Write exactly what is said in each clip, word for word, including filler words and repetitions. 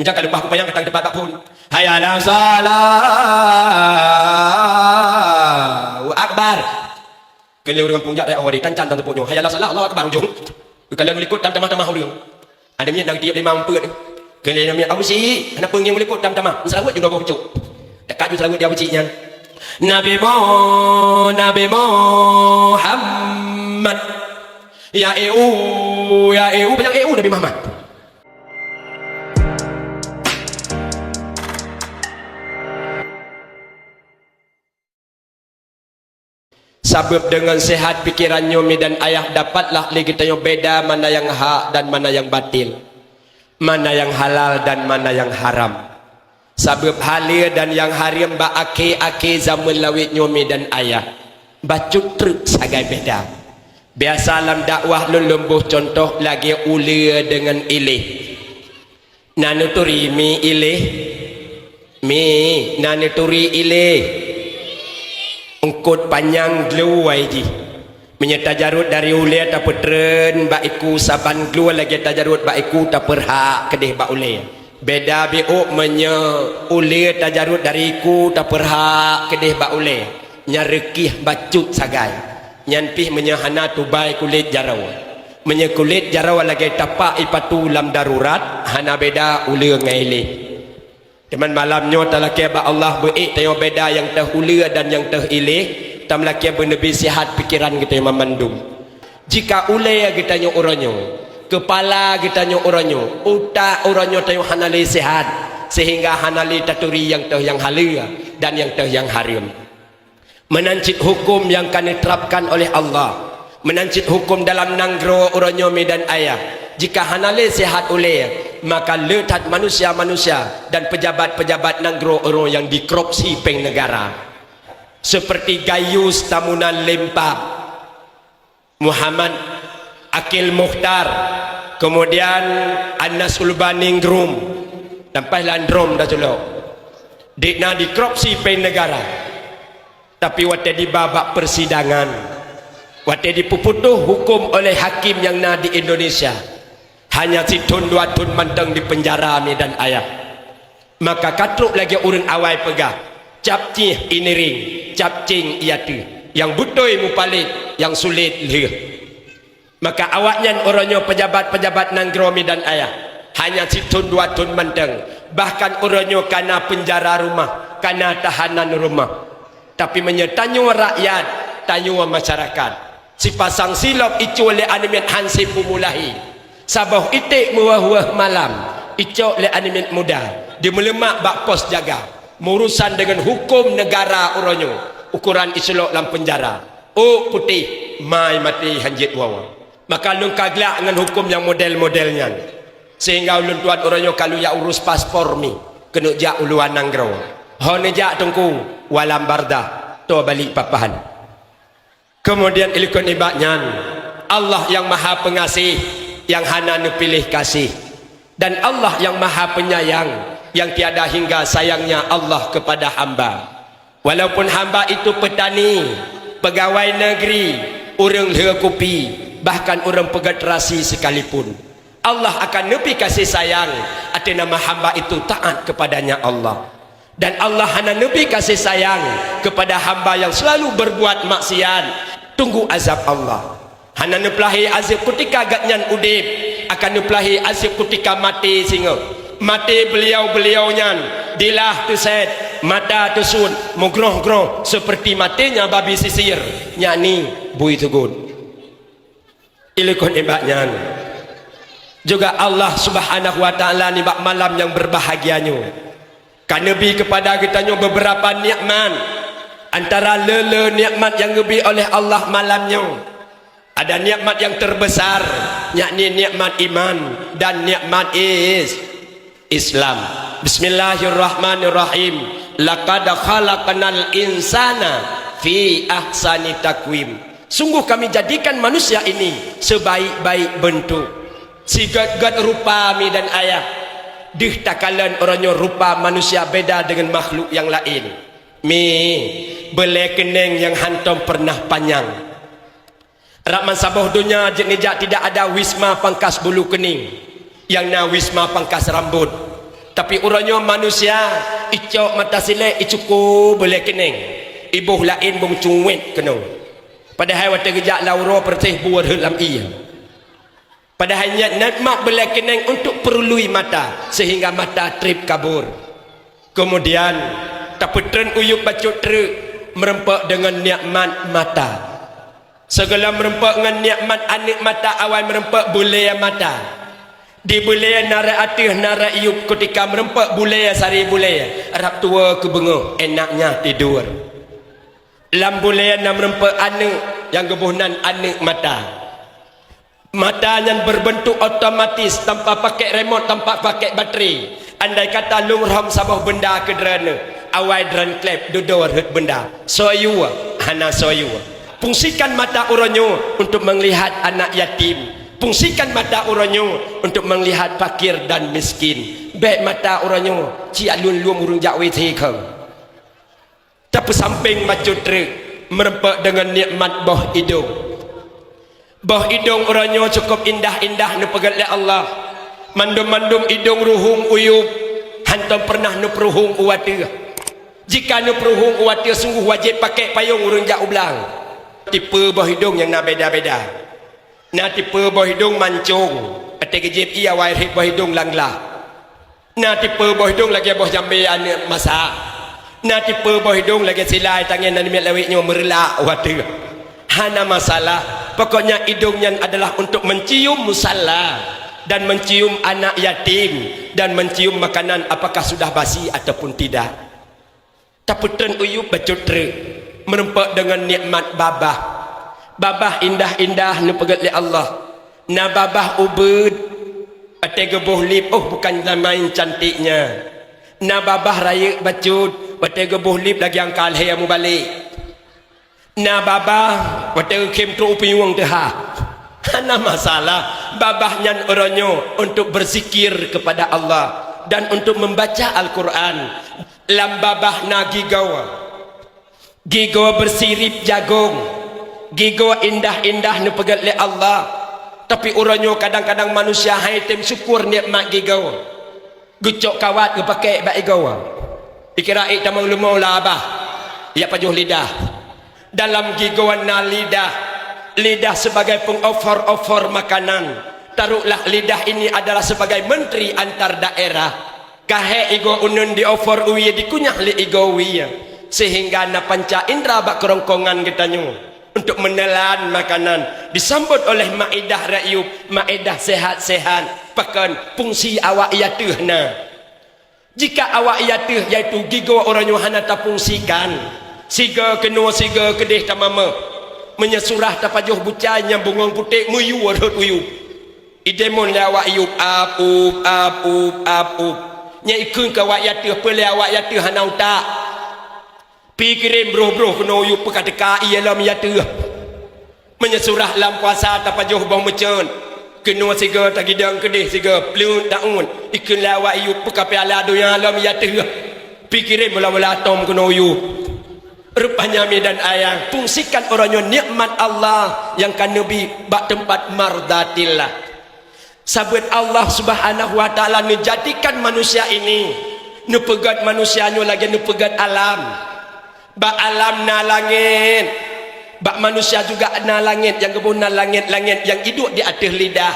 Meunyoe ka leupah kupanyang, ka tang teupat bak phon. Hayya 'alas shalah. Allahu Akbar. Keu lheueh ureuëng gampông jak raya awai, tancan dan teupok nyoe. Hayya 'alas shalah, Allahu Akbar ujong. Keu kalon likot tam tamah-tamah ureuëng. Ada miet na geutiep lima umpet. Keu lheueh miet Abu Cik, hana peungieng likot tam tamah. Seulaweuet ju dua boh pucok. Dekat ju seulaweuet di Abu Cik nyan. Nabi Mo, Nabi Muhammad. Ya eu, ya eu, banyak eu Nabi Muhammad. Sabab deungon seuhat pikeran nyoe mi dan ayah, dapatlah lé geutanyoe beda mana nyang hak dan mana nyang batil, mana nyang halal dan mana nyang haram. Sabab haleue dan nyang hareuem bak akhé-akhé zameun lawét nyoe mi dan ayah, bacut treuk sagai beda. Biasa lam dakwah lôn lôn boh cuntoh lagée uleue deungon iléh. Na neuturi mi iléh? Mi, na neuturi iléh? Eungkot panyang gluai jih. Meunyoe tajarot dari ulée tapeutreun bak iku, saban glue lagée tajarot bak iku tapeurhak keudeh bak ulée. Beda biôk meunyoe ulée tajarot dari iku tapeurhak keudeh bak ulée, nyan reukih bacut sagai. Nyan pih meunyoe hana tubai kulét jaroe. Meunyoe kulét jaroe lagée tapak ipatu lam darurat, hana beda uleue ngon iléh. Teuma malam nyoe talakée bak Allah beuék tanyoe beda nyang teuh uleue dan nyang teuh iléh, tameulakée beuneubri sihat pikeran geutanyoe mandum. Jika ulée geutanyoe uroe nyoe, keupala geutanyoe uroe nyoe, utak uroe nyoe tanyoe hana lé sihat, seuhingga hana lé taturi nyang teuh nyang haleue dan nyang teuh nyang hareuem. Meunan cit huköm nyang ka neuterapkan oleh Allah, meunan cit huköm dalam nanggroe uroe nyoe mi dan ayah. Jika hana lé sihat ulée, maka le that manusia-manusia dan pejabat-pejabat nanggroe uroe nyang dikorupsi péng negara. Seperti Gayus Tambunan Lempap, Muhammad Akil Mukhtar, kemudian Anas Ulbani Grum, sampai Landrum dah culok. Dikna dikorupsi péng negara. Tapi watée diba bak persidangan, watée dipeuputoh huköm oleh hakim nyang na di Indonesia, hanya sithon dua thon mantong dipeunjara mi dan ayah. Maka ka trok lagée ureuëng awai peugah, "Cap cih iniring, cap cing iateueh, nyang beutôi mupalét, nyang sulet lheueh." Maka awaknyan uroe nyoe pejabat-pejabat nanggroe mi dan ayah, hanya sithon dua thon mantong, bahkan uroe nyoe kana peunjara rumoh, kana tahanan rumoh. Tapi meunyoe tanyoe rakyat, tanyoe masyarakat, sipasang silop icok lé aneuk miet han sipumulahi, saboh iték meuweuh-weuh malam icok lé aneuk miet muda, dimeuleumak bak pos jaga, meurusan deungon huköm negara uroe nyoe, ukoran iseulok lam peunjara. Ôk putéh, mai maté han jeuet woe. Maka lôn ka glak ngon huköm nyang model-model nyan. Sehingga ulôn tuan uroe nyoe ka lôn jak urus paspor mi, keuneuk jak u luwa nanggroe. Ho neujak Teungku, walam bardah, toe balik papahan. Kemudian ilikot nibak nyan, Allah nyang Maha Peungaséh, nyang hana neupiléh kasih. Dan Allah nyang Maha Penyayang, nyang tiada hingga sayangnya Allah kepada hamba. Walaupun hamba itu petani, pegawai negeri, ureuëng lheueh kupi, bahkan ureuëng peugét rasi sekalipun, Allah akan neubri kasih sayang ateueh nama hamba itu taat kepadanya Allah. Dan Allah hana neubri kasih sayang kepada hamba yang selalu berbuat maksiat, tunggu azab Allah. Hana neupeulahé azeub kutika gobnyan udeb, akan neupeulahé azeub kutika maté singoh. Maté beuliau-beuliau nyan dilah teusét, mata teusut, meugroh-groh seperti matenya babi sisir, yakni bui teugut. Ilikot nibak nyan, juga Allah Subhanahu wa Ta'ala nibak malam nyang berbahagia nyoe ka neubri kepada geutanyoe beberapa nikmat. Antara le-le nikmat nyang geubri oleh Allah malam nyoe, ada nikmat yang terbesar, yakni nikmat iman dan nikmat is-, Islam. Bismillahirrahmanirrahim. Laqad khalaqnal insana fi ahsani taqwim. Sungguh Kami jadikan manusia ini sebaik-baik bentuk. Sigét-gét rupa mi dan ayah. Deuh takalon uroe nyoe rupa manusia beda deungon makhluk nyang laén. Mi, beulée keuneng nyang hántom peureunah panyang. Rab meusaboh donya jeuet neujak tidak ada wisma pangkas bulu keuning, nyang na wisma pangkas rambot. Tapi uroe nyoe manusia icok mata silek, icuko beulée keuneng, iboh laén bong cuwet keunoe. Padahai watée geujak lam uroe peureséh buet rhot lam ié. Padahai nyan nikmat beulée keuneng untuk peurului mata, sehingga mata treb kabur. Keumudian, tapeutreun uyueb bacut treuk meureumpok deungon nikmat mata. Sigohlom meureumpok ngon nikmat aneuëk mata, awai meureumpok beulée mata. Di beulée na rot ateueh, na rot yueb, keutika meureumpok beulée, sari beulée, rab tuwoe keu beungoh, enaknya tidur. Lam beulée na meureumpok aneuëk nyang geuboh nan aneuëk mata. Mata nyan beureubeuntuk otomatis, tanpa pakai remote, tanpa pakai batri. Andai kata lôn rhom saboh beunda keu droeneueh, awai droeneueh kleb, dudoe rhot beunda. Soe yue? Hana soe yue. Fungsikan mata uroe nyoe untuk meulihat anak yatim. Fungsikan mata uroe nyoe untuk meulihat fakir dan miskin. Bék mata uroe nyoe ci alun-lun ureuëng jak W C kheun. Tapeusampéng bacut treuk meureumpok deungon nikmat boh idong. Boh idong uroe nyoe cukup indah-indah neupeugét lé Allah. Mandum-mandum idong ruhueng uyueb, hántom peureunah neupeuruhueng u ateueh. Jika neupeuruhueng u ateueh, sunggoh wajéb pakék payong ureuëng jak u blang. Tipe boh idong nyang na beda-beda. Na tipe boh idong mancong, watée geujieb ié awai rhot boh idong lam glah. Na tipe boh idong lagée boh jambé aneuëk masa. Na tipe boh idong lagée silai tangieng nan miet lawét nyoe meureulak u ateueh. Hana masalah. Pokoknya idong nyan adalah untuk mencium musalla dan mencium anak yatim dan mencium makanan apakah sudah basi ataupun tidak. Tapeutreun uyueb bacut treuk, meureumpok deungon nikmat babah. Babah indah-indah neupeugét lé Allah. Na babah ubeut, watée geuboh lip, oh, bukan main cantiknya. Na babah rayeuk bacut, watée geuboh lip lagée angka lhée mubalek. Na babah, watée geukhém trok u pinyueng teuhah. Hana masalah, babah nyan uroe nyoe untuk berzikir kepada Allah dan untuk membaca Al-Quran. Lam babah na gigoe. Gigoe beusirip jagong. Gigoe indah-indah neupeugét lé Allah. Tapi uroe nyoe kadang-kadang manusia han tem syukur nikmat gigoe. Geucok kawat geupakék bak igoe. Dikira ék tamong leumo lam babah. Yak pajoh lidah. Dalam gigoe na lidah. Lidah sebagai pengofor-ofor makanan. Taruhlah lidah ini adalah sebagai menteri antar daerah. Ka hék igoe uneun diofor u wie, dikunyah lé igoe wie, sehingga na panca indra bak keurongkongan geutanyoe untuk meuneulan makanan, disambot oleh maedah rakyueb, maedah sehat-sehat, pakon fungsi awak ie ateueh na. Jika awak ie ateueh, yaitu gigoe uroe nyoe hana tafungsikan, sigoe keunoe sigoe keudeh tamameuh, meunyoe surah tapajoh bucai nyang bungong putéh meuyue rhot uyueb. Idémon lé awak yueb, ap-up, ap-up, ap-up. Nyan ikheun keu awak ie ateueh, peue lé awak ie ateueh hana utak. Pi kirém broh-broh keunoe yueb, peue ka teuka ie lom ie ateueh. Meunyoe surah lam puasa tapajoh boh meucön, keunoe sigoe tagidong keudeh sigoe, pleut taun, ikheun lé awak yueb, peue ka piala donya lom ie ateueh. Pi kirém bola-bola atom keunoe yueb. Rupanya mi dan ayah, fungsikan uroe nyoe nikmat Allah nyang ka neubi bak teumpat mardatillah. Sabeut Allah Subhanahu wa Ta'ala neujadikan manusia ini, neupeugét manusia nyoe lagée neupeugét alam. Bak alam na langét, bak manusia juga na langét, nyang geuboh na langét-langét nyang iduek di ateueh lidah.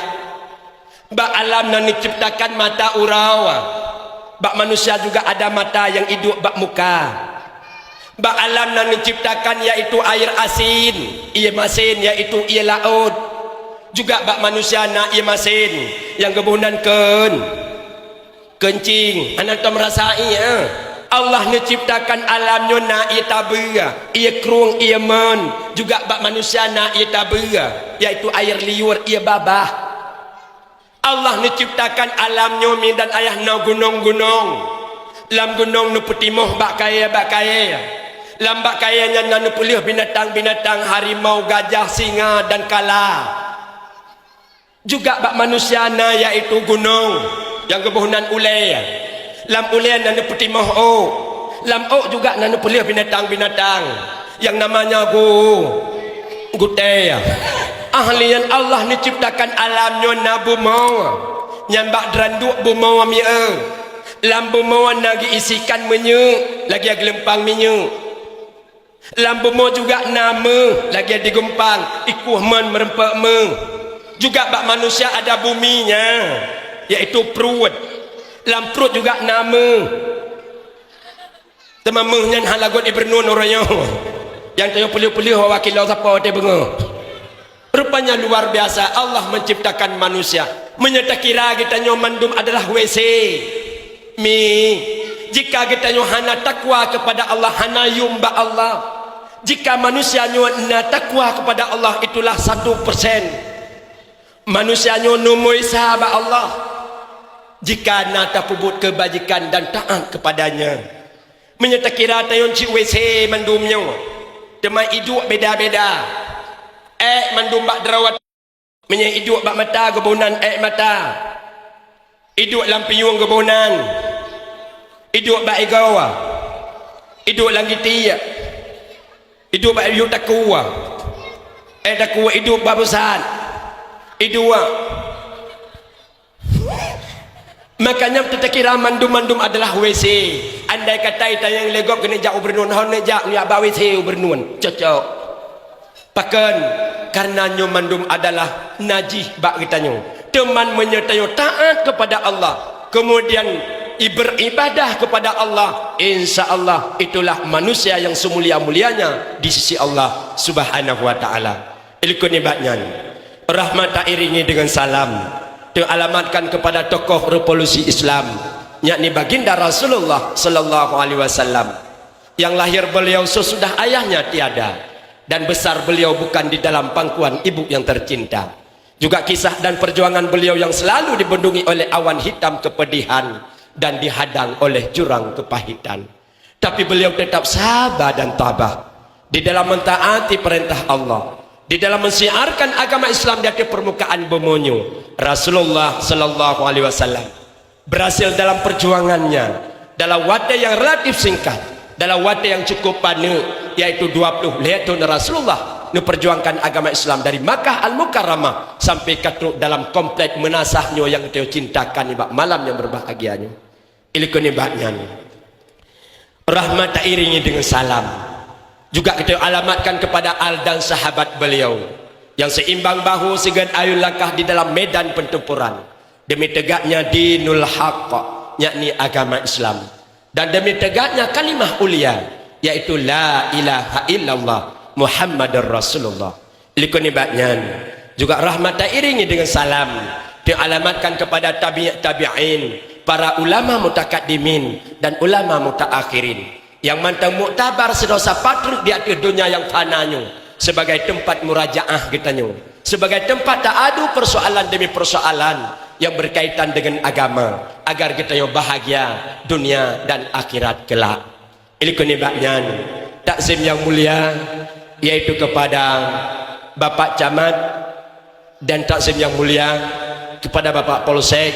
Bak alam na neuciptakan mata uroe. Bak manusia juga ada mata nyang iduek bak muka. Bak alam na neuciptakan, yaitu air asin, ie masin, yaitu ie laôt. Juga bak manusia na ie masin nyang geuboh nan keun, keuncing, hana tameurasa ie. Allah neuciptakan alam nyoe na ie tabeue, ie krueng, ie mön. Juga bak manusia na ie tabeue, yaitu air liur, ie babah. Allah neuciptakan alam nyoe mi dan ayah na gunong-gunong. Lam gunong neupeutimoh bak kayée-bak kayée. Lam bak kayée nyan na neupeulheueh binatang-binatang, harimau, gajah, singa, dan kala. Juga bak manusia na, yaitu gunong nyang geuboh nan ulée. Lam ulée na neupeutimoh ôk. Lam ôk juga na neupeulheueh binatang-binatang. Nyang namanya gu-, gutée. Ahli nyan Allah neuciptakan alam nyoe na bumoe, nyang bak deuranduek bumoe mi-e. Lam bumoe na geuisikan minyeuk lagée geulumpang minyeuk. Lam bumoe juga na méuh lagée di geumpang, ikueh mon meureumpok méuh. Juga bak manusia ada bumi nyan, yaitu pruet. Lam pruet juga na méuh. Teuma méuh nyan hana lagot ibeureunon uroe nyoe. Nyang tanyoe peuleueh-peuleueh wawa kilo sapo watée beungoh. Rupanya luar biasa Allah menciptakan manusia. Meunyoe takira geutanyoe mandum adalah W C, mi, jika geutanyoe hana takwa kepada Allah, hana yum bak Allah, jika manusia nyoe na takwa kepada Allah, itulah satu persen. Manusia nyoe neumui sa bak Allah, jika na tapeubuet keubajikan dan taát kepada-Nya. Meunyoe takira tanyoe cit W C mandum nyoe, teuma iduek beda-beda. Ék mandum bak drawat. Meunyoe iduek bak mata geuboh nan ék mata. Iduek lam pinyueng geuboh nan. Iduek bak igoe. Iduek lam gitiek. Iduek bak yue takue. Ék takue iduek bak busat. Iduek. Makanya teutakira mandum-mandum adalah W C. Andai kata itanyong lé gob keuneuk jak u Beureunon, hon neujak, neujak bak W C u Beureunon. Cocok. Pakon? Karena nyoe mandum adalah najih bak geutanyoe. Teuma meunyoe tanyoe taát kepada Allah, kemudian i-, beribadah kepada Allah, insya Allah itulah manusia yang semulia-mulianya di sisi Allah Subhanahu wa Ta'ala. Ilikot nibak nyan, rahmat tairingi dengan salam teualamatkan kepada tokoh revolusi Islam, yakni Baginda Rasulullah sallallahu alaihi wasallam, yang lahir beliau sesudah ayahnya tiada dan besar beliau bukan di dalam pangkuan ibu yang tercinta. Juga kisah dan perjuangan beliau yang selalu dibendungi oleh awan hitam kepedihan dan dihadang oleh jurang kepahitan. Tapi beliau tetap sabar dan tabah di dalam mentaati perintah Allah, di dalam mensiarkan agama Islam di atas permukaan bumoe nyoe. Rasulullah sallallahu alaihi wasallam berhasil dalam perjuangannya dalam watée yang relatif singkat, dalam watée yang cukup paneuk, yaitu dua puluh lhée thon Rasulullah neuperjuangkan agama Islam dari Makkah Al-Mukarramah sampai ka trok dalam komplek meunasah nyoe nyang teucintakan nibak malam nyang berbahagia nyoe. Ilikot nibak nyan, rahmat tairingi dengan salam juga kita alamatkan kepada al dan sahabat beliau yang seimbang bahu, sigon ayun langkah di dalam medan pertempuran demi tegaknya dinul haq, yakni agama Islam, dan demi tegaknya kalimah ulia, yaitu la ilaha illallah Muhammadur Rasulullah. Likot nibak nyan, juga rahmat tairingi dengan salam teualamatkan kepada tabi' tabi'in, para ulama mutakaddimin dan ulama mutaakhirin, yang mantong muktabar sidroe sapat treuk di ateueh donya nyang fana nyoe sebagai teumpat murajaah geutanyoe, sebagai teumpat taadu persoalan demi persoalan yang berkaitan dengan agama, agar geutanyoe bahagia dunia dan akhirat kelak. Ilikot nibak nyan, takzim yang mulia, yaitu kepada Bapak Camat, dan takzim yang mulia kepada Bapak Polsek,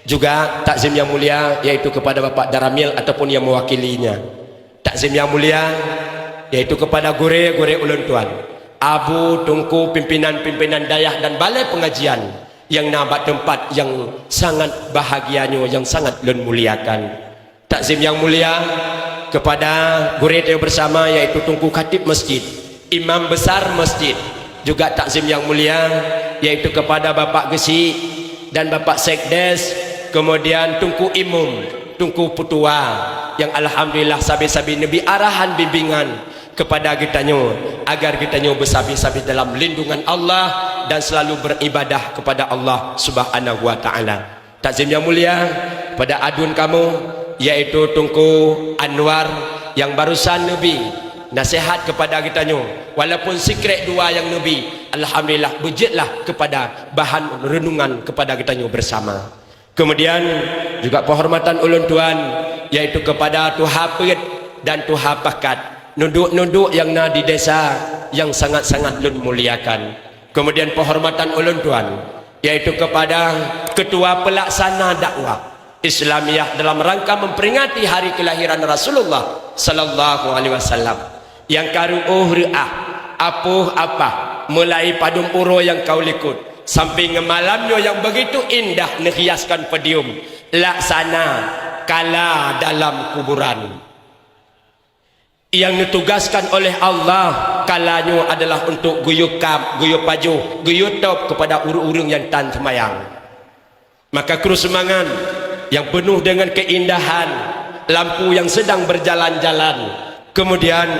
juga takzim yang mulia, yaitu kepada Bapak Daramil ataupun yang mewakilinya. Takzim yang mulia, yaitu kepada gurée-gurée ulôn tuan, abu, teungku, pimpinan-pimpinan dayah dan balai pengajian yang na bak teumpat yang sangat bahagia nyoe, yang sangat lôn muliakan. Takzim yang mulia kepada gurée tanyoe bersama, yaitu Teungku Khatib Masjid, Imam Besar Masjid. Juga takzim yang mulia, yaitu kepada Bapak Geuchik dan Bapak Sekdes, kemudian Teungku Imum, Teungku Peutua, yang alhamdulillah sabe-sabe neubri arahan bimbingan kepada geutanyoe, agar geutanyoe beusabe-sabe dalam lindungan Allah dan selalu beribadah kepada Allah Subhanahu wa Ta'ala. Takzim yang mulia pada adun kamoe, yaitu Teungku Anwar yang barusan neubri nasihat kepada geutanyoe, walaupun sikrék dua nyang neubri, alhamdulillah, beujeuetlah kepada bahan renungan kepada geutanyoe bersama. Kemudian juga penghormatan ulôn tuan, yaitu kepada tuha peuet dan tuha pakat, nunduk-nunduk nyang na di desa yang sangat-sangat lôn muliakan. Kemudian penghormatan ulôn tuan, yaitu kepada ketua pelaksana dakwah Islamiyah dalam rangka memperingati hari kelahiran Rasulullah sallallahu alaihi wasallam. Nyang ka reuôh reuah, apoh apah, mulai padum uroe nyang ka u likot, sampai ngon malam nyoe nyang begitu indah neuhiaskan podium, laksana kala dalam kuburan. Nyang neutugaskan oleh Allah kala nyoe adalah untuk geuyue kab, geuyue pajoh, geuyue tôb keupada ureuëng-ureuëng nyang tan seumayang. Maka kru seumangat nyang peunoh deungon keuindahan, lampu nyang sedang berjalan-jalan. Kemudian,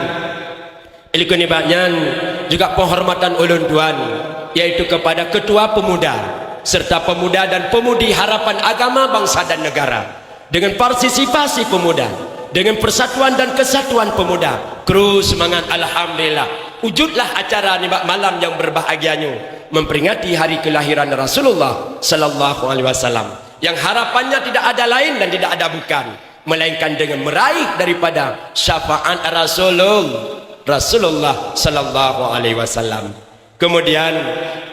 likot nibak nyan juga penghormatan ulôn tuan, yaitu kepada Ketua Pemuda serta pemuda dan pemudi harapan agama, bangsa dan negara, dengan partisipasi pemuda, dengan persatuan dan kesatuan pemuda. Kru seumangat, alhamdulillah, wujudlah acara nibak malam nyang berbahagia nyoe, memperingati hari kelahiran Rasulullah sallallahu alaihi wasallam, yang harapannya tidak ada lain dan tidak ada bukan, melainkan dengan meraih daripada syafaat Rasulul-, Rasulullah sallallahu alaihi wasallam. Kemudian,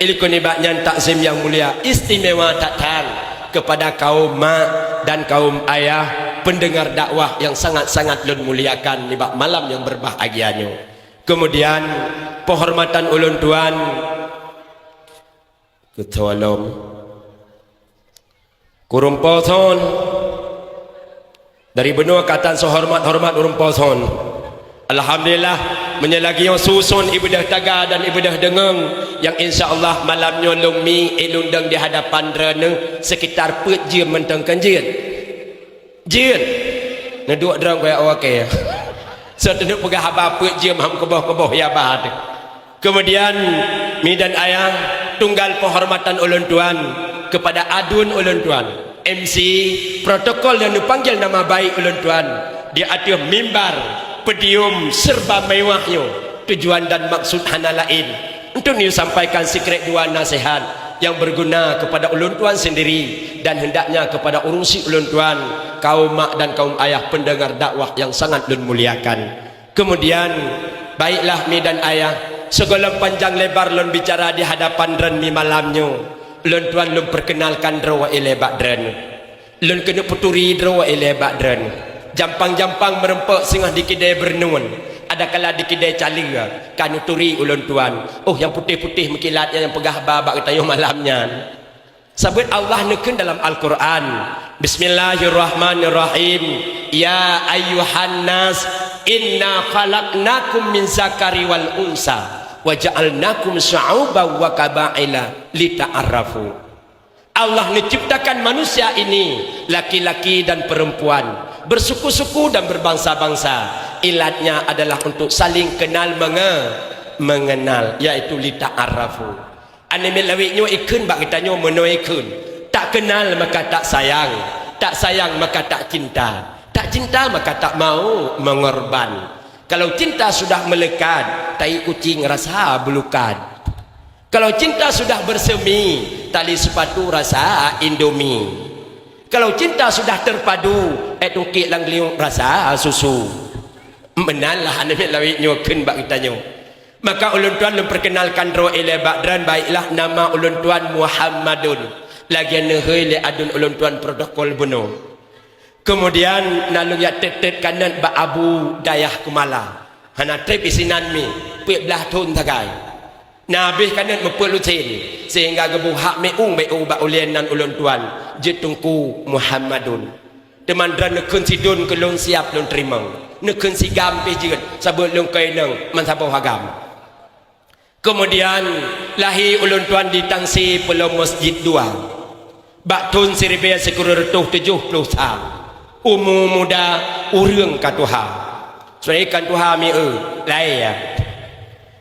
likot nibak nyan takzim yang mulia istimewa that-that kepada kaum mak dan kaum ayah pendengar dakwah yang sangat-sangat lôn muliakan nibak malam yang berbahagia nyoe. Kemudian, penghormatan ulôn tuan keutolom. Keu ureuëng po thon, dari bunoe ka tan seuhoreumat-horeumat ureuëng po thon. Alhamdulillah, meunyoe lagée nyoe suson iébadah taga dan iébadah deungon, nyang insya Allah malam nyoe lôn mi, eh, lôn dong di hadapan Droeneueh sekitar peuet jeuem mantong, kan jeuet? Jeuet. Neuduek droe keu awak, oke. Soe teuneuk peugah haba peuet jeuem ham keuboh-keuboh ya bah teuh. Kemudian, mi dan ayah, tunggal penghormatan ulôn tuan kepada adun ulôn tuan, M C, protokol dan neupanggil nama baik ulôn tuan di ateueh mimbar podium serba mewah nyoe. Tujuan dan maksud hana laén untuk neusampaikan sikrek dua nasihat yang berguna kepada ulôn tuan sendiri dan hendaknya kepada ureuëng syik ulôn tuan, kaum mak dan kaum ayah pendengar dakwah yang sangat lôn muliakan. Kemudian, baiklah mi dan ayah, sigohlom panjang lebar lôn bicara di hadapan droeneueh mi malam nyoe, ulôn tuan lôn peukeunalkan droe ilée bak droeneueh. Lôn keuneuk peuturi droe ilée bak droeneueh. Jampang-jampang meureumpok singoh di kidée Beureuneuen, adakala di kidée Caleue, ka neuturi ulôn tuan. Oh, nyang putéh-putéh meukilat nyang peugah haba bak geutanyoe malam nyan. Sabab Allah neukheun dalam Al-Qur'an, "Bismillahirrahmanirrahim. Ya ayyuhan nas, inna khalaqnakum min zakarin wal unsa, wa ja'alnakum syu'uban wa qabaila lita'arafu." Allah menciptakan manusia ini, laki-laki dan perempuan, bersuku-suku dan berbangsa-bangsa. Ilatnya adalah untuk saling kenal menge-, mengenal, yaitu lita'arafu. Aneuk miet lawét nyoe ikheun bak geutanyoe meunoe ikheun, tak kenal maka tak sayang, tak sayang maka tak cinta, tak cinta maka tak mau mengorban. Kalau cinta sudah melekat, tai kucing rasa beulukat. Kalau cinta sudah bersemi, tali sepatu rasa Indomie. Kalau cinta sudah terpadu, eh tungkik lam geliuk rasa susu. Meunan lah aneuk miet lawét nyoe kheun bak geutanyoe. Maka ulôn tuan lôn perkenalkan droe ilée bak droeneueh, baiklah, nama ulôn tuan Muhammadun. Lagée neuhôi lé adun ulôn tuan protokol bunoe. Kemudian na lôn jak tet-tet kanot bak Abu Dayah Keumala. Hana treb isinan mi, peuet blaih thon sagai. Na habéh kanot meupeuet lusen, sehingga geuboh hak meu-, meu bak ulée nan ulôn tuan, jeuet Teungku Muhammadun. Teuma droeneueh neukheun sidon keu lôn siab lôn teurimong. Neukheun sigam pih jeuet, saboh lôn keu inong meusaboh agam. Kemudian, lahé ulôn tuan di Tangse Pulo Masjid Dua, bak thon siribée sikureueng reutôh tujoh ploh sa. Umu muda, ureuëng ka tuha. Sebenarnya kan tuha mi-, eu, laén ya.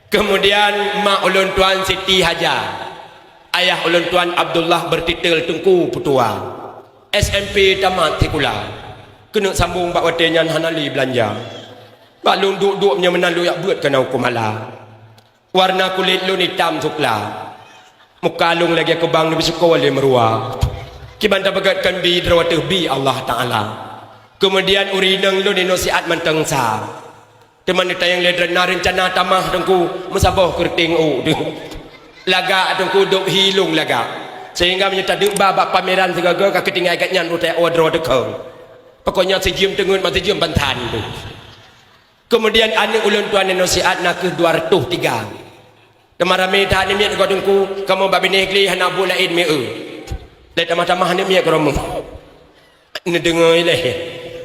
Kemudian, mak ulôn tuan Siti Haja. Ayah ulôn tuan Abdullah bertitel Teungku Peutua. S M P tamat sikula. Keuneuk sambong bak watée nyan hana lé beulanja. Bak lôn duek-duek meunyoe meunan lôn jak beuet keunoe u Keumala. Warna kulét lôn itam sukla. Muka lôn lagée keubang neubri seukoe lé meuruwa. Kiban tapeugét kon bi droe teuh bi Allah Taala. Keumudian ureuëng inong lôn inong siat mantong sa. Teuma neutanyong lé droeneueh na reuncana tamah Teungku meusaboh keureuteng u deuh. Lagak Teungku dok hi lôn lagak. Sehingga meunyoe tadeuk ba bak pameran sigoe-goe ka keutinggai gét nyan u tée droe teuh kong. Pokoknya sijeuem teungeut ma sijeuem bantan tu. Kemudian aneuk ulôn tuan inong siat na kheueh dua reutôh tiga. Teuma ramé that aneuk miet goe Teungku, kamoe bak binéh glé hana buet laén meu-, eu. Lé tamah-tamah aneuk miet keureumoh. Neudeungoe lé.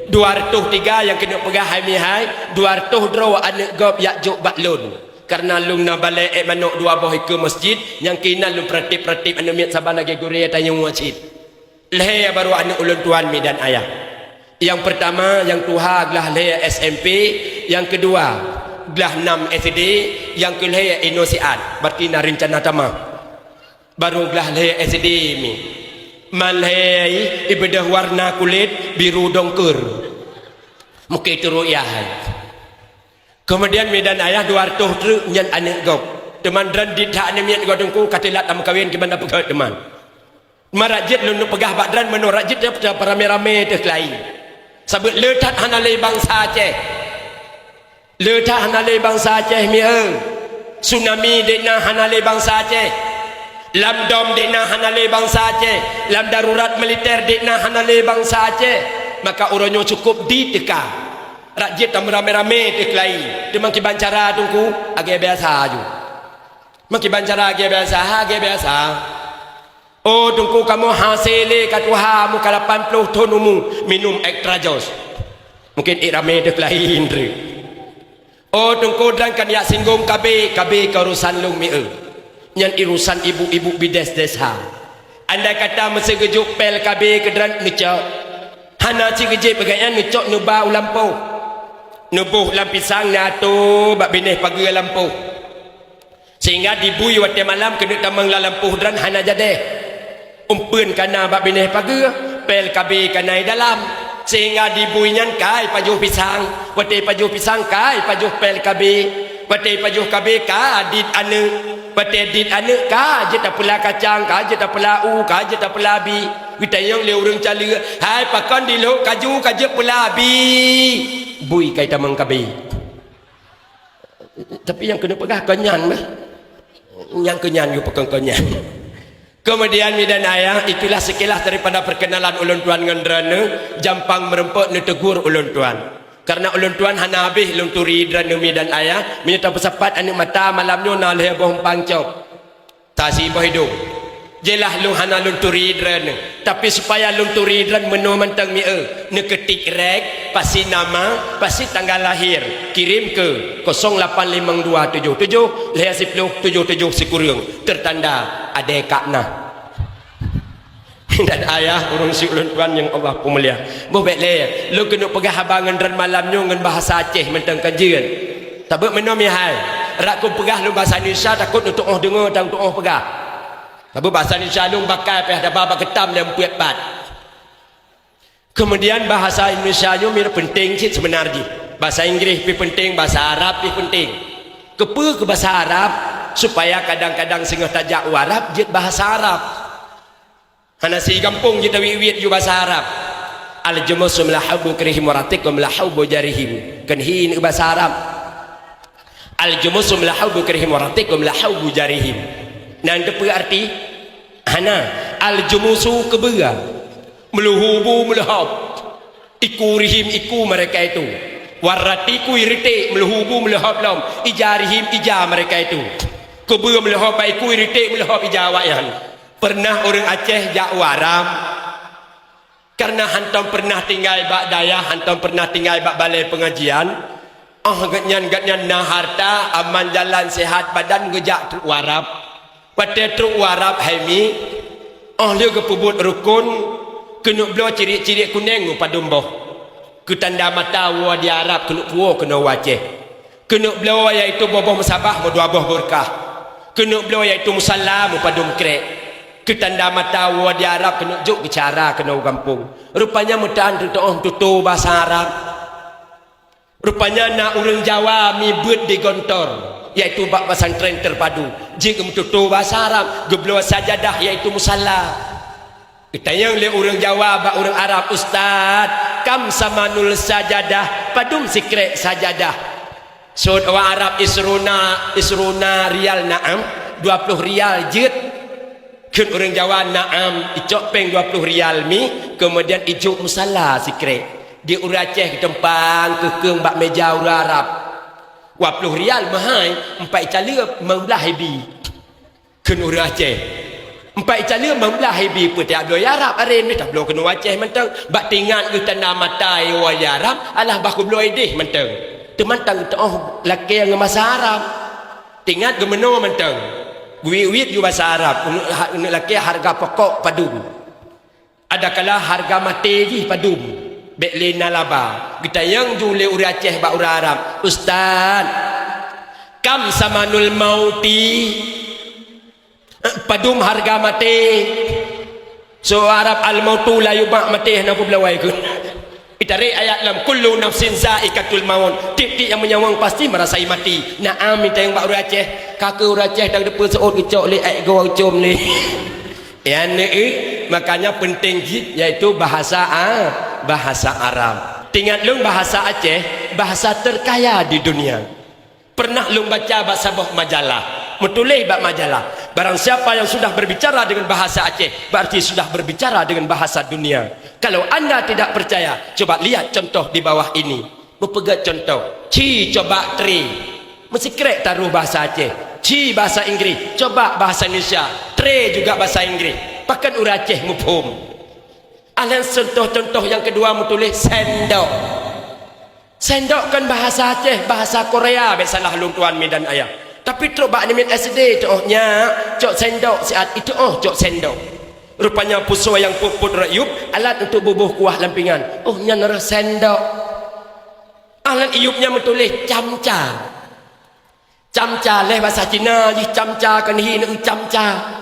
Dua reutôh tiga nyang keuneuk peugah hai mihai, dua reutôh droe aneuk gob jak jok bak lôn. Kareuna lôn na balée ék manok dua boh ikeue masjid, nyang keunan lôn peuratéb-peuratéb aneuk miet saban lagée gurée tanyoe cit. Lhée barô aneuk ulôn tuan mi dan ayah. Nyang peurtama, nyang tuha glah lhée S M P, nyang keudua glah nam S D, nyang keulhée inoe siat, berarti na reuncana tamah. Barô glah lhée S D mi. Man lhée ibeudôh warna kulét biru dongkeur. Meuke teurok yah hai. Keumudian mi dan ayah dua reutôh treuk nyan aneuk gob. Teuma droeneuh that aneuk miet gob teungku ka teulat tameukawen kiban na peugét teuma. Teuma rajit lôn peugah bak droeneuh meunoe rajit nyan ramé-ramé teuh keulayi. Sabeut le that hana lé bansa Aceh. Le that hana lé bansa Aceh mi eu. Tsunami dek na hana lé bansa Aceh. Lam dom dek na hana lé bansa Aceh. Lam darurat militer dek na hana lé bansa Aceh. Maka uroe nyoe cukup diteuka. Rajit tameuramé-ramé teuh keulayi. Teuma kiban cara teungku, lagée biasa aju. Meukiban cara lagée biasa, lagée biasa. Oh, teungku kamoe hase lé ka tuha mu ka lapan ploh thon umu, minum extra jos. Mungken ék ramé teuh keulayi treuk. Oh, teungku droeneuh kan yak singgong KB, KB ka urusan lôn mi eu. Nyan urusan ibu-ibu bides desa. Andai kata meusé geujok pel KB keu droeneuh neucok. Hana cit geujép gobnyan neucok neuba u lampôh. Neuboh lam pisang neuatoe bak binéh pageue lampôh. Sehingga dibui watée malam keuneuk tamong lam lampôh droeneuh hana jadéh. Umpeuen ka na bak binéh pageue, pel KB ka na i dalam. Sehingga dibui nyan ka ipajoh pisang, watée ipajoh pisang ka ipajoh pel KB, watée ipajoh KB ka dit aneuk, watée dit aneuk ka jeuet tapeula kacang, ka jeuet tapeula u, ka jeuet tapeula bi. Geutanyong lé ureuëng caleue, "Hai pakon dilhok kaju ka jeuet peula bi?" Bui ka itamong KB. Tapi nyang keuneuk peugah kon nyan mah. Nyang keu nyan geupeukeung kon nyan. Keumudian mi dan ayah, itulah sekilas daripada perkenalan ulôn tuan ngon droeneuh, jampang meureumpok neutegur ulôn tuan. Kareuna ulôn tuan hana habéh lôn turi droeneuh mi dan ayah, meunyoe tapeusapat aneuk mata malam nyoe na lhée boh umpang cok. Tasiboh idong. Jeulaih lôn hana lôn turi droeneuh, tapi supaya lôn turi droeneuh meunoe mantong mi eu, neukeutik rek, pasi nama, pasi tanggal lahir, kirim keu kosong lapan limong dua tujoh tujoh lhée siploh tujoh tujoh sikureueng, tertanda adé kak na. Dan ayah ureuëng si ulôn tuan nyang Allah peumulia. Boh bék lé, lôn keuneuk peugah haba ngon droeneuh malam nyoe ngon bahasa Aceh mantong ka jeuet. Tabeuet meunoe mihai. Rak keu peugah lôn bahasa Indonesia takot neutuoh deungoe dan tuoh peugah. Tabeuet bahasa Indonesia lôn bakai pih daba bak geutam nyang peuet pat. Keumudian bahasa Indonesia nyoe mirah peunteng cit seubeuna jih. Bahasa Inggris pih peunteng, bahasa Arab pih peunteng. Keupeue keu bahasa Arab? Supaya kadang-kadang singoh tajak u Arab jeuet bahasa Arab. Hana si gampông jeuet tawiet-wiet ju bahasa Arab. Al-jumusu mlahau bu krihim waratik mlahau bu jarihim. Kan hi neu bahasa Arab. Al-jumusu mlahau bu krihim waratik mlahau bu jarihim. Nan teupeue arti? Hana. Al-jumusu keubeue. Meulehu bu meuleuhob. Iku rihim iku mereka itu. Waratiku iritik meulehu bu meuleuhob lom. Ija rihim ija mereka itu. Keubeue meuleuhob bak iku iritik meuleuhob ija awaknyan. Peureunah ureuëng Aceh jak u Arab, kareuna hantom peureunah tinggai bak dayah, hantom peureunah tinggai bak balée peungajian, óh gobnyan, gobnyan na harta, aman jalan, sehat badan, geujak trok u Arab. Watée trok u Arab hai mi, óh lheueh geupeubuet rukon, keuneuk bloe ciriek-ciriek kunéng u padum boh. Keu tanda mata woe di Arab keuneuk puwoe keunoe u Aceh. Keuneuk bloe yaitu boh-boh meusabah meudua boh beureukat. Keuneuk bloe yaitu musala meupadum krek. Keu tanda mata woe di Arab keuneuk jok geucara keunoe u gampông. Rupanya meutan teutoh meututoe basa Arab. Rupanya na ureuëng Jawa mi beuet di Gontor, yaitu bak pesantren terpadu. Jeuet geumeututoe basa Arab, geubloe sajadah yaitu musala. Geutanyong lé ureuëng Jawa bak ureuëng Arab, "Ustaz, kam samanul sajadah, padum sikrek sajadah?" Sot awak Arab, "Isruna, isruna rial na'am, dua ploh rial jeuet." Kheun ureuëng Jawa, "Na'am," icok péng dua ploh rial mi, keumudian ijok musala sikrek. Di ureuëng Aceh geuteumpang keukeueng bak meja ureuëng Arab. Dua ploh rial meuhai, empat caleueb, limong blaih ibi. Kheun ureuëng Aceh. Empat ica leuem blah ibi peutiak bloe Arab arém deh tabloe keunoe Aceh mantong. Bak tingat geuh tanda mata iwoe Arab alah bah kubloe ideh mantong. Teumantong teuoh lakée ngon basa Arab. Tingat geumeunoe mantong. Geuwit-wit ju basa Arab, uneuk lakée hareuga pokok padum. Adakala hareuga maté jih padum. Bék lé na laba. Geutanyong ju lé ureuëng Aceh bak ureuëng Arab, "Ustaz, kam samanul mauti?" Padum hareuga maté? Soe Arab al-mautu la yubak maté hana peubloe keuh. Itarek ayat lam kullu nafsin zaikatul maut. Tiep-tiep nyang meunyawöng pasti meurasai maté. Naam, itanyong bak ureuëng Aceh. Ka keuh ureuëng Aceh dang deupeu seuôt geucok lé ék goe ucom lé. Nyan neu, makanya penting jih yaitu bahasa a, bahasa Arab. Tingat lôn bahasa Aceh, bahasa terkaya di dunia. Pernah lôn baca bak saboh majalah, meutuléh bak majalah, barang siapa yang sudah berbicara dengan bahasa Aceh, berarti sudah berbicara dengan bahasa dunia. Kalau anda tidak percaya, coba lihat contoh di bawah ini. Beupeugét contoh, ci coba tré. Meusikrek taroh bahasa Aceh, ci bahasa Inggris, coba bahasa Indonesia, tré juga bahasa Inggris. Pakon ureuëng Aceh muphom? Alheuh contoh-contoh nyang keudua meutuléh sendok. Sendok kon bahasa Aceh, bahasa Korea, bék salah lôn tuan mi dan ayah. Tapi trok bak namiet S D teuoh nyak, cok sendok siat iteuoh cok sendok. Rupanya pusoe nyang peuet-peuet rot yup, alat untuk buboh kuah lam pingan. Oh, nyan reuh sendok. Alat iyup nyan meutuléh camca. Camca lé basa Cina jih camca kon hi neu camca.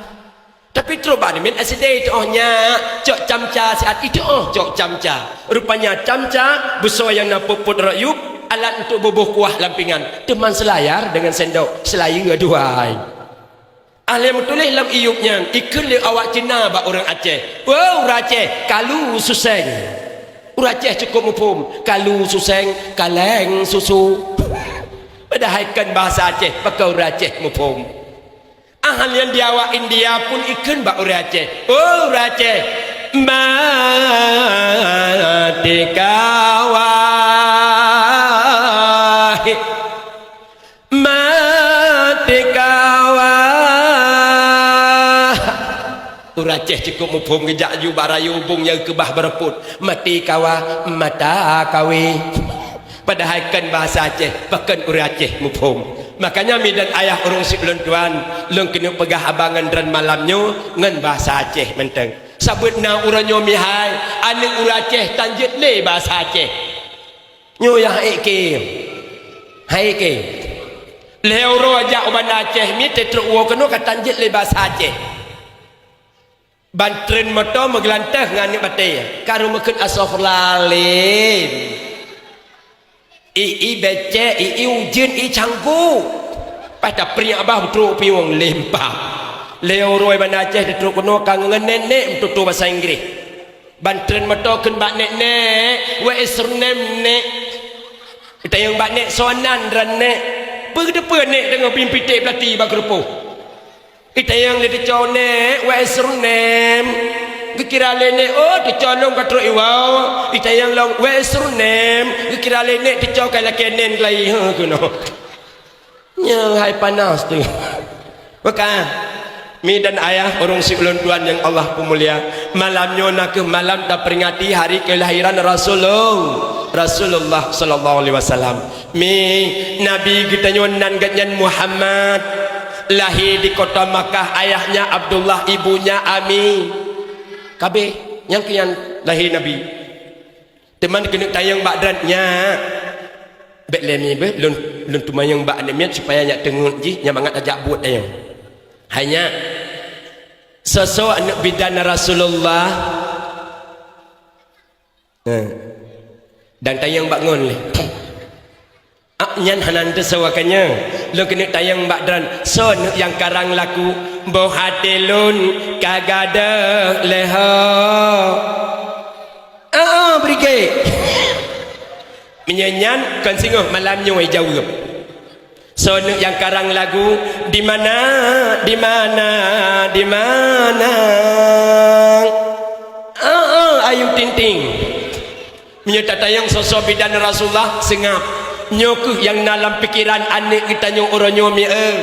Tapi trok bak namiet S D teuoh nyak, cok camca siat iteuoh cok camca. Rupanya camca, busoe nyang na peuet-peuet rot yup, alat untuk buboh kuah lam pingan. Teuma seulayar dengan sendok, seulayar duai. Alheuh meutuléh lam iyup nyan, ikheun lé awak Cina bak ureuëng Aceh. Woe ureuëng Aceh, kalu suseng. Ureuëng Aceh cukup muphom, kalu suseng, kaleng susu. Padahai kon bahasa Aceh, pakon ureuëng Aceh muphom? Ahal nyang di awak India pun ikheun bak ureuëng Aceh. Oh, ureuëng Aceh, maté kawai. Maté kawai. Ureuëng Aceh cukup muphom geujak ju bak rayeuk ubong nyang keubah beurapot. Maté kawai, mata kawai. Padahai kon bahasa Aceh, pakon ureuëng Aceh muphom. Makanya mi dan ayah ureuëng siulôn tuan, lôn keuneuk peugah haba ngon droen malam nyoe ngon bahasa Aceh mantong. Saboh na uroe nyoe mihai, aneuëk ureuëng Aceh tan jeuet lé bahasa Aceh. Nyoe nyang hai ék. Hai ék. Lhée uroe jak u Banda Aceh mi teutrok woe keunoe ka tan jeuet lé bahasa Aceh. Ban treun moto meugeulanteh ngon aneuëk batée, ka reumeukheun asoe lalem. I, i becek, i, i ujeuen, i canggu. Pas tapriek bah beutrok piwong lempah. Lhée uroe Banda Aceh teutrok keunoe ka ngon nek-nek meututoe basa Inggris. Ban treun moto kheun bak nek-nek, "What is your name, nek?" Itanyong bak nek, "Soe nan droen, nek?" "Peue teupeue nek deungoe bimpitek beulati bak keurupoh?" Itanyong lé teucok, "Nek, what is your name?" Geukira lé nek, "Oh, teucok lôn ka trok iwoe." Itanyong lom, "What is your name?" Geukira lé nek teucok ka lakée nen keulayi, he, keunoe. Nyoe hai panas tu. Maka, mi dan ayah ureuëng siulôn tuan nyang Allah peumulia, malam nyoe nakeuh malam taperingati hari kelahiran Rasulullah, Rasulullah sallallahu alaihi wasallam. Mi, Nabi geutanyoe nan geuhnyan Muhammad, lahé di kota Makkah, ayahnya Abdullah, ibunya Ami. Kabeh, nyang keu nyan lahé Nabi. Teuma keuneuk tanyong bak droen nyak. Bék lé mi beuh, lôn, lôn teumanyong bak aneuëk miet supaya nyak teungeut jih, nyak mangat tajak buet tanyong. Hai nyak, soe-soe aneuëk bidan Rasulullah? Nah. Dan tanyong bak ngon lé. Ah, nyan hana teusoe ka nyoe. Lôn keuneuk tanyong bak droen, soe aneuëk nyang karang lagu, "Boh até lôn ka gadôh lé ho." Ah, ah, brigade. Meunyoe nyan kon singoh malam nyoe jaweueb. Soe aneuëk nyang karang lagu, "Di mana, di mana, di mana?" Ah, ah, Ayu Ting Ting. Meunyoe tatanyong soe-soe bidan Rasulullah, seungab. Nyoe kheueh nyang na lam pikeran aneuëk geutanyoe uroe nyoe mi, eh.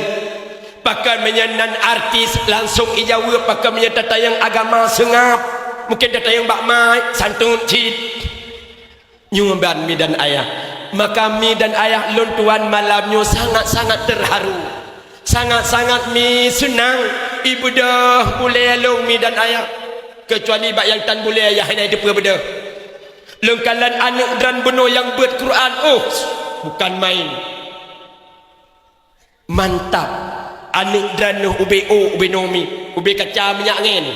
Pakon meunyoe nan artis langsong ijaweueb, pakon meunyoe tatanyong agama seungab, mungken tatanyong bak mic, santun cit. Nyoe ban mi dan ayah. Maka mi dan ayah lôn tuan malam nyoe sangat-sangat terharu. Sangat-sangat mi seunang ibeudôh bulée lôn mi dan ayah. Keucuali bak nyang tan bulée ayah hana jiteupeue beudôh. Lôn kalon aneuk droen bunoe nyang beuet Quran, oh, bukan main. Mantap. Aneuk droeneuh ubé ôk, ubé nomi, ubé kaca minyak angén.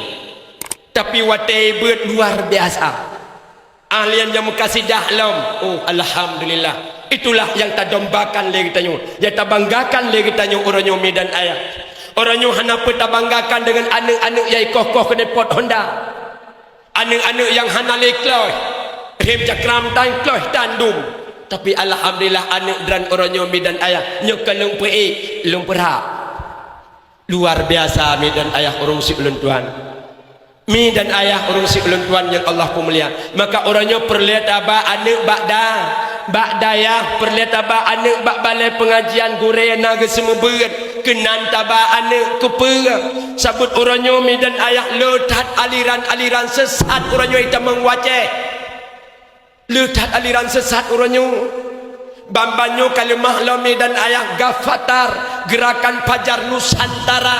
Tapi watée beuet luar biasa. Ahli nyang meukasidah lom. Oh, alhamdulillah. Itulah nyang tadambakan lé geutanyoe, nyang tabanggakan lé geutanyoe uroe nyoe mi dan ayah. Uroe nyoe hana peue tabanggakan deungon aneuk-aneuk nyang ikoh-koh keuneuk pot Honda. Aneuk-aneuk nyang hana lé kloh, rhem cakram tan kloh tan dum. Tapi alhamdulillah aneuk droen uroe nyoe mi dan ayah, nyoe ka lôn peuék, lôn peurhak. Luar biasa mi dan ayah ureuëng si ulôn tuan. Mi dan ayah ureuëng si ulôn tuan nyang Allah peumulia. Maka uroe nyoe peureulée taba aneuk bak da, bak dayah, peureulée taba aneuk bak balée peungajian gurée na geuseumeubeuet. Keunan taba aneuk keupeue? Sabab uroe nyoe mi dan ayah le that aliran-aliran sesat uroe nyoe itamong wacée. Le that aliran sesat uroe nyoe. Ban-ban nyoe ka leumah lom mi dan ayah Gafatar, Gerakan Fajar Nusantara.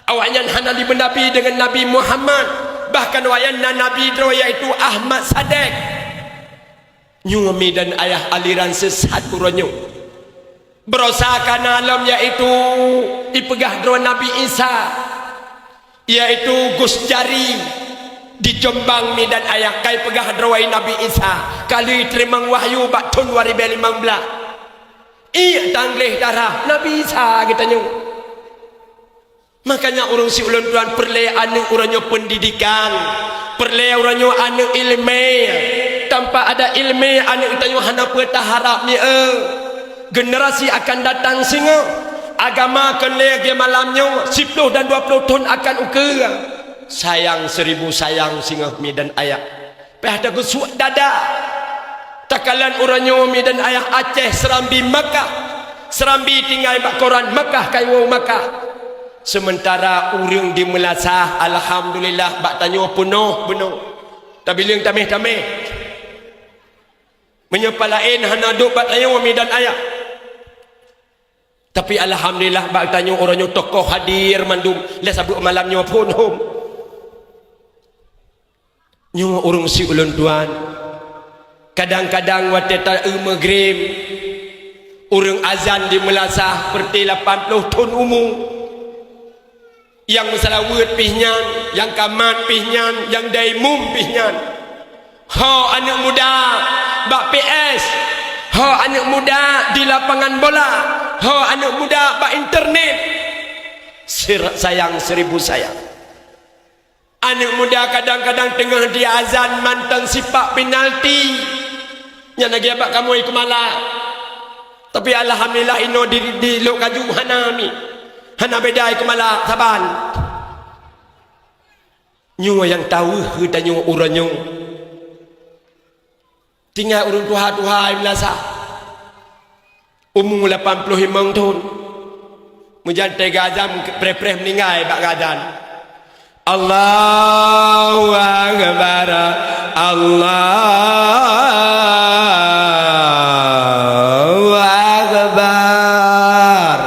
Awaknyan hana jimeunabi deungon Nabi Muhammad. Bahkan awaknyan na nabi droe yaitu Ahmad Sadek. Nyoe mi dan ayah aliran sesat uroe nyoe. Beurosa ka na lom yaitu ipeugah droe Nabi Isa, yaitu Gus Jari, di Jombang mi dan ayah ka ipeugah droe Nabi Isa, ka lheueh teurimong wahyu bak thon dua ribée limong blaih. Ié tan gleh darah Nabi Isa geutanyoe. Makanya ureuëng si ulôn tuan peureulée aneuk uroe nyoe peundidikan, peureulée uroe nyoe aneuk iéleumé. Tanpa ada iéleumé aneuk geutanyoe hana peue taharab mi eu. Generasi akan datang singoh, agama keu lhée geuh malam nyoe, siploh dan dua ploh thon akan ukeue. Sayang seribu sayang singoh mi dan ayah. Pih tageusuek dada. Takalon uroe nyoe mi dan ayah Aceh, Serambi, Makkah. Serambi tinggai bak koran, Makkah kaiwoe Makkah. Sementara ureuëng di meulasah, alhamdulillah, bak tanyoe peunoh bunoe. Tabileueng tameh-tameh. Meunyoe palaén hana dok bak tanyoe mi dan ayah. Tapi alhamdulillah bak tanyoe uroe nyoe tokoh hadir mandum lé saboh malam nyoe phon hom. Nyoe ureuëng si ulôn tuan. Kadang-kadang watée ta-eu meugrém, ureuëng azan di meulasah peureuté lapan ploh thon umu. Nyang meuseulaweuet pih nyan, nyang kamat pih nyan, nyang daimum pih nyan. Ho aneuk muda bak P S, ho aneuk muda di lapangan bola, ho aneuk muda bak internet. Sir-, sayang seribu sayang. Aneuk muda kadang-kadang teungoh di azan mantong sipak penalti. Nyan lagée bak kamoe i Keumala. Tapi alhamdulillah inoe di, di Lhokseumawe hana mi. Hana beda i Keumala saban. Nyoe nyang taweuh geutanyoe uroe nyoe. Tinggai ureuëng tuha-tuha i meulasah. Umu lapan ploh limong thon. Meujan teuga azan preh-preh meuninggai bak geuazan. Allahu Akbar. Allahu Akbar.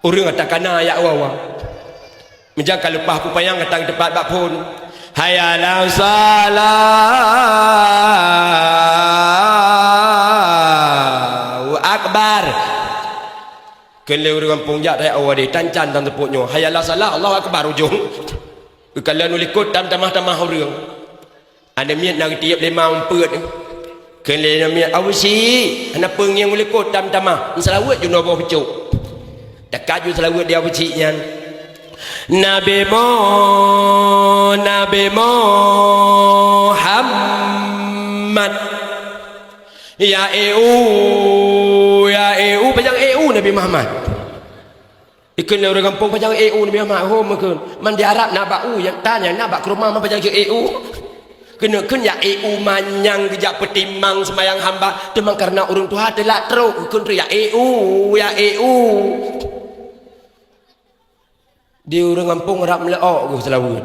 Ureuëng ata kana ayat wawa. Meujan ka leupah peupanyang gata teupat bak phon. Hayya 'alas shalah. Allahu Akbar. Keu lhée ureuëng gampông jak tayue awai deh, tancan dan teupok nyoe. Hayya 'alas shalah, Allahu Akbar ujong. Geukalon u likot tam tamah-tamah ureuëng. Aneuk miet na geutiep lé ma umpeuet. Kheun lé aneuk miet, "Abu Syik, hana peue ngieng u likot tam tamah. Meuseulaweuet ju noe boh peucok." Teuka ju seulaweuet di Abu Syik nyan. Nabi Mo-, Nabi Muhammad. Ya eu, ya eu, pajan eu Nabi Muhammad. Ikheun lé ureuëng gampông, "Pajan eu Nabi Muhammad?" Hom ikheun, "Man di Arab na bak u, nyang tan nyang na bak keurumoh, man pajan eu eu?" Keuneuk kheun ya eu manyang geujak peutimang seumayang hamba, teuma kareuna ureuëng tuha teulak trok, ikheun tu ya eu, ya eu. Di ureuëng gampông rab meuleuok geuh seulaweuet.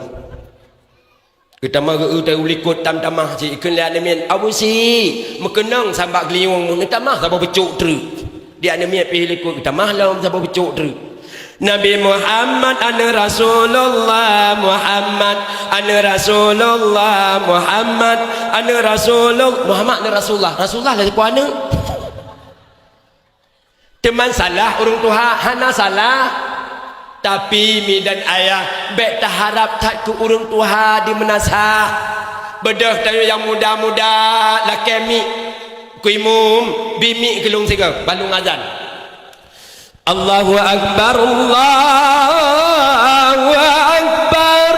Geutamah geu-eu teuh u likot tam-tamah cit, ikheun lé aneuk miet, "Abusyik, meukeunong sambak geulinyueng meuh, neutamah saboh peucok treuk." Di aneuk miet pih likot geutamah lom saboh peucok treuk. Nabi Muhammad aneuk Rasulullah, Muhammad aneuk Rasulullah, Muhammad aneuk Rasulul-, Muhammad aneuk Rasulullah. Rasulullah lah sipa aneuk. Teuma salah ureuëng tuha, hana salah. Tapi mi dan ayah, bék taharab that keu ureuëng tuha di meunasah. Beudôh tanyoe nyang muda-muda lakée miek keu imum, bi miek keu lôn sigoe, ban lôn azan. Allahu Akbar, Allahu Akbar.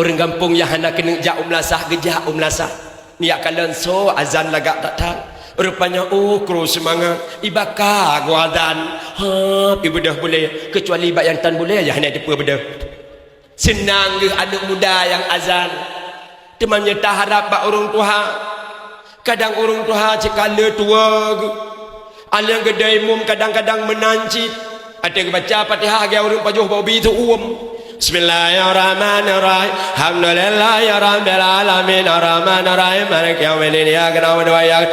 Ureuëng gampông nyang hana keuneuk jak u meulasah, geujak u meulasah. Nyak kalon soe azan lagak that-that. Rupanya, oh, kru seumangat. Ibaka geuazan. Ha, ibeudôh bulée. Keucuali bak nyang tan bulée, nyang hana teupeu beudôh. Seunang geuh aneuk muda nyang azan. Teuma nyoe taharab bak ureuëng tuha. Kadang ureuëng tuha cit ka le tuwoe geuh. Aleueng geude imum kadang-kadang meunan cit. Ateueh geubaca Fatihah lagée ureuëng pajoh bak ubi teuuem. Bismillahirrahmanirrahim. Alhamdulillahirabbil alamin. Arrahmanirrahim. Maliki yaumiddin. Iyyaka na'budu wa iyyaka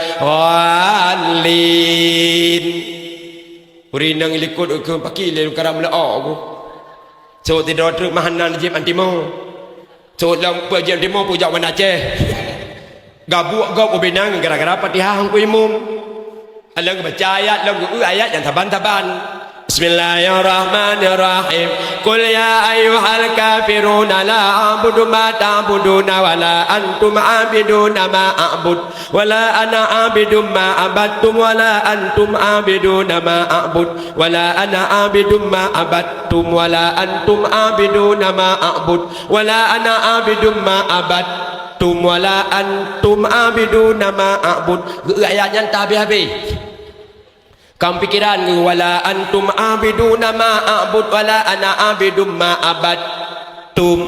nasta'in. Ureuëng inong likot ukeue paki lé lungkara meuleuok ku. Sot sidroe treuk meuhana jieb antimo. Sot lom peue jieb antimo peue jak u Banda Aceh. Gabuek gob ubé nang gara-gara Fatihah hana ku imum. Aleueng baca ayat lom geu ayat nyang saban-saban. Bismillahirrahmanirrahim. Qul ya ayyuhal kafiruna la a'budu ma ta'buduna wa la antum 'abiduna ma a'bud. Wala ana 'abidum ma 'abadtum wala antum 'abiduna ma a'bud. Wala ana 'abidum ma 'abadtum wala antum 'abiduna ma a'bud. Wala ana 'abidum ma 'abadtum wala antum 'abiduna ma a'bud. Geu ayat nyan ta habéh-habéh. Kam pikiran geu, wala antum 'abiduna ma a'bud wala ana 'abidum ma 'abadtum.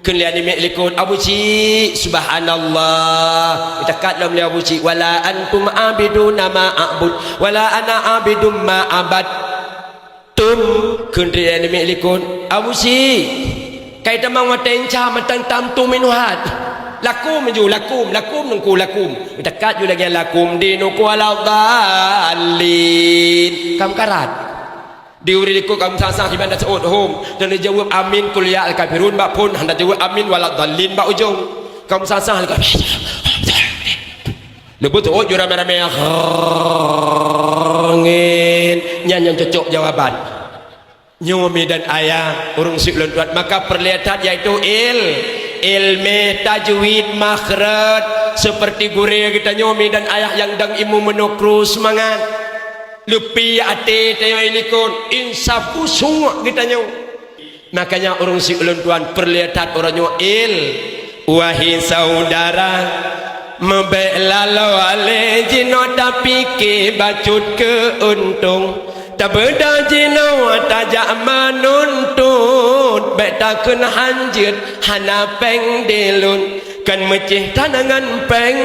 Kheun lé aneuk miet likot, "Abusyik, subhanallah." Geucakat lom lé Abusyik, "Wala antum 'abiduna ma a'bud, wala ana 'abidum ma 'abadtum." Kheun lé aneuk miet likot, "Abusyik, kai tamong watée inca mantong tam tu minuhat. Lakum ju, lakum, lakum nungku, lakum." Geucakat ju lagée, "Lakum dinukum waladdallin." Kam karat. Di ureuëng likot ka meusang-sang iban taseuôt hom, dan neujaweueb amin qul ya al kafirun bak phon, hana jaweueb amin waladdallin bak ujong. Ka meusang-sang leuka. Leubeh teuôt ju ramé-ramé, amin. Nyan nyang cocok jawaban. Nyoe mi dan ayah, ureuëng syik lôn tuan, maka peureulée that yaitu il-, ilmé tajwid makhraj, seperti gurée geutanyoe mi dan ayah nyang dang imu meunoe kru seumangat. Leupie até tanyoe likot, insaf khusyuk geutanyoe. Makanya ureuëng syik lôn tuan peureulée that uroe nyoe il. Wahai saudara, meubék laloe lé jinoe tapike bacut keu untông. Tabeudôh jinoe tajak meununtut, bék takheun hanjeuet hana péng dilôn. Kan meucéh tanangan péng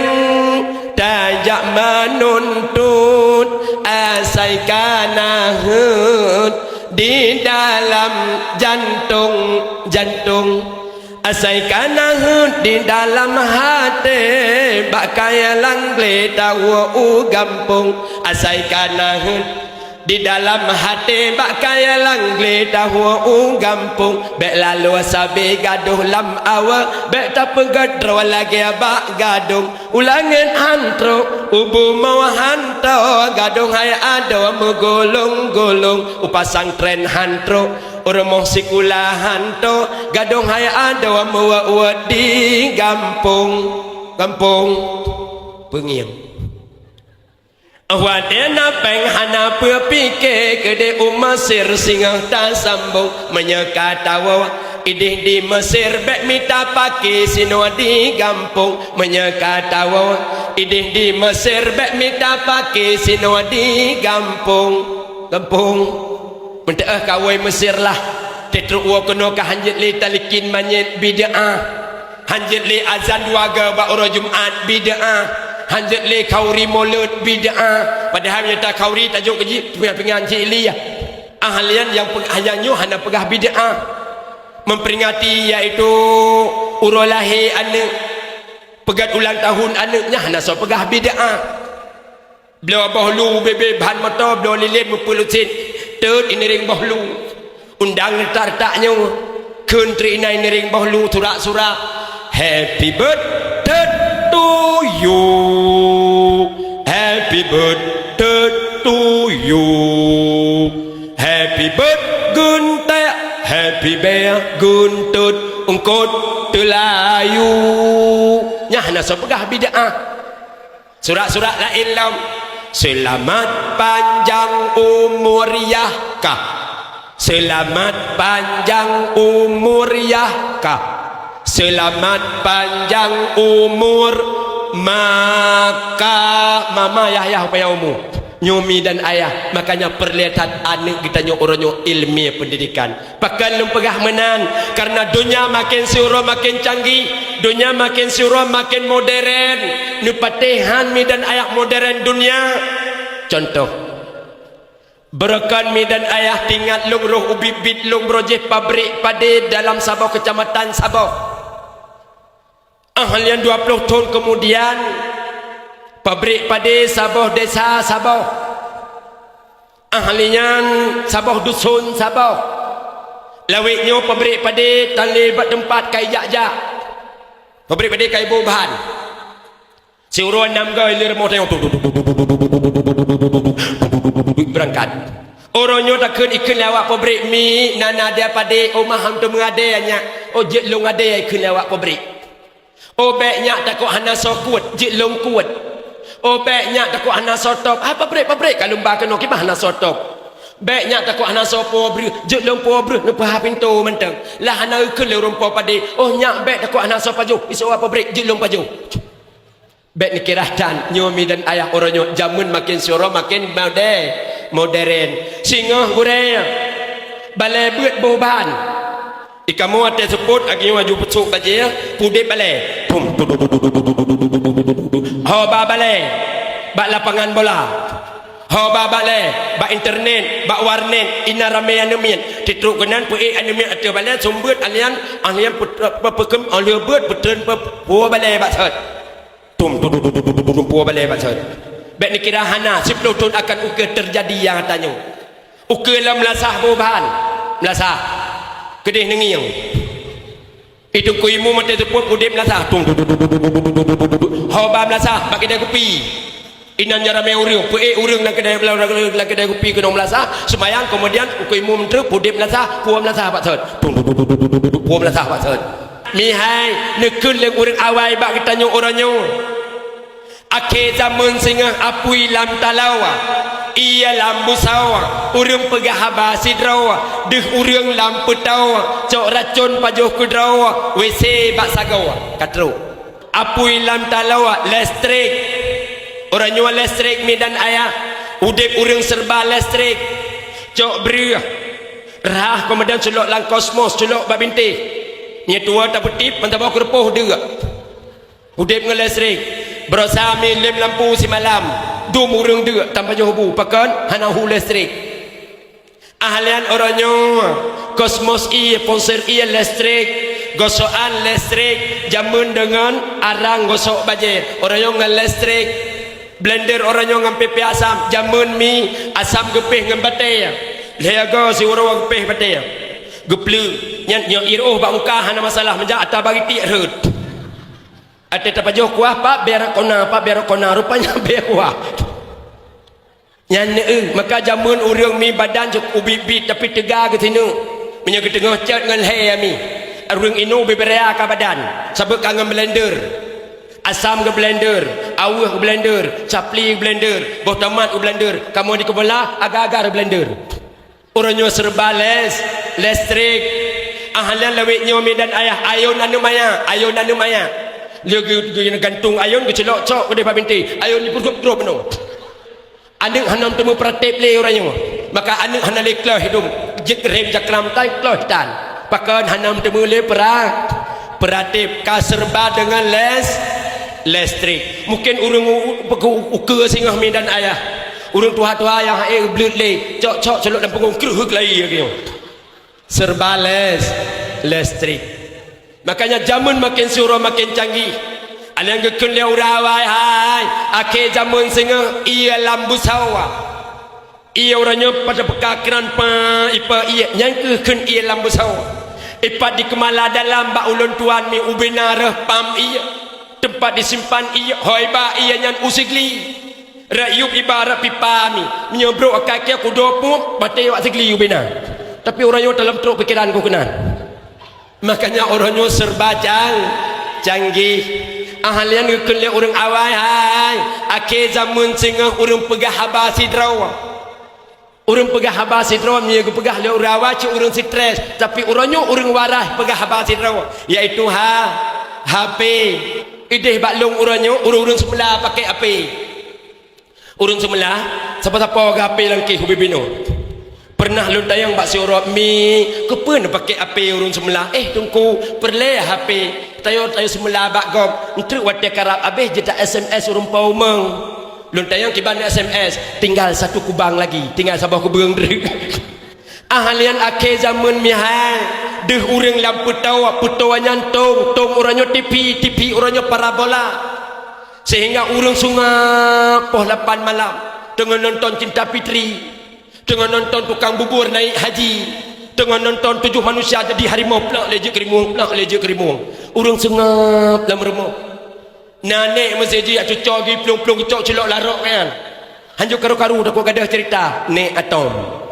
tajak meununtut, asai ka na heuet di dalam jantông, jantông. Asai ka na heuet di dalam haté, bak kayée langglé tawoe u gampông. Asai ka na heuet di dalam haté bak kayée langglé tawoe u gampông, bék laloe sabé gadôh lam awak, bék tapeugét droe lagée bak gadông. U langét han trok, u bumoe han trok, gadông hai adoe meugulong-gulong. U pasangtrén han trok, u rumoh sikula han trok, gadông hai adoe meuwot-wot di gampông, gampông. Peungieng. Watée na péng hana peue pike, keudeh u Mesir singoh tasambong. Meunyoe ka tawoe ideh di Mesir, bék mita pake sinoe di gampông. Meunyoe ka tawoe ideh di Mesir, bék mita pake sinoe di gampông. Gampông. Meuteueh ka woe Mesir lah, teutrok woe keunoe ka hanjeuet lé talikin manyét bid'ah. Hanjeuet lé azan dua goe bak uroe Jumat bid'ah. Hanjeuet lé khauri mulod bid'ah. Padahai meunyoe ta khauri tajok keu jih pingan-pingan cik Elia. Ahlian nyang pe-, hanya nyoe hana peugah bid'ah. Memperingati yaitu uroe lahé aneuk, peugét ulang tahun aneuk nyan hana soe peugah bid'ah. Bloe boh lu ubé-bé ban moto, bloe lilén meupeulut cit, teut inireng boh lu. Undang retak-retak nyoe, kheun teuinai inireng boh lu surak-surak. Happy birthday to you. Happy birthday to you. Happy birthday geuntek, happy birthday geunteut, eungkot teulayu. Nyan hana soe peugah bid'ah. Surak-surak laén lom. Selamat panjang umur yah kah. Selamat panjang umur yah kah. Selamat panjang umur maka mama yah yah panjang umur. Nyoe mi dan ayah, makanya peureulée that aneuk geutanyoe uroe nyoe ilmiah pendidikan. Pakon lôn peugah meunan? Karena donya maken siuroe maken canggih, donya maken siuroe maken modern. Neupatéh han mi dan ayah modern donya. Contoh, beureukan mi dan ayah tingat lôn roh ubit-bit lôn broh jih pabrik padé dalam saboh kecamatan saboh. Ahlian dua ploh thon keumudian, pabrik padé saboh desa saboh. Ahlian saboh duson saboh. Lawét nyoe pabrik padé tan lé bak teumpat kai jak-jak. Pabrik padé kai boh bahan. Siuroe nam goe lé rumoh tanyoe. Beurangkat. Uroe nyoe takheun ikheun lé awak pabrik mi, na-na adé padé, oh mah han teumeuadé nyak. Oh jeuet lôn adé ikheun lé awak pabrik. Oh bék nyak takot hana soe kuet, jeuet lôn kuet. Oh bék nyak takot hana soe top. Hai pabrik-pabrik ka lumba keunoe kiban hana soe top. Bék nyak takot hana soe po breuh, jeuet lôn po breuh neupeuhah pintoe mantong. Lah hana ikheun lé ureuëng po padé. Oh nyak bék takot hana soe pajoh, isoe pabrik jeuet lôn pajoh. Bék neukira tan nyoe mi dan ayah uroe nyoe jamén maken siuroe maken mode-, modern. Singoh gurée balée beuet boh ban. Ikamoe watée seupôt lagée nyoe aju peusok bajée, pudeb balée. Pum. Ho ba balée bak lapangan bola. Ho ba balée bak internet, bak warnet, inan ramé aneuk miet. Titrok keunan peuék aneuk miet ateueh balée, seumeubeuet alian, alian pe-, pe-, peukeum, oh lheueh beuet peutreun pe-, puwoe balée bak sot. Tum, tum, tum, puwoe balée bak sot. Bék neukira hana, siplôh thon akan ukeue teujadi nyang tanyoe. Ukeue lom meulasah boh ban. Meulasah. Keudeh neungieng. Itu ku imu mate seupôt udeb meulasah. Tum, tum, tum, tum, tum, tum, tum, tum, tum. Ho ba meulasah bak keudè kupi. Inan nyan ramé ureuëng, peuék ureuëng lam keudè, lam keudè kupi keunong meulasah, seumayang, keumudian ukeue imu meuteuk udeb meulasah, puwoe meulasah bak sot. Tum, tum, tum, tum, tum, tum, tum, puwoe meulasah bak sot. Mihai, neukheun lé ureuëng awai bak geutanyoe uroe nyoe. Akhé zamén singoh apui lam taloe, ié lam busoe, ureuëng peugah haba sidroe, deuh ureuëng lam peutoe, cok racon pajoh keu droe, WC bak sagoe. Ka trok. Apui lam taloe listrik. Uroe nyoe listrik mi dan ayah, udeb ureuëng serba listrik. Cok breueh. Rhah keumudian culok lam kosmos, culok bak bintéh. Nyoe tuwoe tapeutip, mantong boh keureupôh deuk. Udeb ngon listrik. Baroesa mi lem lampu simalam. Dum ureuëng deuk tan pajoh bu, pakon hana hu listrik. Ahlian uroe nyoe, kosmos ié, ponsel ié listrik, gosokan listrik, jamén deungon arang gosok bajée, uroe nyoe ngon listrik. Blender uroe nyoe ngon pipée asam, jamén mi, asam geupéh ngon batée. Lhée go siuroe geupéh batée. Geupleuk, nyan nyoe iroh bak muka hana masalah, meunjak ata bagi tiek rhot. Até tapajoh kuah, Pak, biar kona, Pak, biar kona, rupanya biar kuah. Nyan neueu, maka jamén ureuëng mi badan cok ubit-bit tapi teuga geusineuk. Meunyoe geuteungoh cot ngon lhée mi, ureuëng inoe beubeuraya ka badan, sabeue ka ngon blender. Asam geu blender, aweueh geu blender, capli geu blender, boh tomat geu blender, kamoe di keubola agar-agar blender. Uroe nyoe serba les-, listrik. Ahlian lawét nyoe mi dan ayah, ayôn aneuk maya, ayôn aneuk maya. Lheueh geu-, geu-, gantung ayôn geuceulok cok keudeh bak bintéh, ayôn jipeugrop-grop nyoe. Aneuk hana meuteumé peuratéb lé uroe nyoe. Maka aneuk hana lé kleuh hidong, jeuet rem cakram tan kleuh tan. Pakon hana meuteumé lé peura-, peuratéb, ka serba deungon les-, listrik. Mungken ureuëng u-, u-, u-, ukeue singoh mi dan ayah. Ureuëng tuha-tuha nyang hana ék bleut lé, cok-cok culok lam punggong, kreuh lagée nyoe. Serba les-, listrik. Makanya jameun makin siuroe makin canggih. Alèh geukheun lé ureuëng awai hai, akhé jameun singoh ié lam beusawa. Ié uroe nyoe pada peuka kran pa ipa ié, nyan kheueh kheun ié lam beusawa. Ipat di keumala dalam bak ulôn tuan mi ubena reuh pam ié. Teumpat disimpan ié, hoi ba ié nyan u sigli. Rot yup ibarat pipa mi, meunyoe brok akai kée kudo pup, batée wak sigli ubena. Tapi uroe nyoe dalam trok pikiran ku keunan. Makanya uroe nyoe serba cang-, canggih. Ahlian geukheun lé ureuëng awai hai, akhé jameun singoh ureuëng peugah haba sidroe. Ureuëng peugah haba sidroe meunyoe geupeugah lé ureuëng awai cit ureuëng stres, tapi uroe nyoe ureuëng waras peugah haba sidroe, yaitu ha-, H P. Ideh bak lôn uroe nyoe ureuëng-ureuëng seumula pakai H P. Ureuëng seumula, sapa-sapa geuhapé lam kéh ubé binoe. Peureunah lôn tanyong bak siuroe mi, "Keupeue neupaké H P ureuëng seumula?" "Eh, Teungku, peureulée H P. Tanyoe, tanyoe seumula bak gob, eunteuk watée karab abéh jeuet ta S M S ureuëng po umong." Lôn tanyong kiban S M S, "Tinggal satu kubang lagi, tinggal saboh kubeueng." Ahlian akhé jameun mihai, deuh ureuëng lam peutoe, peutoe nyan tong, tong uroe nyoe T V, T V uroe nyoe parabola. Sehingga ureuëng sungai poh lapan malam teungoh nonton Cinta Fitri, teungoh nonton tukang bubur naik haji, teungoh nonton tujuh manusia jadi harimau, plak lé jeuet keu rimueng, plak lé jeuet keu rimueng. Ureuëng seungab lam rumoh. Na nék meuseujid cuco geuh plueng-plueng geucok cilok larok nyan. Hanjeuet karu-karu takot gadoh cerita, nék Atom.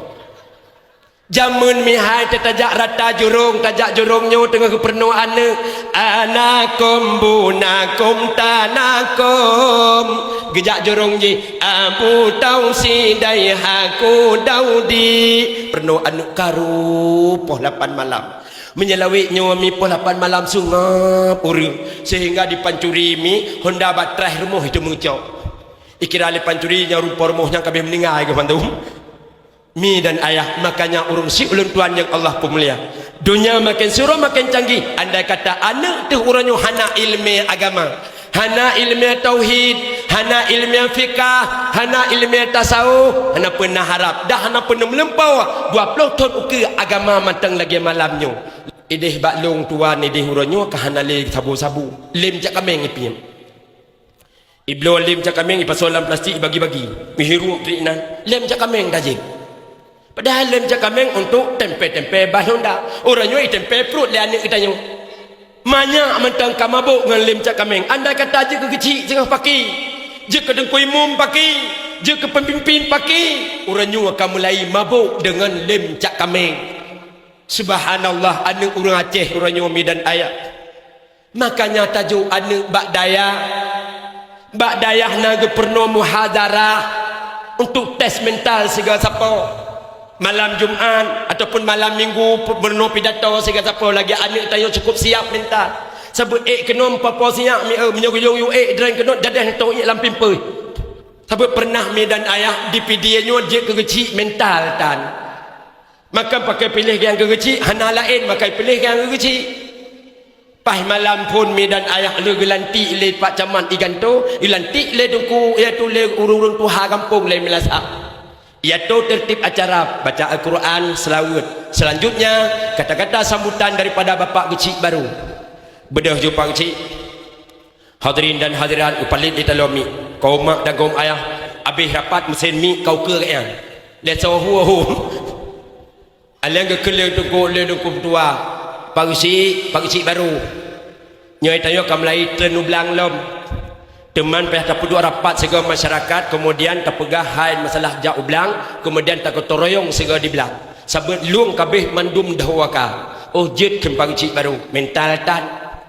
Jameun mihai tajak rata jurông, tajak jurông nyoe teungoh geupeurunoe aneuëk. Anakom bunakom tanakom. Geujak jurông jih Abu Tausi dai Haku Daudi. Peurunoe aneuëk karu poh lapan malam. Meunyoe lawét nyoe mi poh lapan malam sungob ureuëng, sehingga dipancuri mi honda bak traih rumoh itu meucok. Ikira lé pancuri nyang rumpok rumoh nyang ka abéh meuninggai geuh mandum. Mi dan ayah, makanya ureuëng syiek ulôn tuan nyang Allah peumulia. Donya makin suro makin canggih, andai kata aneuëk teuh uroe nyoe hana iéleumé agama, hana iéleumé tauhid, hana iéleumé fikah, hana iéleumé tasawuf, hana peue na harab, dah hana peue na meulumpoe dua ploh thon ukeue agama mantong lagée malam nyoe. Ideh bak lôn tuan ideh uroe nyoe ka hana lé sabu-sabu, lém cak kaméng ipiep. Ibloe lém cak kaméng ipasoe lam plastik ibagi-bagi. Meuhirup treuk inan, lém cak kaméng tajép. Padahai lém cak kaméng untuk tempe-tempe bah honda. Uroe nyoe itempe pruet lé aneuëk geutanyoe. Manyak mantong ka mabök ngon lém cak kaméng. Andai kata jeuet keu keuchik singoh paki, jeuet keu teungku imum paki, jeuet keu peumimpin paki, uroe nyoe ka mulai mabök deungon lém cak kaméng. Subhanallah, aneuëk ureuëng Aceh uroe nyoe mi dan ayah. Makanya tajok aneuëk bak dayah. Bak dayah na geupeurunoe muhadharah untuk tes mental sigoe sapo. Malam Jumat ataupun malam Minggu peurunoe pidato sigoe sapo lagée aneuëk tanyoe cukup siap mental. Sabeue ék keunoe papo siap mi, eh, meunyoe geuyue ék dren keunoe dadeh tong ék lam pimpeuih. Sabeue peureunah mi dan ayah di Pidie nyoe jeuet keu keuchik mental tan. Maka pakai piléh nyang keuchik, hana laén pakai piléh nyang keuchik. Paih malam phon mi dan ayah lé geulantik lé Pak Camat iganto, geulantik lé teungku, iaitu lé ureuëng-ureuëng tuha gampông lé meulasah. Iaitu tertib acara baca Al-Quran, selawat. Selanjutnya, kata-kata sambutan daripada bapak keuchik baru. Beudôh ju pak keuchik. Hadirin dan hadirat, geupalét di taloe mic. Kaum mak dan kaum ayah, abéh rapat meusén mic ka ukeue gét nyan. Lé soe hu-hu. Alèh geukheun lé teungku, lé teungku meutuah, pak keuchik, pak keuchik barô. Nyoe tanyoe ka mulai treun u blang lom. Teuma payah tapeuduek rapat sigoe masyarakat, keumudian tapeugah hai masalah jak u blang, keumudian tagotoe royong sigoe di blang. Saboh lueng ka abéh mandum dhoe ka. Oh jeuet kheun pak keuchik barô, mental tan.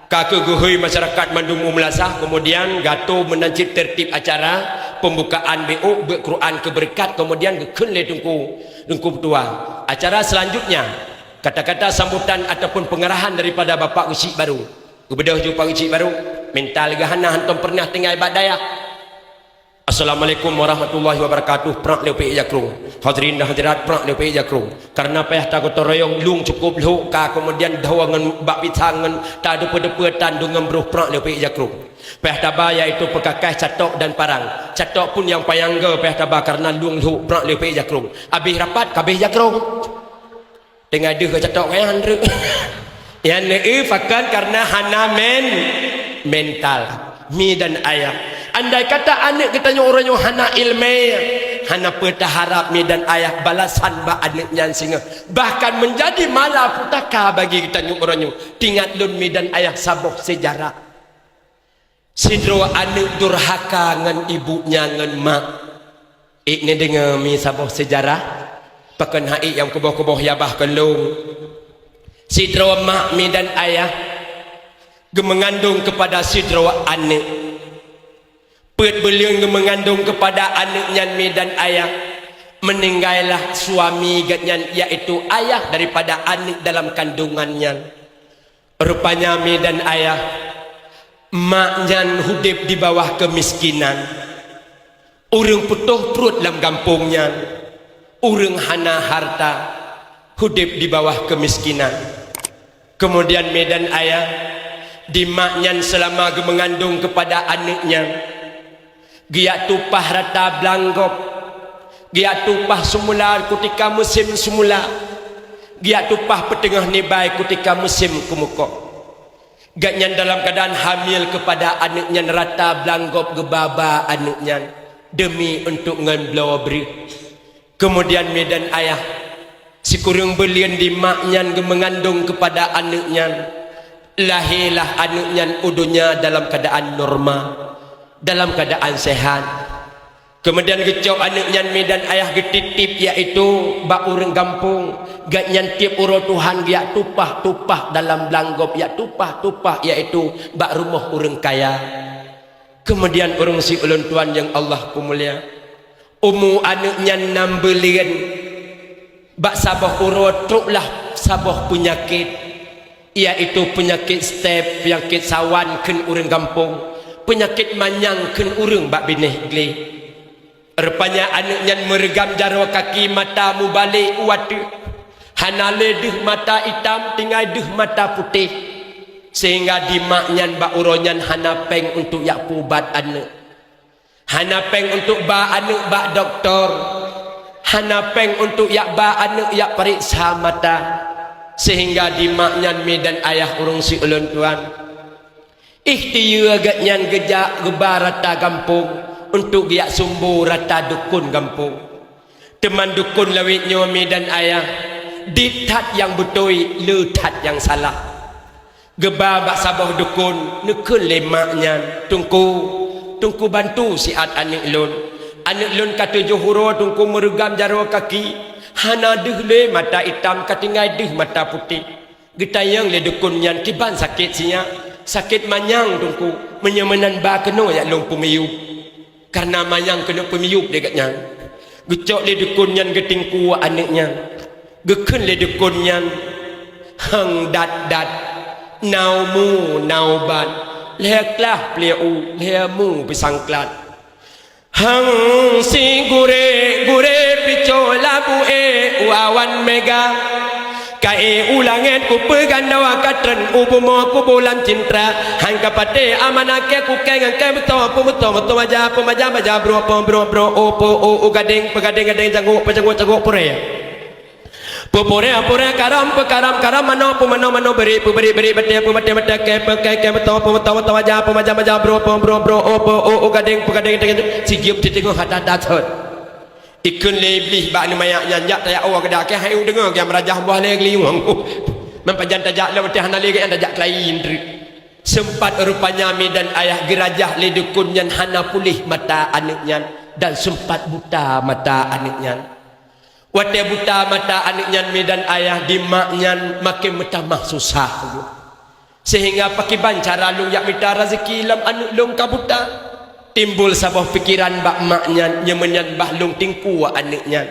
Ka keuh geuhôi masyarakat mandum u meulasah, keumudian gato meunan cit tertib acara pembukaan B O, beuet Quran keu beureukat, keumudian geukheun lé teungku, teungku meutuah. Acara selanjutnya, kata-kata sambutan ataupun pengarahan daripada bapak keuchik barô. Geubeudôh ju pak keuchik barô, mental geuh hana, hantom peureunah tinggai bak dayah. Assalamualaikum warahmatullahi wabarakatuh. Prak lé upék jakrong. Hadirin dan hadirat, prak lé upék jakrong. Karena payah tagotoe royong, lueng cukup lhok ka, keumudian dhoe ngon bak pisang ngon tadeupeu-deupeu tan deungon broh, prak lé upék jakrong. Payah taba yaitu peukakah catok dan parang. Catok pun nyang panyang ge payah taba karena lueng lhok brak leupie jakrong. Abéh rapat kabéh jakrong. Teungoh deuh catok nyan reu. Nyan eu pakon karena hana men-, mental. Mi dan ayah. Andai kata aneuk geutanyoe uroe nyoe hana ileumèe, hana peue taharap mi dan ayah balasan bak aneuk nyan singoh. Bahkan menjadi malapetaka bagi geutanyoe uroe nyoe. Teuingat lôn mi dan ayah saboh sejarah. Sidroe aneuk durhaka ngon ibu nya ngon mak. Ék neudeungoe mi saboh sejarah, pakon han ék nyang kuboh-kuboh yah bah keu lôn. Sidroe mak mi dan ayah geumeungandong keupada sidroe aneuk. Peuet buleuen geumeungandong keupada aneuk nyan mi dan ayah, meuninggai lah suami geuh nyan, yaitu ayah daripada aneuk dalam kandungan nyan. Rupanya mi dan ayah, mak nyan udeb di bawah keumiskinan. Ureuëng putôh pruet lam gampông nyan, ureuëng hana harta, udeb di bawah keumiskinan. Keumudian mi dan ayah, di mak nyan seulama geumeungandong keupada aneuk nyan, geujak tupah rata blang gob, geujak tupah seumula kutika musém seumula, geujak tupah peuteungoh nibai kutika musém keumeukoh. Gobnyan dalam keuadaan hamil keupada aneuk nyan, rata blang gob geuba-ba aneuk nyan deumi untuk ngon bloe breueh. Keumudian mi dan ayah, sikureueng buleuen di mak nyan geumeungandong keupada aneuk nyan, lahé lah aneuk nyan u donya dalam keuadaan normal, dalam keuadaan sehat. Keumudian geucok aneuk nyan mi dan ayah geutitip, yaitu bak ureuëng gampông. Gobnyan tieb uroe tuha geujak tupah-tupah dalam blang gob, jak tupah-tupah, yaitu bak rumoh ureuëng kaya. Keumudian ureuëng si ulôn tuan nyang Allah peumulia, umu aneuk nyan nam buleuen, bak saboh uroe troklah saboh peunyakét, yaitu peunyakét step, peunyakét sawan kheun ureuëng gampông, peunyakét manyang kheun ureuëng bak binéh gleh. Rupanya aneuk nyan meureugam jaroe kaki, mata mubalek u ateueh, hana lé deuh mata itam, tinggai deuh mata putéh, sehingga di mak nyan bak uroe nyan hana péng untuk jak peuubat aneuk. Hana péng untuk ba aneuk bak dokto, hana péng untuk jak ba aneuk jak pareksa mata, sehingga di mak nyan mi dan ayah ureuëng si ulôn tuan, ikhtiyeue gobnyan geujak geuba rata gampông untuk geujak sumbo rata dukon gampông. Teuma dukon lawét nyoe mi dan ayah, dit that nyang beutôi, le that nyang salah. Geuba bak saboh dukon, neukheun lé mak nyan, "Teungku, Teungku bantu siat aneuk lôn. Aneuk lôn ka tujoh uroe Teungku meureugam jaroe kaki, hana deuh lé mata itam, ka tinggai deuh mata putéh." Geutanyong lé dukon nyan, "Kiban sakét si nyak?" "Sakét manyang, Teungku." "Meunyoe meunan ba keunoe jak lôn peumiyueb." Kareuna manyang keuneuk peumiyueb lé gobnyan. Geucok lé dukon nyan geutingku aneuk nyan. Geukheun lé dukon nyan, "Hang dat-dat, na u mu, na u ban, lhée klah pliek u, lhée mu pisang klat. Hang si gurée-gurée picoe labu ék u awan meuga. Ka ék u langét kupeugandoe, ka treun u bumoe kubulam cintra. Han ka patéh amanah kée kukée ngon kée beutoe, peubeutoe beutoe, baja peubaja, baja broe peuh broe broe, o peuh o, u gadéng peugadéng, gadéng jangôk peuh jangôk, jangôk peuréh. Peupuréh-puréh, karam peukaram, karam manoe peuh manoe, manoe beurék peuh beurék, beurék batée peuh batée, batée kée peuh kée, kée beutoe peuh beutoe, beutoe baja peuh baja, baja broe peuh broe broe, o peuh o, u gadéng peugadéng, gadéng sigiep teuteungoh hata that thot." Ikheun lé Iblih bak aneuk manyak nyan, "Jak tajak woe keuda kée, han ék u deungoe kée meurajah boh lé geuliwang. Meupajan tajak lom, watée hana lé gét nyan tajak keulayi treuk." Seumpat rupanya mi dan ayah geurajah lé dukon nyan hana puléh mata aneuk nyan dan seumpat buta mata aneuk nyan. Watée buta mata aneuk nyan mi dan ayah, di mak nyan maken meutamah susah. Sehingga pakiban cara lôn jak mita raseuki lom aneuk lôn ka buta? Timbul saboh pikeran bak mak nyan, nyoe meunyan bah lôn tingku aneuk nyan.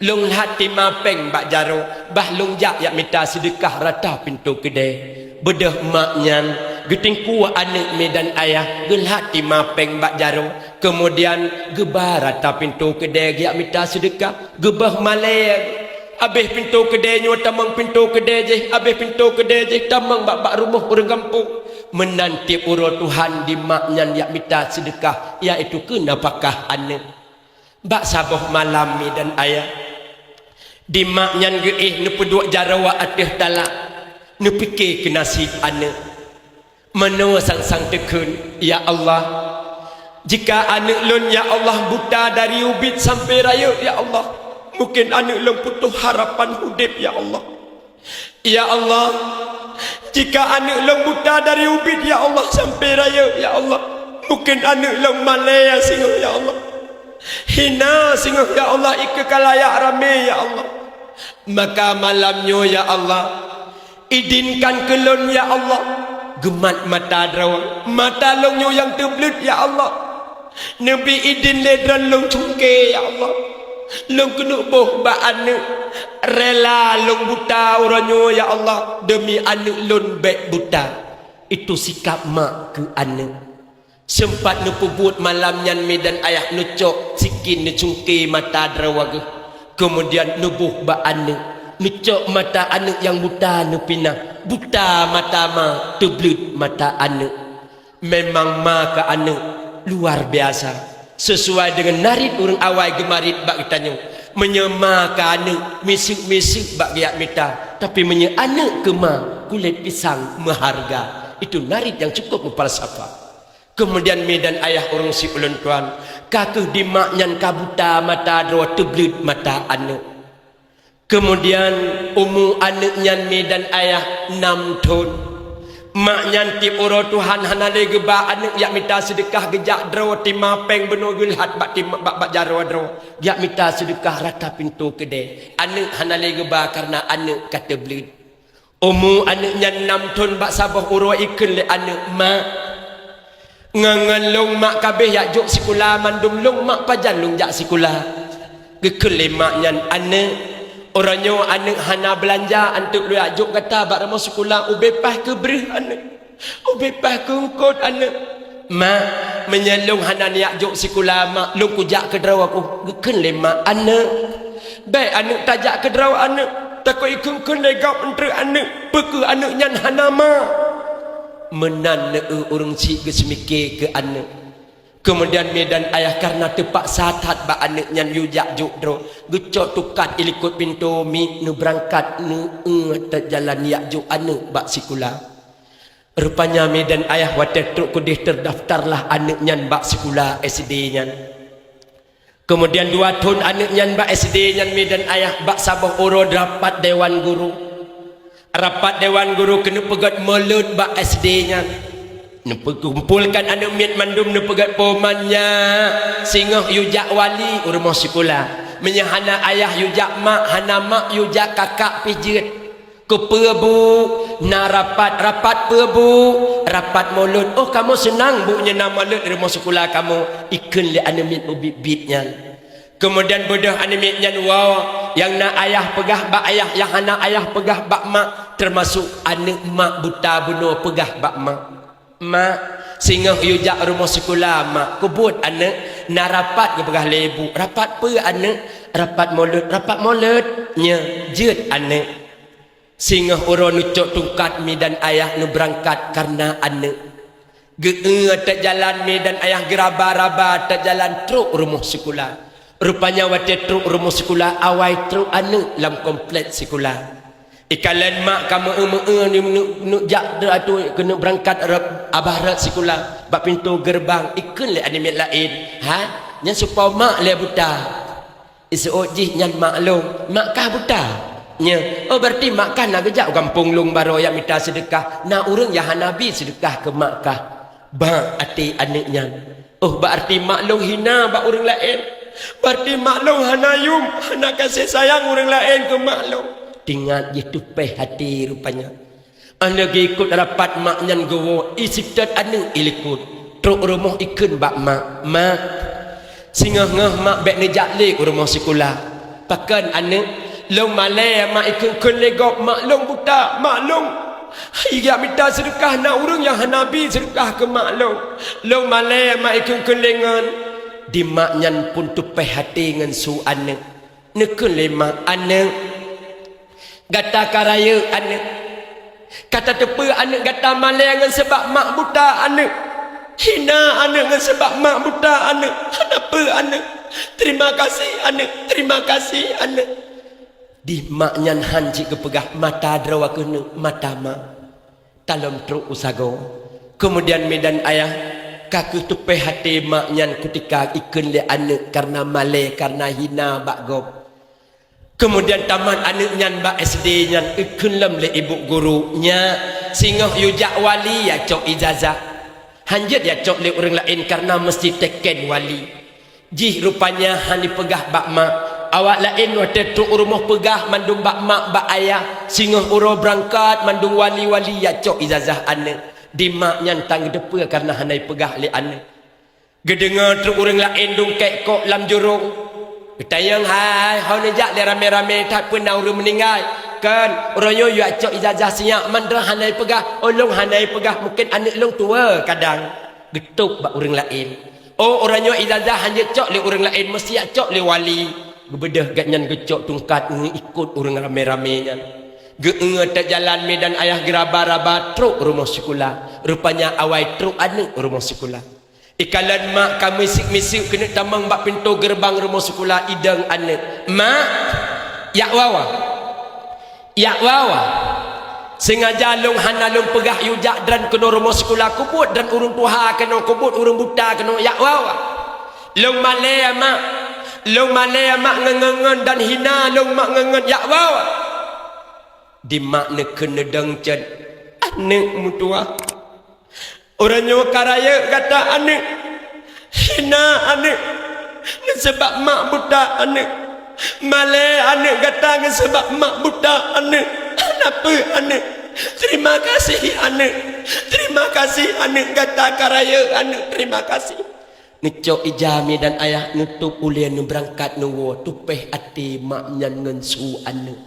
Lôn lhat tima péng bak jaroe, bah lôn jak jak mita seudeukah rata pintoe keudée. Beudôh mak nyan geutingku aneuk mi dan ayah, geulhat tima péng bak jaroe, keumudian geuba rata pintoe keudée geujak mita seudeukah, geuboh malée. Abéh pintoe keudée nyoe tamong pintoe keudée jéh, abéh pintoe keudée jéh tamong bak-bak rumoh ureuëng gampông. Meunan tieb uroe Tuhan di mak nyan jak mita seudeukah, yaitu keu nafakah aneuëk. Bak saboh malam mi dan ayah, di mak nyan geuéh neupeuduek jaroe ateueh talak, neupike keu naseb aneuëk. Manoe sang-sang teukheun, "Ya Allah, jika aneuëk lôn, ya Allah, buta dari ubit sampai rayeuk, ya Allah, mungkin aneuëk lôn putôh harapan udeb, ya Allah. Ya Allah, jika aneuëk lôn buta dari ubit, ya Allah, sampai rayeuk, ya Allah, mungkin aneuëk lôn malée singoh, ya Allah. Hina singoh, ya Allah, ikeu ka layak ramé, ya Allah." Maka malam nyoe, ya Allah, idinkan keu lôn, ya Allah, geumat mata droe, mata lôn nyoe nyang teubleuet, ya Allah. Neubi idin lé Droe lôn cungke, ya Allah. Lôn keuneuk boh bak aneuëk. Rela lôn buta uroe nyoe, ya Allah, demi aneuëk lôn bék buta. Itu sikap mak keu aneuëk. Seumpat neupeubuet malam nyan mi dan ayah neucok sikin neucungke mata droe geuh. Keumudian neuboh bak aneuëk. Neucok mata aneuëk nyang buta neupinah. Buta mata ma, teubleuet mata aneuëk. Memang ma keu aneuëk luar biasa. Sesuai deungon narit ureuëng awai geumarit bak geutanyoe. Meunyoe ma keu aneuëk miseuk-miseuk bak geujak mita, tapi meunyoe aneuëk keu ma, kulét pisang meuharga. Itu narit nyang cukup meufalsafah. Keumudian mi dan ayah ureuëng si ulôn tuan, ka kheueh di mak nyan ka buta mata droe teubleuet mata aneuëk. Keumudian umu aneuëk nyan mi dan ayah nam thon. Mak nyan tieb uroe Tuhan hana lé geuba aneuëk jak mita seudeukah geujak droe tima péng bunoe geulhat bak tima, bak, bak jaroe droe. Jak mita seudeukah rata pintoe keudée. Aneuëk hana lé geuba kareuna aneuëk ka teubleuet. Umu aneuëk nyan nam thon bak saboh uroe ikheun lé aneuëk, "Mak, ngon, ngon lôn mak ka abéh jak jok sikula mandum lôn mak pajan lôn jak sikula." Geukheun lé mak nyan, "Aneuëk, uroe nyoe aneuëk hana beulanja, anteuk lôn jak jok gata bak rumoh sikula ubé paih keu breueh aneuëk." Ubé paih keu eungkôt aneuëk. "Mak, meunyoe lôn hana neujak jok sikula mak, lôn kujak keudroe kheueh," geukheun lé mak aneuëk. "Bék aneuëk tajak keudroe aneuëk, takot ikheun-kheun lé gob eunteuk aneuëk, peu kheueh aneuëk nyan hana ma." Meunan neu-eu ureuëng syiek geuseumike keu aneuëk. Keumudian mi dan ayah kareuna teupaksa that bak aneuëk nyan yue jak jok droe, geucok tungkat ilikot pintoe miet neubeurangkat neu-eu that jalan jak jok aneuëk bak sikula. Rupanya mi dan ayah watée trok keudeh teurdaftarlah aneuëk nyan bak sikula S D nyan. Keumudian dua thon aneuëk nyan bak S D nyan mi dan ayah bak saboh uroe rapat dewan guru. Rapat dewan guru keuneuk peugét mulod bak S D nyan. Neupeukumpolkan aneuëk miet mandum neupeugét, "Poh manyak singoh yue jak wali u rumoh sikula. Meunyoe hana ayah yue jak mak, hana mak yue jak kakak pih jeuet." "Keupeue, Bu?" "Na rapat." "Rapat peue, Bu?" "Rapat mulod." "Oh, kamoe seunang, Bu, nyoe na mulod rumoh sikula kamoe," ikheun lé aneuëk miet ubit-bit nyan. Keumudian beudôh aneuëk miet nyan woe, nyang na ayah peugah bak ayah, nyang hana ayah peugah bak mak, teumasok aneuëk mak buta bunoe peugah bak mak, "Mak, singoh yue jak rumoh sikula, Mak, keubuet aneuëk, na rapat geupeugah lé Bu." "Rapat peue aneuëk?" "Rapat mulod." "Rapat mulod, nyoe jeuet aneuëk." Singoh uroe neucok tungkat mi dan ayah neubeurangkat kareuna aneuëk. Geu-eu that jalan mi dan ayah geuraba-raba that jalan trok rumoh sikula. Rupanya watée trok rumoh sikula, awai trok aneuëk lam komplek sikula. Ikalon mak ka meu-eu-meu-eu ni, neuk, neuk jak ateueh keuneuk beurangkat rot, abah rot sikula. Bak pintoe geureubang ikheun lé aneuëk miet laén, "Hai, nyan supo mak lé buta." Iseuôt jih nyan mak lôn, mak kah buta. Nyoe, oh, berarti mak kah na geujak u gampông lôn baroe jak mita seudeukah, na ureuëng nyang hana bi seudeukah keu mak kah. Bak até aneuëk nyan, oh, berarti mak lôn hina bak ureuëng laén. Berarti mak lôn hana yum, hana kaseh sayang ureuëng laén keu mak lôn. Tingat jih tupéh até rupanya. Aneuk geuikot rapat mak nyan geuwoe, iseutôt aneuk ilikot. Trok rumoh ikheun bak mak, "Mak, singoh-ngoh mak bék neujak lé u rumoh sikula." "Pakon aneuk?" "Lôn malée mak ikheun-kheun lé gob, mak lôn buta, mak lôn jak mita seudeukah, na ureuëng nyang hana bi seudeukah keu mak lôn. Lôn malée mak ikheun-kheun lé ngon." Di mak nyan phon tupéh até ngon su aneuk. Neukheun lé mak, "Aneuk, gata ka rayeuk aneuk. Ka tateupeue aneuk gata malée ngon sabab mak buta aneuk. Hina aneuk ngon sabab mak buta aneuk. Hana peue aneuk. Terima kasih aneuk. Terima kasih aneuk. Di mak nyan han cit geupeugah mata droe keuneuk mata mak. Talom trok u sagoe. Keumudian mi dan ayah ka kheueh tupéh até mak nyan keutika ikheun lé aneuk kareuna malée, kareuna hina bak gob. Keumudian tamat aneuk nyan bak S D nyan ikheun lom lé ibu guru, "Nyak, singoh yue jak wali ya cok ijazah. Han jeuet ya cok lé ureuëng laén kareuna meusti teken wali." Jih rupanya han ipeugah bak mak. Awak laén watée trok u rumoh peugah mandum bak mak bak ayah, singoh uroe beurangkat mandum wali-wali ya cok ijazah aneuk. Di mak nyan tan geuteupeue kareuna hana ipeugah lé aneuk. Geudeungoe trok ureuëng laén dungkek kok lam jurông. Geutanyong, "Hai, ho neujak lé ramé-ramé that peue na ureuëng meuninggai?" "Kon, uroe nyoe yue cok ijazah sinyak mandum hana ipeugah, ulôn hana ipeugah mungken aneuk lôn tuwoe kadang." Geutôb bak ureuëng laén. "Oh, uroe nyoe ijazah han jeuet cok lé ureuëng laén, meusti cok lé wali." Geubeudôh gobnyan geucok tungkat ngon ikot ureuëng ramé-ramé nyan. Geuéue teuk jalan mi dan ayah geuraba-raba trok rumoh sikula. Rupanya awai trok aneuk rumoh sikula. Ikalon mak ka miseuk-miseuk keuneuk tamong bak pintoe geureubang rumoh sikula idong aneuk. "Mak, jak wawa. Jak wawa. Seungaja lôn hana lôn peugah yue jak droen keunoe rumoh sikula, kubuet droen ureuëng tuha keunoe, kubuet ureuëng buta keunoe, jak wawa. Lôn malée mak. Lôn malée mak ngon-ngon dan hina lôn mak ngon-ngon, jak wawa." Di mak neukheun neudong cot, "Aneuk meutuwah. Uroe nyoe ka rayeuk gata aneuk. Hina aneuk ngon sabab mak buta aneuk. Malée aneuk gata ngon sabab mak buta aneuk. Hana peue aneuk. Terima kasih aneuk. Terima kasih aneuk, gata ka rayeuk aneuk. Terima kasih." Neucok ija mi dan ayah, neutôb ulée, neubeurangkat neuwoe, tupéh até mak nyan ngon su aneuk.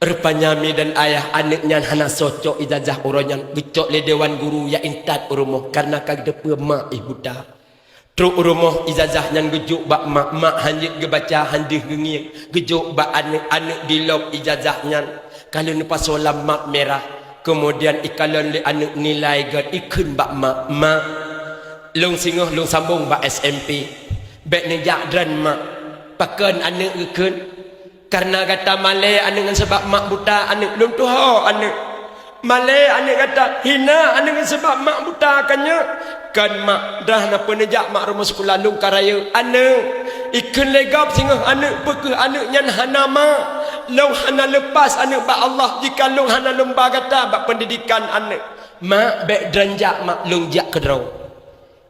Rupanya mi dan ayah aneuk nyan hana soe cok ijazah uroe nyan, geucok lé dewan guru jak intat u rumoh kareuna ka geuteupeue mak jih buta. Trok u rumoh ijazah nyan geujok bak mak, mak han jeuet geubaca, han deuh geungieng, geujok bak aneuk, aneuk dilop ijazah nyan ka lheueh neupasoe lam map mirah. Keumudian ikalon lé aneuk nilai gét, ikheun bak mak, "Mak, lôn singoh lôn sambong bak S M P. Bék neujak droen mak." "Pakon aneuk?" geukheun. "Kareuna gata malée aneuk ngon sabab mak buta aneuk, lôn tuho aneuk. Malée aneuk gata, hina aneuk ngon sabab mak buta kan nyoe. Kon mak, droeneuh na peuneujak mak rumoh sikula, lôn ka rayeuk aneuk." Ikheun lé gob singoh aneuk, "Peu kheueh aneuk nyan hana mak? Lôn hana leupah aneuk bak Allah jika lôn hana lôn ba gata bak peundidikan aneuk." "Mak, bék droen jak mak, lôn jak keudroe."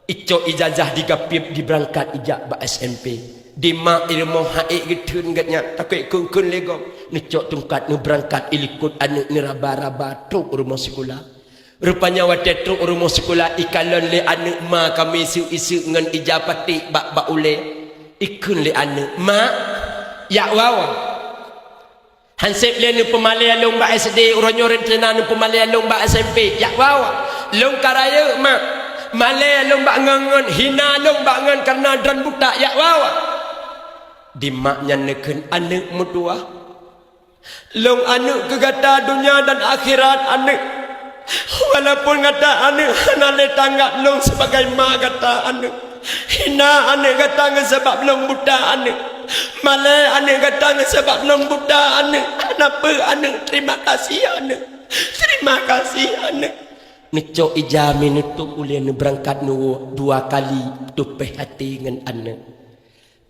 Icok ijazah digapieb, dibeurangkat ijak bak S M P. Di mak i rumoh han ék geutheun gét nyan, takot kheun-kheun lé gob. Neucok tungkat, neubeurangkat ilikot aneuk, neuraba-raba trok rumoh sikula. Rupanya watée trok rumoh sikula, ikalon lé aneuk ma ka miseuk-iseuk ngon ija paték bak, bak ulée. Ikheun lé aneuk, "Mak, jak wawa." "Han seb lé neupeumalée lôn bak S D, uroe nyoe rencana neupeumalée lôn bak S M P, jak wawa. Lôn ka rayeuk mak. Malée lôn bak ngon-ngon, hina lôn bak ngon kareuna droen buta, jak wawa." Di mak nyan neukheun, "Aneuk meutuwah. Lôn aneuk keu gata donya dan akhirat aneuk. Walaupun gata aneuk hana lé tanggap lôn sibagai ma gata aneuk. Hina aneuk gata ngon sabab lôn buta aneuk. Malée aneuk gata ngon sabab lôn buta aneuk. Hana peue aneuk, terima kasih aneuk. Terima kasih aneuk." Neucok ija mi, neutôb ulée, neubeurangkat neuwoe dua kali, tupéh até ngon aneuk.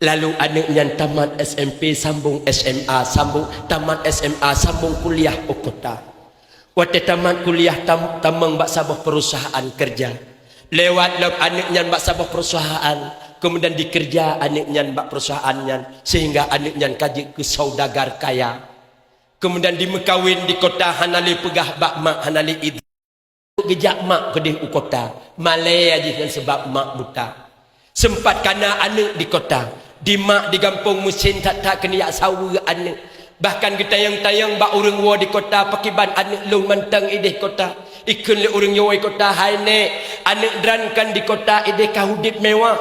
Lalu aneuk nyan tamat S M P, sambong S M A, sambong, tamat S M A, sambong kuliah u kota. Watée tamat kuliah, tam-, tamong bak saboh perusahaan keureuja. Lewat lom aneuk nyan bak saboh perusahaan, keumudian dikeureuja aneuk nyan bak perusahaan nyan, sehingga aneuk nyan ka jeuet keu saudagar kaya. Keumudian dimeukawen di kota, hana lé peugah bak mak, hana lé idhin. Geujak mak keudeh u kota, malée jih ngon sabab mak buta. Seumpat kana aneuk di kota, di mak di gampông meusen that-that keuneuk jak saweue aneuk. Bahkan geutanyong-tanyong bak ureuëng woe di kota, "Pakriban aneuk lôn mantong ideh kota?" Ikheun lé ureuëng nyoe woe kota, "Hai nék, aneuk droen kon di kota ideh ka udeb mewah.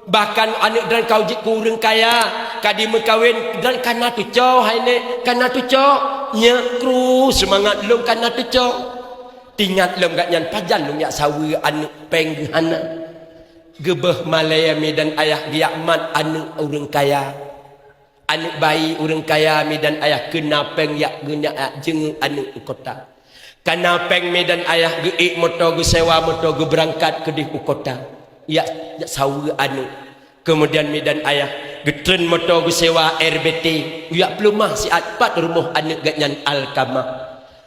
Bahkan aneuk droen ka jeuet keu ureuëng kaya, ka dimeukawen, droen kana teucok, hai nék, kana teucok." Nyak kru seumangat lôn kana teucok. Tingat lom gobnyan pajan lôn jak saweue aneuk, péng geuh hana. Geubeuh malée mi dan ayah geujak mat aneuk ureuëng kaya. Aneuk bayi ureuëng kaya mi dan ayah keuna péng jak geuneuk jak jeungeuk aneuk u kota. Kana péng mi dan ayah geuék moto, geusewa moto, geubeurangkat keudeh u kota. Jak, jak saweue aneuk. Keumudian mi dan ayah geutreun moto, geusewa R B T, jak peuleumah siat pat rumoh aneuk gobnyan Alkamah.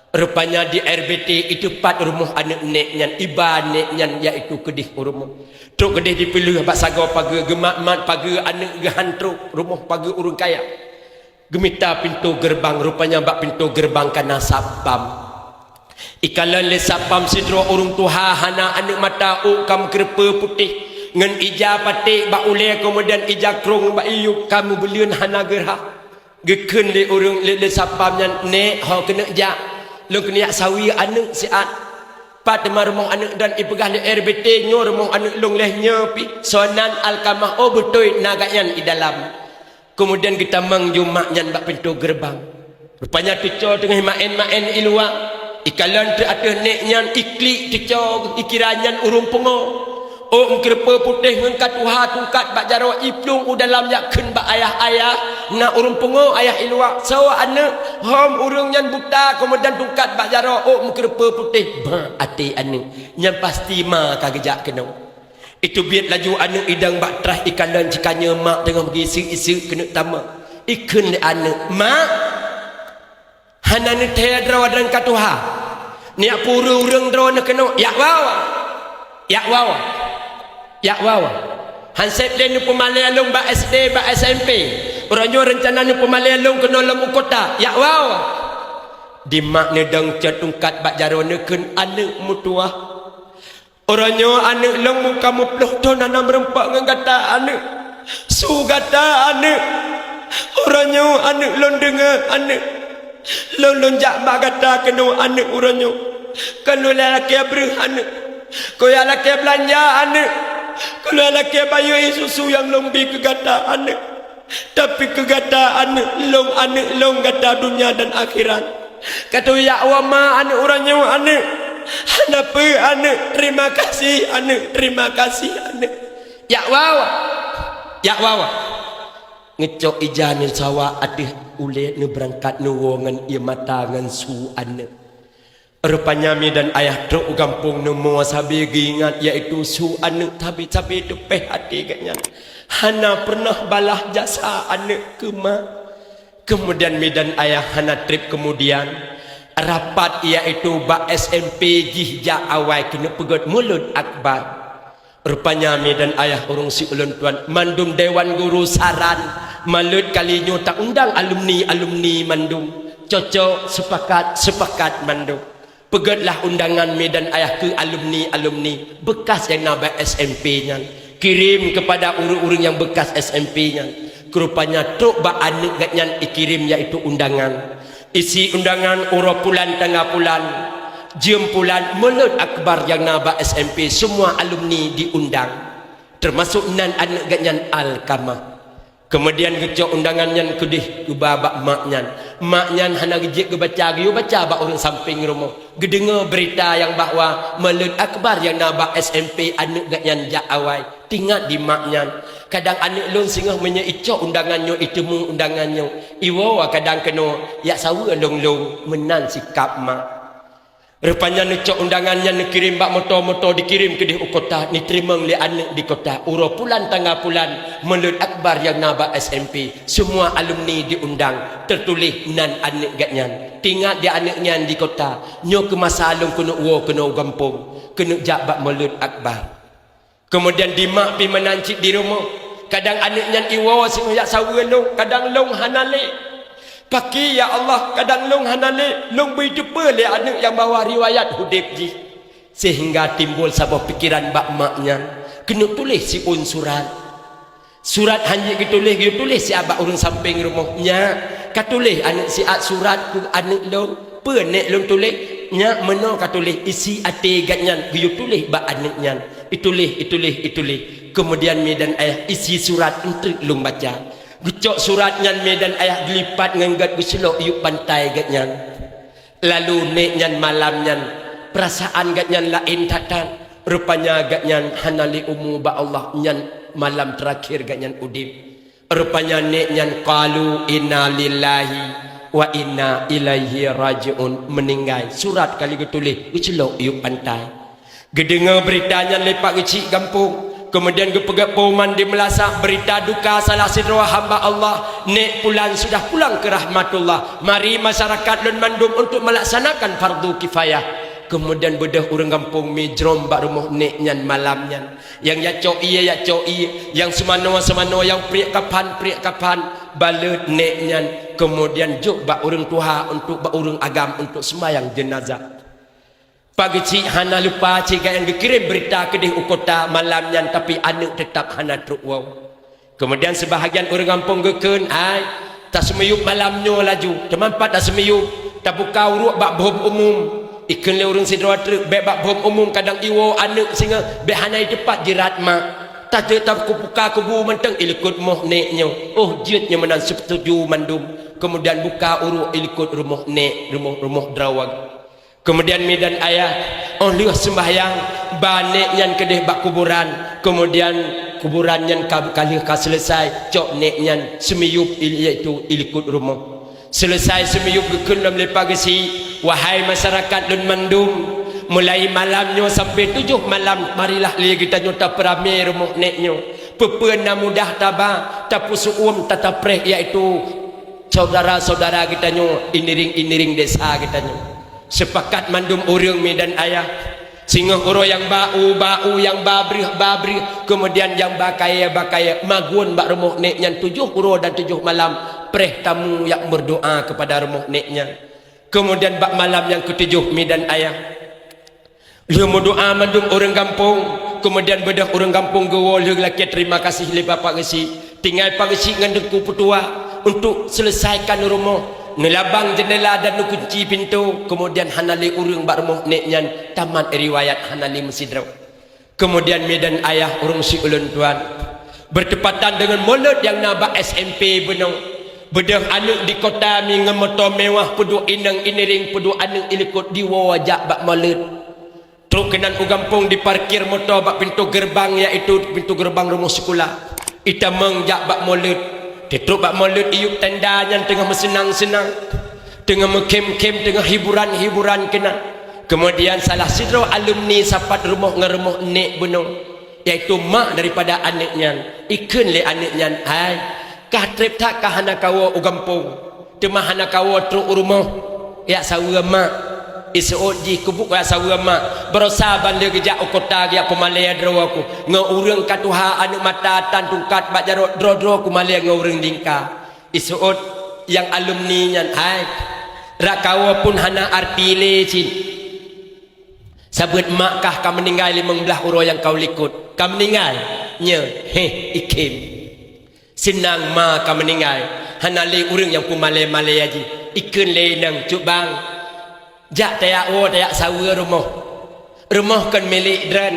Rupanya di R B T itu pat rumoh aneuk nék nyan, iba nék nyan yaitu keudeh u rumoh. Trok keudeh dipeuleueh bak sagoe pageue, geumat-mat pageue aneuk geuhan trok rumoh pageue ureuëng kaya. Geumita pintoe geureubang, rupanya bak pintoe geureubang kana satpam. Ikalon lé satpam sidroe ureuëng tuha hana aneuk mata, ôk ka meukeureupeue putéh, ngon ija paték bak ulée, keumudian ija krong bak iyup ka meubeuleuen hana geurhah. Geukheun lé ureuëng lé, lé satpam nyan, "Nék, ho keuneuk jak? Lôn keuneuk jak saweue aneuk siat." "Pat teuma rumoh aneuk?" Dan ipeugah lé R B T, "Nyoe rumoh aneuk lôn lheueh nyoe pih." "Soe nan?" "Alkamah." "Oh, beutôi, na gobnyan i dalam." Keumudian geutamong ju mak nyan bak pintoe geureubang. Rupanya teucok teungoh maén-maén i luwa. Ikalon teuk ateueh nék nyan, iklik teucok, ikira nyan ureuëng pungo. Ôk meukeureupeue putéh ngon ka tuha, tungkat bak jaroe, iplueng u dalam jak kheun bak ayah, "Ayah, na ureuëng pungo ayah i luwa." "Soe aneuk?" "Hom ureuëng nyan buta, keumudian tungkat bak jaroe, ôk meukeureupeue putéh." Bah até aneuk, nyan pasti ma ka geujak keunoe. Iteubiet laju aneuk idong bak traih, ikalon cikanye mak teungoh geuiseuk-iseuk keuneuk tamong. Ikheun lé aneuk, "Mak, hana neuthée droe dan ka tuha. Neujak peue ureuëng droeneuh keunoe?" "Jak woe! Jak woe! Jak woe! Hanséb lé neupeumalée lôn bak S D, bak S M P. Uroe nyoe reuncana neupeumalée lôn keunoe lom u kota. Jak woe!" Di mak neudong cot tungkat bak jaroe, neukheun, "Aneuk meutuwah. Uroe nyoe aneuk lôn muka meuploh thon hana meureumpok ngon gata aneuk. Su gata aneuk. Uroe nyoe aneuk lôn deungoe aneuk. Lôn, lôn jak bak gata keunoe aneuk uroe nyoe. Ka lôn lakée breueh aneuk. Ka lôn lakée beulanja aneuk. Ka lôn lakée bayeue susu nyang lôn bi keu gata aneuk. Tapi keu gata aneuk lôn, aneuk lôn gata donya dan akhirat. Ka lôn jak woe ma aneuk uroe nyoe aneuk. Hana peue aneuk, terima kasih aneuk, terima kasih aneuk. Jak woe, jak woe." Ngeucok ija neusawa ateueh ulée, neubeurangkat neuwoe ngon ié mata ngon su aneuk. Rupanya mi dan ayah trok u gampông, neumoe sabe geuingat, yaitu su aneuk, sabe-sabe teupéh até gobnyan. Hana peureunah balaih jasa aneuk keu ma. Keumudian mi dan ayah hana treb keumudian, rapat, yaitu bak S M P jih jak awai keuneuk peugét Mulod Akbar. Rupanya mi dan ayah ureuëng siulôn tuan, mandum dewan guru saran, "Mulod kali nyoe taundang alumni-alumni mandum. Cocok, seupakat, seupakat mandum." Peugétlah undangan mi dan ayah keu alumni-alumni beukas nyang na bak S M P nyan. Kirém keupada ureuëng-ureuëng nyang beukas S M P nyan. Keurupanya trok bak aneuk gobnyan ikirém, yaitu undangan. Isi undangan, uroe pulan tanggai pulan, jeuem pulan, Mulod Akbar nyang na bak S M P, semua alumni diundang, termasuk nan aneuk gobnyan Alkamah. Keumudian geucok undangan nyan keudeh geuba bak mak nyan. Mak nyan hana geujeuet geubaca, geuyue baca bak ureuëng sampéng rumoh. Geudeungoe beurita nyang bahwa Mulod Akbar nyang na bak S M P aneuk gobnyan jak awai. Teuingat di mak nyan, "Kadang aneuk lôn singoh meunyoe icok undangan nyoe, iteumé undangan nyoe, iwoe kadang keunoe jak saweue lôn-lôn." Meunan sikap mak. Rupanya neucok undangan nyan neukirém bak moto-moto, dikirém keudeh u kota, neuteurimong lé aneuk di kota. Uroe pulan tanggai pulan, Mulod Akbar nyang na bak S M P, semua alumni diundang, teutuléh nan aneuk gobnyan. Teuingat di aneuk nyan di kota, "Nyoe keu masa lôn keuneuk woe keunoe u gampông, keuneuk jak bak Mulod Akbar." Keumudian di mak pih meunan cit di rumoh. Kadang aneuk nyan iwoe singoh jak saweue lôn, kadang lôn hana lé. Pakri ya Allah, kadang lôn hana lé, lôn bri teupeue lé aneuk nyang bahwa riwayat udeb jih. Sehingga timbul saboh pikeran bak mak nyan, keuneuk tuléh siôn surat. Surat hanjeuet geutuléh, geuyue tuléh siat bak ureuëng sampéng rumoh, "Nyak, ka tuléh aneuk siat surat keu aneuk lôn." "Peue nyak lôn tuléh?" "Nyak, meunoe ka tuléh isi até gobnyan, geuyue tuléh bak aneuk nyan." Ituléh, ituléh, ituléh. Keumudian mi dan ayah isi surat eunteuk lôn baca. Geucok surat nyan mi dan ayah geulipat ngon gét geuseulok yup bantai gét nyan. Lalu nék nyan malam nyan, peurasaan gét nyan laén that-that. Rupanya gét nyan hana lé umu bak Allah, nyan malam teurakhir gét nyan udeb. Rupanya nék nyan qalu inna lillahi wa inna ilaihi raji'un, meuninggai. Surat ka lheueh geutuléh, geuseulok yup bantai. Geudeungoe beurita nyan lé Pak Geuchik gampông, keumudian geupeugét po mandi meulasah beurita duka salah sidroe hamba Allah, nék pulan sudah pulang keu rahmatullah. Mari masyarakat lôn mandum untuk melaksanakan fardu kifayah. Keumudian beudôh ureuëng gampông mijrom bak rumoh nék nyan malam nyan. Nyang jak cok ié, jak cok ié, nyang seumanoe, seumanoe, nyang priek kapan, priek kapan, baleuet nék nyan, keumudian jok bak ureuëng tuha untuk bak ureuëng agam untuk seumbahyang jeunazah. Pak Geuchik hana lupa cit gét nyang geukirém beurita keudeh u kota malam nyan, tapi aneuëk teutab hana trok woe. Keumudian seubahagian ureuëng gampông geukheun, "Hai, taseumiyueb malam nyoe laju, teuma pat taseumiyueb, tabuka uruek bak bhom umum." Ikheun lé ureuëng sidroe treuk, "Bék bak bhom umum, kadang iwoe aneuëk singoh, bék hana iteupat jirat mak. Tateuk tabuka kubu mantong ilikot rumoh nék nyoe." Oh, jeuet nyoe meunan seutuju mandum. Keumudian buka uruek ilikot rumoh nék, rumoh, rumoh droe. Keumudian mi dan ayah, óh lheueh seumbahyang, ba nék nyan keudeh bak kuburan. Keumudian kuburan nyan ka, ka lheueh ka seuleusai, cok nék nyan seumiyueb il-, yaitu ilikot rumoh. Seuleusai seumiyueb geukheun lom lé Pak Geuchik, "Wahai masyarakat lôn mandum, mulai malam nyoe sampai tujoh malam, marilah lé geutanyoe tapeuramé rumoh nék nyoe. Peue-peue na mudah taba, tapeusu'uem, tatapreh, yaitu saudara-saudara geutanyoe, iniring-iniring desa geutanyoe." Seupakat mandum ureuëng mi dan ayah. Singoh uroe nyang ba u, ba u, nyang ba breueh, ba breueh, keumudian nyang ba kayée, ba kayée, magun bak rumoh nék nyan tujoh uroe dan tujoh malam, preh tamu nyang meudoá keupada rumoh nék nyan. Keumudian bak malam nyang keutujoh mi dan ayah, lheueh meudoá mandum ureuëng gampông, keumudian beudôh ureuëng gampông geuwoe lheueh lakée terima kasih lé Bapak Geuchik. Tinggai Pak Geuchik ngon Teungku Peutua untuk seuleusaikan rumoh, neulabang jeundela dan neukunci pintoe, keumudian hana lé ureuëng bak rumoh nék nyan, tamat riwayat hana lé meusidroe. Keumudian mi dan ayah ureuëng si ulôn tuan, beurtepatan deungon mulod nyang na bak S M P bunoe, beudôh aneuëk di kota mi ngon moto mewah, peuduek inong iniring, peuduek aneuëk ilikot diwoe jak bak mulod. Trok keunan u gampông diparkir moto bak pintoe geureubang, yaitu pintoe geureubang rumoh sikula. Itamong jak bak mulod. Teutrok bak mulod iyueb tenda nyan teungoh meuseunang-seunang, teungoh meukhém-khém, teungoh hiburan-hiburan keunan. Keumudian salah sidroe alumni sapat rumoh ngon rumoh nék bunoe, yaitu mak daripada aneuëk nyan. Ikheun lé aneuëk nyan, "Hai, kah treb that kah hana kawoe u gampông, teuma hana kawoe trok u rumoh jak saweue mak?" Iseuôt jih keubuek jak saweue mak, baroesa ban lheueh geujak u kota geujak peumalée droe ku. Ngon ureuëng ka tuha aneuëk mata tan tungkat bak jaroe, droe-droe kumalée ngon ureuëng lingka. Iseuôt nyang alumni nyan, "Hai, rakawoe pun hana arti lé cit. Sabeuet mak kah ka meuninggai limong blaih uroe nyang ka u likot. Ka meuninggai? Nyoe, héh, ikhém. Seunang ma ka meuninggai, hana lé ureuëng nyang peumalée-malée jih." Ikheun lé inong, "Cut bang, jak tajak woe tajak saweue rumoh. Rumoh kon milék droen,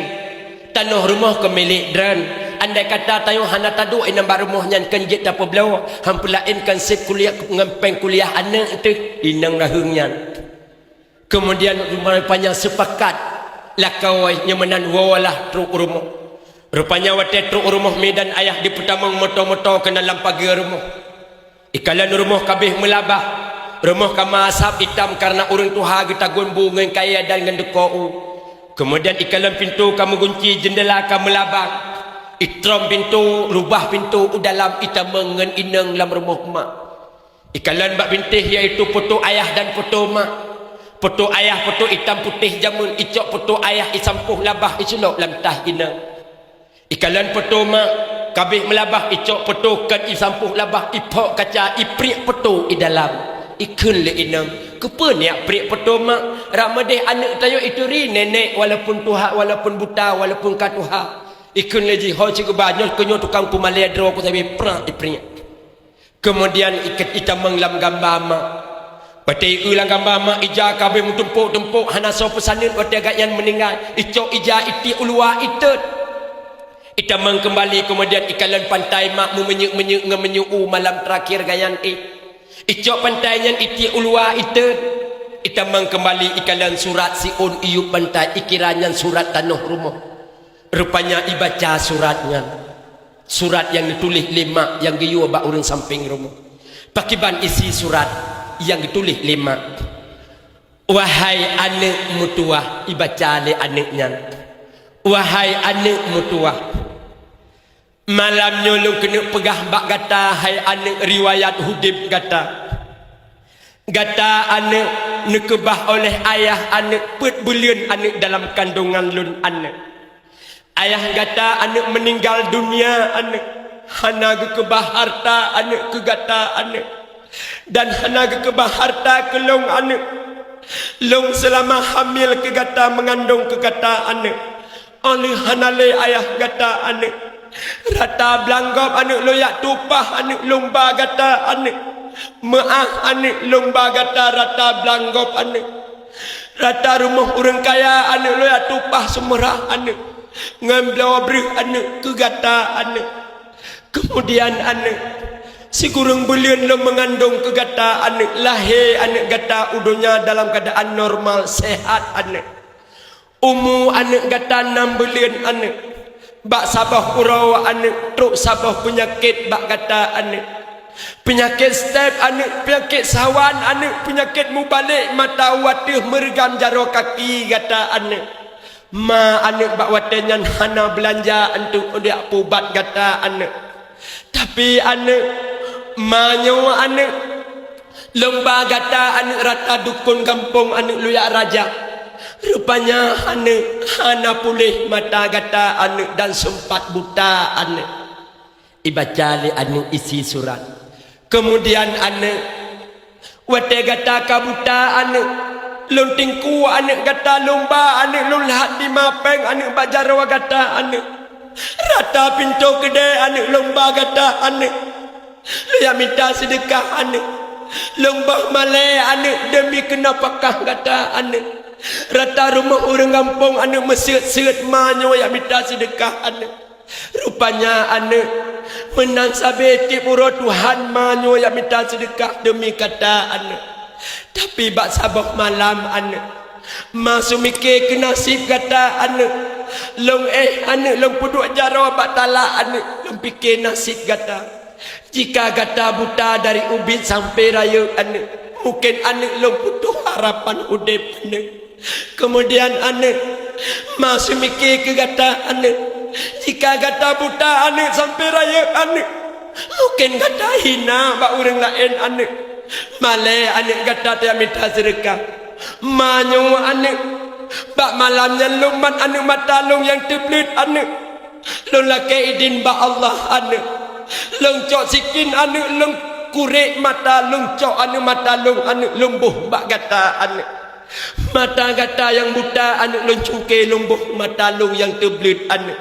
tanoh rumoh kon milék droen. Andai kata tanyoe hana taduek inong bak rumoh nyan, kon jeuet tapeubloe, han peulaén kon sép kuliah ngon péng kuliah aneuëk teuh," inong raheueng nyan. Keumudian rupanya seupakat lakoe nyoe meunan woe lah trok u rumoh. Rupanya watée trok u rumoh mi dan ayah dipeutamong moto-moto keunan lam pageue rumoh. Ikalon rumoh ka abéh meulabah, rumoh ka meuasab itam kareuna ureuëng tuha geutagun bu ngon kayée dan ngon deuko u. Keumudian ikalon pintoe ka meugunci, jeundela ka meulabang. Itrom pintoe, rubah pintoe u dalam, itamong ngon inong lam rumoh mak. Ikalon bak bintéh, yaitu poto ayah dan poto mak. Poto ayah poto itam putéh jameun, icok poto ayah isampôh labah iseulok lam taih inong. Ikalon poto mak, ka abéh meulabah, icok poto kon isampôh labah, iphok kaca, ipriek poto i dalam. Ikheun lé inong, "Keupeue neujak priek poto mak? Rak meudeh aneuëk tanyoe ituri nenek, walaupun tuha, walaupun buta, walaupun ka tuha." Ikheun lé jih, "Ho cit geuba, nyoe keuh nyoe tukang peumalée droe ku sabe prak ipriek." Keumudian iket itamong lam gamba mak. Watée ieu lam gamba mak, ija ka abéh meutumpôk-tumpôk, hana soe peusaneut watée gobnyan meuninggai. Icok ija itiek u luwa itot. Itamong keumbali keumudian ikalon pantai mak meumeunyeuk-meunyeuk ngon meunyeuk u malam teurakhir nyan éh. Icok pantai nyan itiek u luwa iteun. Itamong keumbali ikalon surat siôn iyup pantai ikira nyan surat tanoh rumoh. Rupanya ibaca surat nyan. Surat nyang neutuléh lé mak nyang geuyue bak ureuëng sampéng rumoh. Pakiban isi surat nyang geutuléh lé mak. Wahai aneuëk meutuwah, ibaca lé aneuëk nyan. Wahai aneuëk meutuwah, malam nyoe lôn keuneuk peugah bak gata hai aneuëk riwayat udeb gata. Gata aneuëk neukeubah oleh ayah aneuëk peuet buleuen aneuëk dalam kandongan lôn aneuëk. Ayah gata aneuëk meuninggal dunia aneuëk, hana geukeubah harta aneuëk keu gata aneuëk, dan hana geukeubah harta keu lôn aneuëk. Lôn seulama hamil keu gata meungandong keu gata aneuëk, óh lheueh hana lé ayah gata aneuëk. Rata blang gob aneuëk lôn jak tupaih aneuëk lôn ba gata aneuëk. Meuáh aneuëk lôn ba gata rata blang gob aneuëk. Rata rumoh ureuëng kaya aneuëk lôn jak tupaih seumurah aneuëk. Ngon bloe breueh aneuëk keu gata aneuëk. Keumudian aneuëk, sikureueng buleuen lôn meungandong keu gata aneuëk, lahé aneuëk gata u donya dalam keuadaan normal, sehat aneuëk. Umu aneuëk gata nam buleuen aneuëk. Bak saboh uroe aneuëk trok saboh peunyakét bak gata aneuëk. Peunyakét step aneuëk, peunyakét sawan aneuëk, peunyakét mubalek mata u ateueh meureugam jaroe kaki gata aneuëk. Ma aneuëk bak watée nyan hana beulanja untuk jak peuubat gata aneuëk. Tapi aneuëk, ma nyoe aneuëk, lôn ba gata aneuëk rata dukon gampông aneuëk lôn jak rajah. Rupanya aneuëk hana puléh mata gata aneuëk dan seumpat buta aneuëk. Ibaca lé aneuëk isi surat. Keumudian aneuëk, watée gata ka buta aneuëk, lôn tingku aneuëk gata lôn ba aneuëk lôn lhat lima péng aneuëk bak jaroe gata aneuëk. Rata pintoe keudée aneuëk lôn ba gata aneuëk. Lôn jak mita seudeukah aneuëk. Lôn boh malée aneuëk deumi keunafakah gata aneuëk. Rata rumoh ureuëng gampông aneuëk meuseuet-seuet ma nyoe jak mita seudeukah aneuëk. Rupanya aneuëk, meunan sabe tieb uroe Tuhan ma nyoe jak mita seudeukah deumi gata aneuëk. Tapi bak saboh malam aneuëk, ma seumiké keu naseb gata aneuëk. Lôn éh aneuëk, lôn peuduek jaroe bak talak aneuëk, lôn piké naseb gata. Jika gata buta dari ubit sampai rayeuk aneuëk, mungken aneuëk lôn putôh harapan udeb aneuëk. Keumudian aneuëk, ma seumiké keu gata aneuëk. Jika gata buta aneuëk sampai rayeuk aneuëk, mungken gata hina bak ureuëng laén aneuëk. Malée aneuëk gata tajak mita seudeukah. Ma nyoe aneuëk, bak malam nyan lôn mat aneuëk mata lôn nyang teubleuet aneuëk. Lôn lakée idin bak Allah aneuëk. Lôn cok sikin aneuëk, lôn kurek mata, lôn cok aneuëk mata lôn aneuëk, lôn boh bak gata aneuëk. Mata gata nyang buta aneuëk lôn cuké, lôn boh mata lôn nyang teubleuet aneuëk.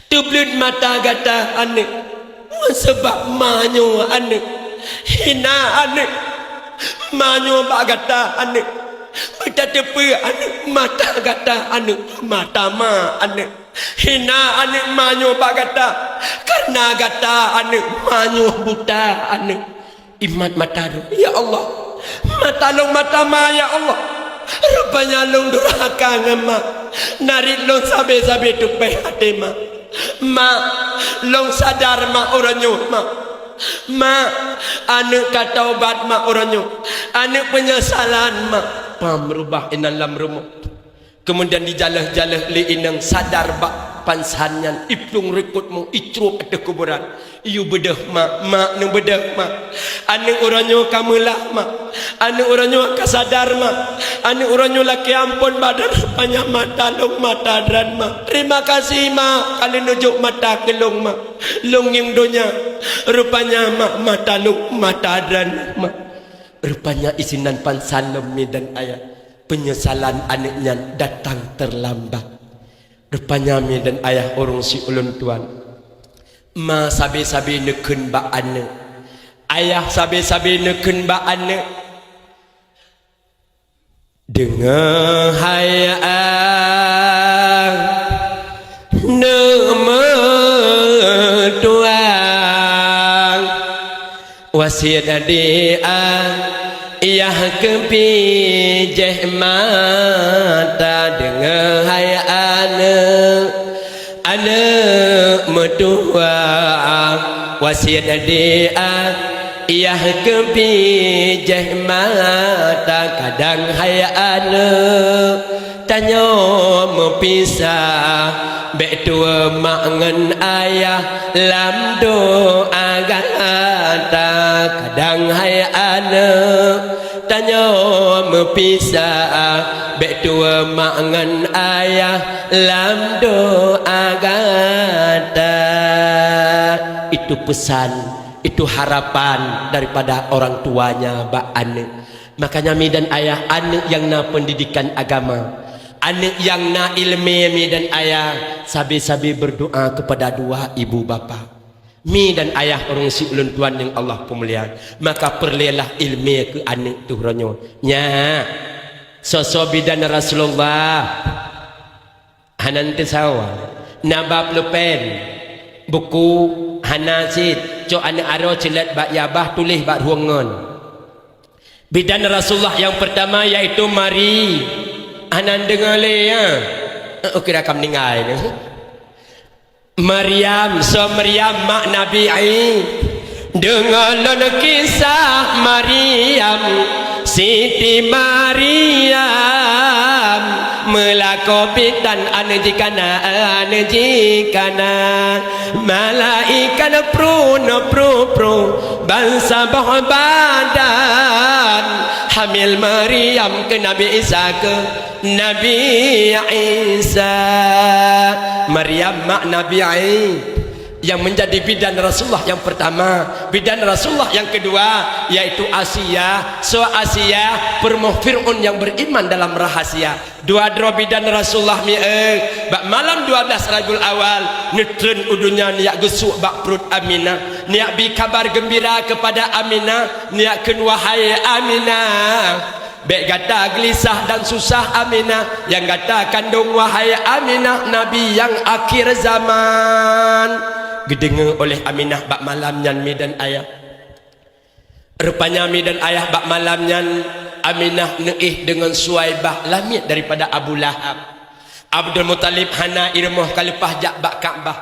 Teubleuet mata gata aneuëk. Ngon seubab ma nyoe aneuëk. Hina aneuëk. Ma nyoe bak gata aneuëk. Beutateupeue aneuëk, mata gata aneuëk, mata ma aneuëk. Hina aneuëk ma nyoe bak gata, kareuna gata aneuëk ma nyoe buta aneuëk. Imat mata lôn, ya Allah. Mata lôn mata ma, ya Allah. Rupanya lôn durhaka ngon ma. Narit lôn sabe-sabe teupéh até ma. Ma, lôn sadar ma uroe nyoe ma. Ma, aneuëk ka taubat ma uroe nyoe. Aneuëk peunyesalan ma. Pam rubah inan lam rumoh. Keumudian dijaleh-jaleh lé inong sadar bak pansan nyan, iplueng rikot mu icrôb ateueh kuburan. Iyue beudôh ma, ma neubeudôh ma. Aneuëk uroe nyoe ka meulah ma. Aneuëk uroe nyoe ka sadar ma. Aneuëk uroe nyoe lakée amphon badan panyang mata lôn mata dran ma. Terima kasih ma, ka lheueh neujok mata keu lôn ma. Lôn ngieng donya, rupanya ma mata lôn mata dran ma. Rupanya isinan pansan lom mi dan ayah. Peunyesalan aneuëk nyan datang teulambat. Rupanya mi dan ayah ureuëng siulôn tuan. Ma sabe-sabe neukheun bak aneuëk. Ayah sabe-sabe neukheun bak aneuëk. Deungoe hai ayah, neuk Tuan, wasiet di ayah keupi jih mata deungoe hai aneuk, aneuk meutuah. Wasiet di ayah keupi jih mata kadang hai aneuk. Tanyoe meupisah, bék tuwoe mak ngon ayah lam doa gata. Kadang hai aneuk, tanyoe meupisah, bék tuwoe mak ngon ayah lam doa gata. Itu pesan, itu harapan daripada orang tuanya bak aneuk. Makanya mi dan ayah, aneuk nyang na pendidikan agama, aneuk nyang na ileumé mi dan ayah, sabe-sabe berdoa kepada dua ibu bapa. Mi dan ayah ureuëng si ulôn tuan nyang Allah peumulia, maka peureulée lah ileumé keu aneuk tuh ronyoe. Nya, soe-soe bidan Rasulullah. Hana teusawa. Na bab pulpen, buku, hana cit. Cok aneuk aroe ceulet bak yabah, tuléh bak rueng ngon. Bidan Rasulullah nyang peurtama yaitu Mari. Hana deungoe lé, ya? Eh, kira ka meuninggai nyoe. Maryam, soe Maryam, mak Nabi Isa. Deungoe lôn kisah Maryam, Siti Maryam, meulakoe bidan aneuk jih kana, aneuk jih kana. Malaikat pru, pru, pru, bansaboh badan. Hamil Maryam keu Nabi Isa, keu Nabi Isa. Maryam mak Nabi Isa. Yang menjadi bidan Rasulullah yang pertama, bidan Rasulullah yang kedua, yaitu Asia. Soe Asia? Peurumoh Fir'aun yang beriman dalam rahasia. Dua droe bidan Rasulullah mi, eh, bak malam dua belas Rabiul Awal, neutreun u donya neujak geusuk bak pruet Aminah, neujak bi kabar geumbira keupada Aminah, neujak kheun, "Wahai Aminah, bék gata geulisah dan susah Aminah, nyang gata kandong, wahai Aminah, Nabi nyang akhir zaman." Geudeungoe oleh Aminah bak malam nyan mi dan ayah. Rupanya mi dan ayah bak malam nyan, Aminah neuéh deungon Suwaibah lamiet daripada Abu Lahab. Abdul Muthalib hana ié rumoh ka leupah jak bak Ka'bah.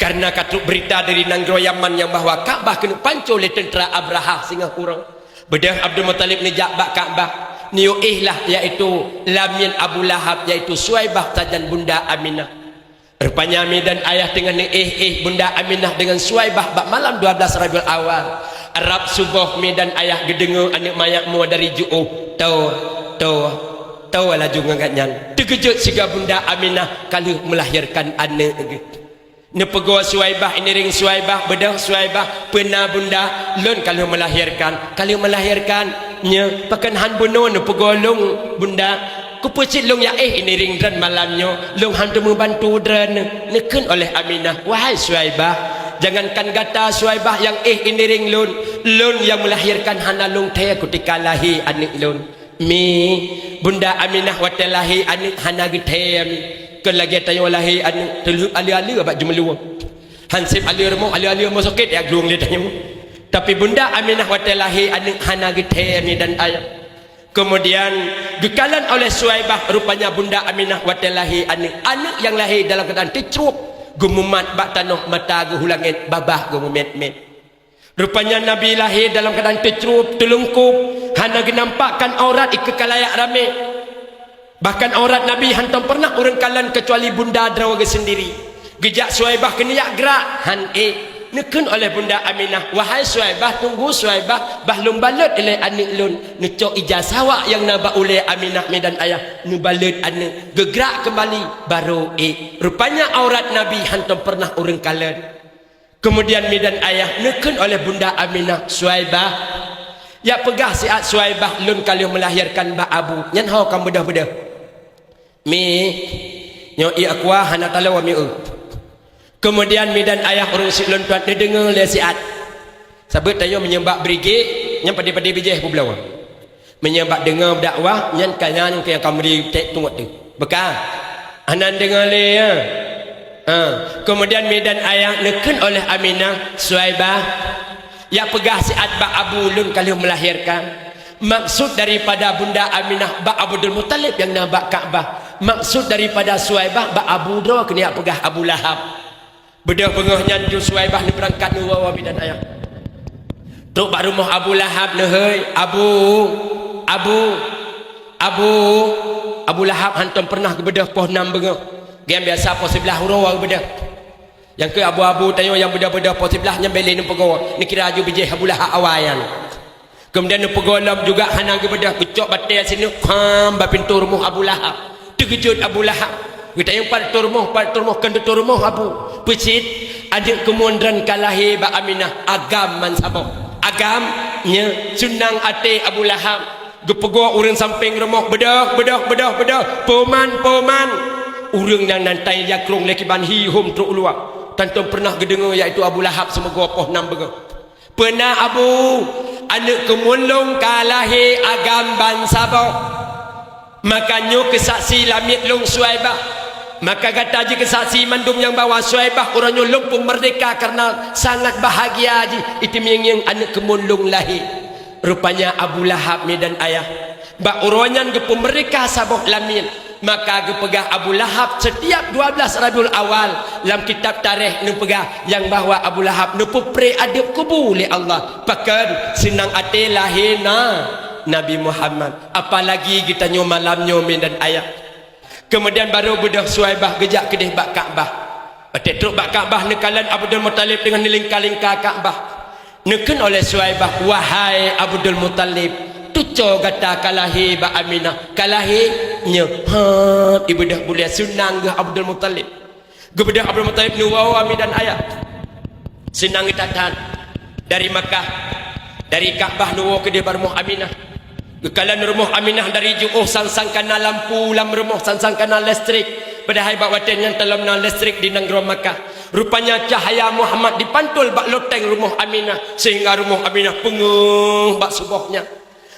Karena ka trok beurita dari nanggroe Yaman nyang bahwa Ka'bah keuneuk panco lé teuntra Abrahah singoh uroe. Beudôh Abdul Muthalib neujak bak Ka'bah, neuyue éh lah, yaitu lamiet Abu Lahab, yaitu Suwaibah sajan bunda Aminah. Rupanya mi dan ayah teungoh neuéh-éh bunda Aminah deungon Suwaibah bak malam dua belas Rabiul Awal. Rab suboh mi dan ayah geudeungoe aneuk manyak mo dari jiôh, "Toh, toh, toh," laju ngon gobnyan. Teukeujot siga bunda Aminah ka lheueh meulahirkan aneuk geuh. Neupeugoe Suwaibah, iniring Suwaibah, beudôh Suwaibah, "Peue na bunda?" "Lôn ka lheueh meulahirkan." "Ka lheueh meulahirkan? Nyoe, pakon han bunoe neupeugoe lôn bunda? Keupeue cit lôn jak éh iniring droen malam nyoe, lôn han teumeubantu droen?" Neukheun oleh Aminah, "Wahai Suwaibah, jangankan gata Suwaibah nyang éh iniring lôn, lôn nyang meulahirkan hana lôn thèe kutika lahé aneuk lôn." Mi, bunda Aminah watée lahé aneuk hana geuthèe mi. Kon lagée tanyoe lahé aneuk, teulheueh aleue-aleue bak jeumeulue. Han sép aleue rumoh, aleue-aleue rumoh sakét, jak glueng lé tanyoe. Tapi bunda Aminah watée lahé aneuk hana geuthèe mi dan ayah. Keumudian geukalon oleh Suwaibah, rupanya bunda Aminah watée lahé aneuk, aneuk nyang lahé dalam keuadaan teucrôb, geumumat bak tanoh, mata geuh u langét, babah geumumét-mét. Rupanya Nabi lahé dalam keuadaan teucrôb, teulungkôb, hana geunampakkan aurat ikeue kalayak ramé. Bahkan aurat Nabi hántom peureunah ureuëng kalon keucuali bunda droe geuh seundiri. Geujak Suwaibah keuneuk jak grak, han ék. Neukheun oleh bunda Aminah, "Wahai Suwaibah, tunggu Suwaibah, bah lôn balot ilée aneuk lôn." Neucok ija sawak nyang na bak ulée Aminah mi dan ayah, neubalot aneuk, geugrak keumbali, barô ék. Rupanya aurat Nabi hántom peureunah ureuëng kalon. Keumudian mi dan ayah neukheun oleh bunda Aminah, "Suwaibah, jak peugah siat Suwaibah lôn ka lheueh meulahirkan bak abu, nyan ho ka beudôh-beudôh." Mi, nyoe ié akua hana taloe mi eu. Keumudian mi dan ayah ureuëng si ulôn tuan neudeungoe lé siat. Sabeue tanyoe meunyoe bak brigek, nyan padé-padé bijéh peubloe. Meunyoe bak deungoe dakwah, nyan ka nyan keu nyang ka meuri tét tungot teuh. Beuka, hana deungoe lé, ya. Ha, kemudian mi dan ayah neukheun oleh Aminah, Suwaibah, ya peugah siat bak abu lôn ka lheueh melahirkan. Maksud daripada Bunda Aminah bak Abdul Muthalib nyang na bak Ka'bah. Maksud daripada Suwaibah bak abu droe keuneuk peugah Abu Lahab. Beudôh beungoh nyan ju Suwaibah neubeurangkat neuwoe mi dan ayah. Trok bak rumoh Abu Lahab neuhôi, "Abu, Abu, Abu." Abu Lahab hantom pernah geubeudôh poh nam beungoh. Nyang biasa poh siblaih uroe geubeudôh. Nyang keu abu-abu tanyoe nyang beudôh-beudôh poh siblaih nyan bèk lé neupeugoe, neukira ju bijéh Abu Lahab awai nyan. Keumudian neupeugoe lom juga hana geubeudôh, geucok batèe sineuk, kham bak pintoe rumoh Abu Lahab. Teukeujot Abu Lahab. Geutanyong, "Pat teuh rumoh, pat teuh rumoh, kön teuh rumoh, Abu?" "Peucit, aneuk keumuen droen ka lahé bak Aminah, agam bansaboh." Agam? Nyo. Seunang até Abu Lahab. Geupeugoe ureueng sampéng rumoh, "Beudôh, beudôh, beudôh, beudôh, poh man, poh man." Ureueng nyang nan tai jakrong lé kiban hi hom trok u luwa. Tantom pernah geudeungoe, yaitu Abu Lahab, seumeugö poh nam beungoh. "Peue na, Abu?" "Aneuk keumuen lôn ka lahé, agam bansaboh. Maka nyoe keusaksi lamiet lôn Suwaibah. Maka gata jikeusaksi mandum nyang bahwa Suwaibah uroe nyoe lôn peumeurdéhka kareuna sangat bahagia jih iteumieng-ngieng aneuk keumuen lôn lahé." Rupanya Abu Lahab mi dan ayah, bak uroe nyan geupeumeurdéhka saboh lamiet. Maka geupeugah Abu Lahab, setiap dua belas Rabiul Awal lam kitab tarikh neupeugah nyang bahwa Abu Lahab neupeupreh adeueb kubu lé Allah. Pakön? Seunang até lahé na Nabi Muhammad. Apalagi geutanyoe malam nyoe mi dan ayah. Keumudian barô beudôh Suwaibah geujak keudeh bak Ka'bah. Watèe trok bak Ka'bah neukalon Abdul Muthalib deungon neulingka-lingka Ka'bah. Neukheun oleh Suwaibah, "Wahai Abdul Muthalib, teucok gata ka lahé bak Aminah, ka lahé?" "Nyo." "Ha, ibeudôh buleuen seunang geuh Abdul Muthalib." Geubeudôh Abdul Muthalib neuwoe mi dan ayah. Seunang geuh that-that. Dari Makkah, dari Ka'bah neuwoe keudeh bak rumoh Aminah. Geukalon rumoh Aminah dari jiôh sang-sang kana lampu lam rumoh, sang-sang kana listrik. Padahai bak watèe nyan teulom na listrik di nanggroe Makkah. Rupanya cahaya Muhammad dipantul bak loteng rumoh Aminah, sehingga rumoh Aminah peungeuh bak suboh nyan.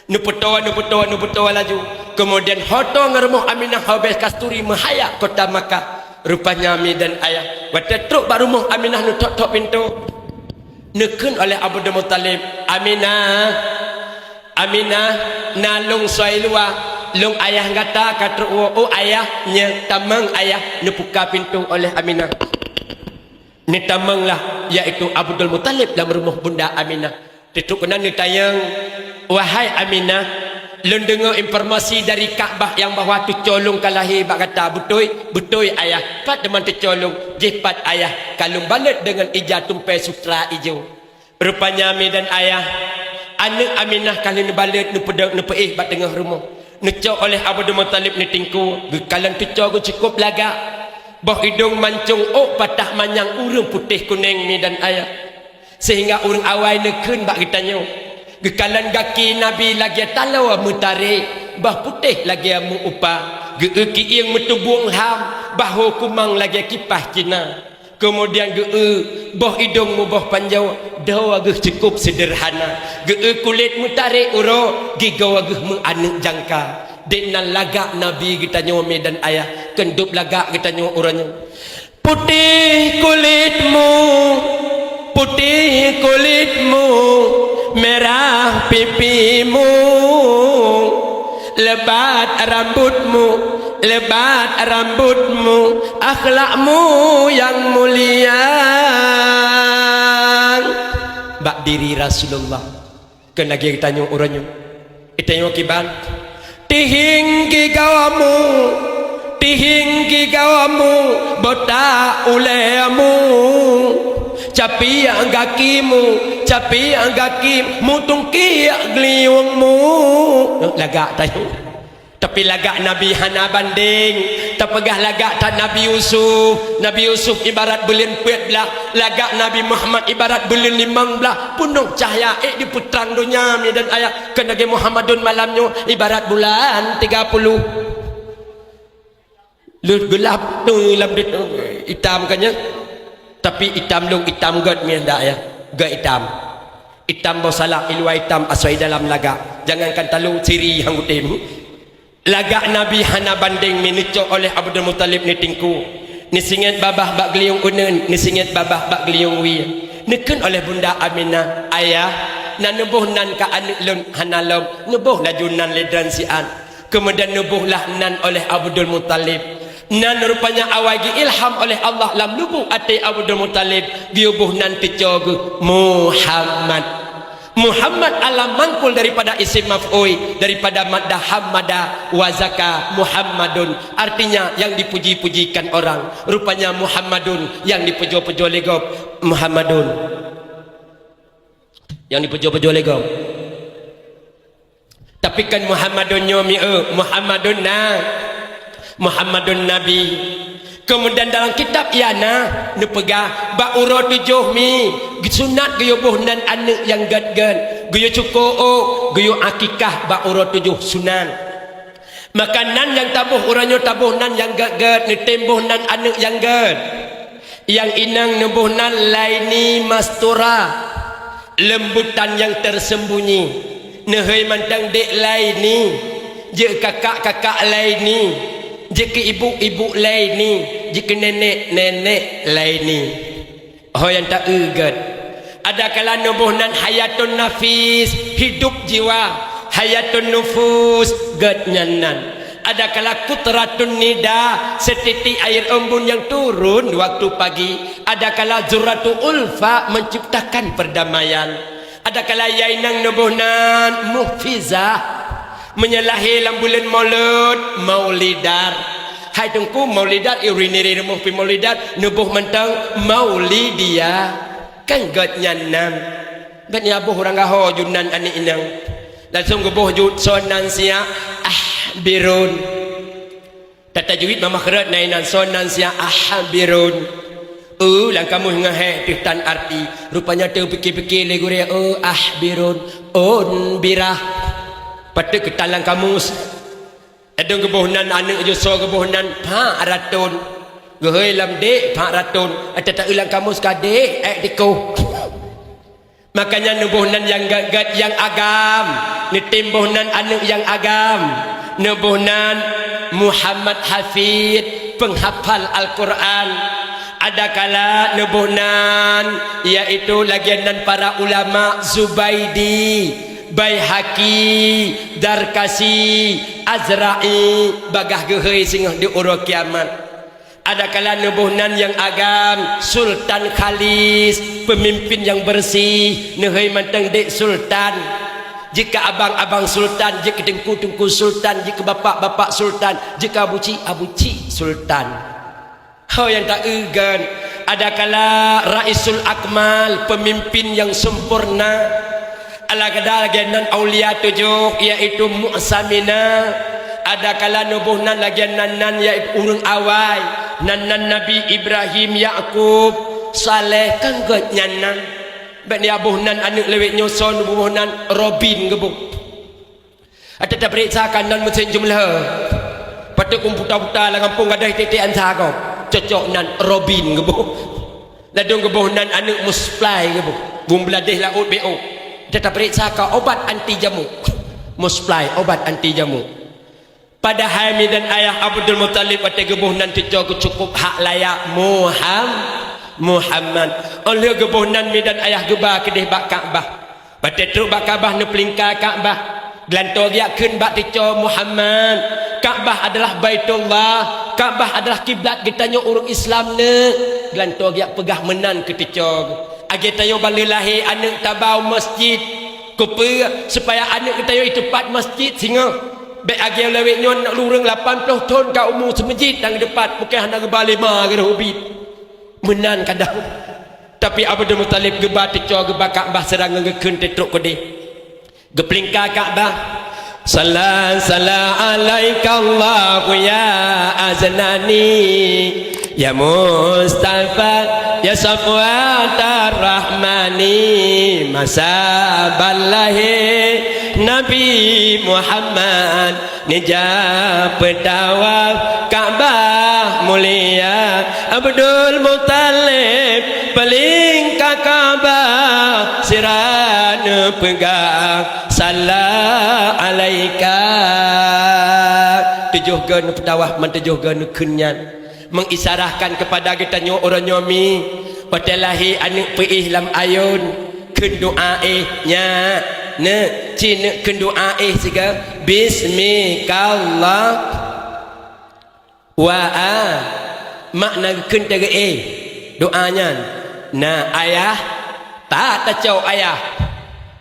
Neupeutoe, neupeutoe, neupeutoe laju. Keumudian ho tô ngon rumoh Aminah ho bèe kasturi meuhayat kota Makkah. Rupanya mi dan ayah, watèe trok bak rumoh Aminah neutok-tok pintoe. Neukheun oleh Abdul Muthalib, "Aminah, Aminah, na lôn soe luwa, lôn ayah gata ka trok woe." "Oh ayah, nyo, tamong ayah." Neubuka pintoe oleh Aminah. Neutamonglah, yaitu Abdul Muthalib lam rumoh Bunda Aminah. Teutrok keunan neutanyong, "Wahai Aminah, lôn deungö informasi dari Ka'bah nyang bahwa teucok lôn ka lahé bak gata, beutôi?" "Beutôi ayah." "Pat teuma teucok lôn?" "Jih pat ayah, ka lôn balot deungon ija tumpée sutra ijo." Rupanya mi dan ayah, aneuk Aminah ka lheueh neubalot, neupeudong, neupeuéh bak teungoh rumoh. Neucok oleh Abdul Muthalib neutingku, geukalon teucok geuh cukôp lagak. Boh idong mancong ôk patah manyang ureueng putéh kunéng mi dan ayah. Sehingga ureueng awai neukheun bak geutanyoe. Geukalon gaki Nabi lagée taloe meutarek, boh putéh lagée meu-upa. Geu-eu kiéng meuteubueng lham, bahô kumang lagée kipah Cina. Keumudian geu-eu boh idong muboh panjoe, droe geuh cukôp seudeurhana. Geu-eu kulét meutarek uroe, gigoe geuh meu-aneuk jangka. Dék nan lagak Nabi geutanyoe mi dan ayah, keuneuk lagak geutanyoe uroe nyoe. Putéh kulitmu, putéh kulitmu, merah pipimu. Lebat rambutmu, lebat rambutmu, akhlakmu yang mulia. Bak diri Rasulullah. Keu lagée geutanyoe uroe nyoe. Geutanyoe kiban. Tihieng gigomu, tihieng gigomu, botak ulému. Capiek gakimu, capiek gakimu, tungkiek geuliungmu. Lagak tanyoe. Tapi lagak Nabi hana bandeng. Tapeugah lagak that Nabi Yusuf. Nabi Yusuf ibarat buleuen peuet blaih. Lagak Nabi Muhammad ibarat buleuen limong blaih. Peunoh cahya ék dipeutrang donya mi dan ayah. Keu lagée Muhammadun malam nyoe ibarat bulan tiga puluh. Leuh geulap tu lam di-, itam kan nyan. Tapi itam lôn itam gét mi dan ayah. Gét itam. Itam boh salak, iluwa itam asoe dalam lagak. Jangankan talo, siri hang utem. Lagak Nabi hana bandeng mi neucok oleh Abdul Muthalib neutingku. Neusingét babah bak geuliyong uneuen, neusingét babah bak geuliyong wie. Neukheun oleh Bunda Aminah, "Ayah, na neuboh nan keu aneuk lôn?" "Hana lom." "Neuboh laju nan lé droeneuh siat." Keumudian neubohlah nan oleh Abdul Muthalib. Nan rupanya awai geuilham oleh Allah lam lubuk até Abdul Muthalib, geuyue boh nan teucok geuh Muhammad. Muhammad alam mangkul daripada isim maf'ul, daripada maddah hammada wa zaka Muhammadun, artinya yang dipuji-pujikan orang. Rupanya Muhammadun yang dipujoe-pujoe lé gob, Muhammadun yang dipujoe-pujoe lé gob. Tapi kan Muhammadun nyoe mi, eh, Muhammadun na, Muhammadun Nabi. Kemudian dalam kitab I'anah neupeugah bak uroe tujoh mi, sunat geuyue boh nan aneuk nyang gét-gét, geuyue cuko ôk, geuyue akikah bak uroe tujoh sunat. Maka nan nyang taboh uroe nyoe taboh nan nyang gét-gét, neutem boh nan aneuk nyang gét. Nyang inong neuboh nan Laini Mastura, lembutan yang tersembunyi. Neuhôi mantong dek Laini, jeuet kakak-kakak Laini, jeuet keu ibu-ibu Laini, jeuet keu nenek-nenek Laini. Ho nyang taeu gét. Adakala neuboh nan Hayatun Nafis, hidup jiwa, Hayatun Nufus, gét nyan nan. Adakala Qutratun Nida, seutitik air embun yang turun waktu pagi. Adakala Zurratu Ulfa menciptakan perdamaian. Adakala nyang inong neuboh nan Muhfizah, meunyoe lahé lam buleuen Maulud, Maulidat. Hai Teungku, Maulidat, ureueng nirée rumoh pih Maulidat, neuboh mantong Maulidiah. Kan gét nyan nan. Bèk neuboh ureueng gaho ju nan aneuk inong. Langsung geuboh ju soe nan siat, Ahbirun. Tatajwid meumakhraj nan inan soe nan siat, Ahbirun. Eu, lam kamus ngon hé teuh tan arti. Rupanya teupike-pike lé gurée, eu, Ahbirun, Unbirah. Patôt keu tan lam kamus. Ladôm geuboh nan aneuk ju soe geuboh nan Pak Ratun. Geuhôi lam dek Pak Ratun. Ata taeu lam kamus ka dek, ék tikoh. Makanya neuboh nan nyang gét-gét nyang agam, neutem boh nan aneuk nyang agam, neuboh nan Muhammad Hafid, penghafal Al-Quran. Adakala neuboh nan, yaitu lagée nan para ulama Zubaidi, Baihaqi, Zarkasi, Azra'i, bagaih geuhôi singoh di uroe kiamat. Adakala neuboh nan nyang agam, Sultan Khalis, pemimpin yang bersih, neuhôi mantong dek Sultan. Jeuet keu abang-abang Sultan, jeuet keu teungku-teungku Sultan, jeuet keu bapak-bapak Sultan, jeuet keu abucik-abucik Sultan. Ho nyang taeu gét, adakala Raisul Akmal, pemimpin yang sempurna. Alagada lagée nan aulia tujoh, yaitu Mu'samina. Adakala neuboh nan lagée nan, nan yaitu ureueng awai, nan, nan Nabi Ibrahim, Yakub, Saleh, kan gét nyan nan. Bèk neuboh nan aneuk lawét nyoe soe neuboh nan Robin geuboh. Ata tapeuriksa ka nan meusén jeumeuleue. Patôt kum buta-buta lam gampông gadôh tiek-tiek ansa gob. Cocok nan Robin geuboh. Ladôm geuboh nan aneuk Musplai geuboh. Bungladeh laôt B O. Ata tapeuriksa ka obat anti jamuk. Musplai, obat anti jamuk. Padahai mi dan ayah Abdul Muthalib watée geuboh nan teucok geuh cukup hak layak Muham-, Muhammad. Óh lheueh geuboh nan mi dan ayah geuba keudeh bak Ka'bah. Watée trok bak Ka'bah neupeulingka Ka'bah, geulantoe geujak kheun bak teucok Muhammad. Ka'bah adalah Baitullah, Ka'bah adalah kiblat geutanyoe ureuëng Islam nyoe. Geulantoe geujak peugah meunan keu teucok. Lagée tanyoe ban lheueh lahé aneuk tabau masjid. Keupeue? Supaya aneuk geutanyoe iteupat masjid singoh. Bèk lagée lawét nyoe ureuëng lapan ploh thon ka umu seumeujid nyang geuteupat, pukon hana geuba lé ma geuroh ubit. Meunan kadang. Tapi Abdul Muthalib geuba teucok geuba Ka'bah seurang ngon geukheun teutrok keudeh. Geupeulingka Ka'bah. Salla, salla alaikallahu ya Aznani, ya Mustafa, ya Safwatar Rahmani. Masa ban lahé Nabi Muhammad, neujak peutawaf Ka'bah mulia, Abdul Muthalib peulingka Ka'bah sira neupeugah, "Salla alaika." Tujoh goe neupeutawaf, man tujoh goe neukheun nyan. Mengisyarahkan kepada geutanyoe uroe nyoe mi, watée lahé aneuëk peuéh lam ayôn, kheun doá éh, nyak, neuk, ci neuk kheun doá éh siga, "Bismikallah." Wa a, makna geukheun teuga éh doá nyan. Na ayah, ta tacok ayah.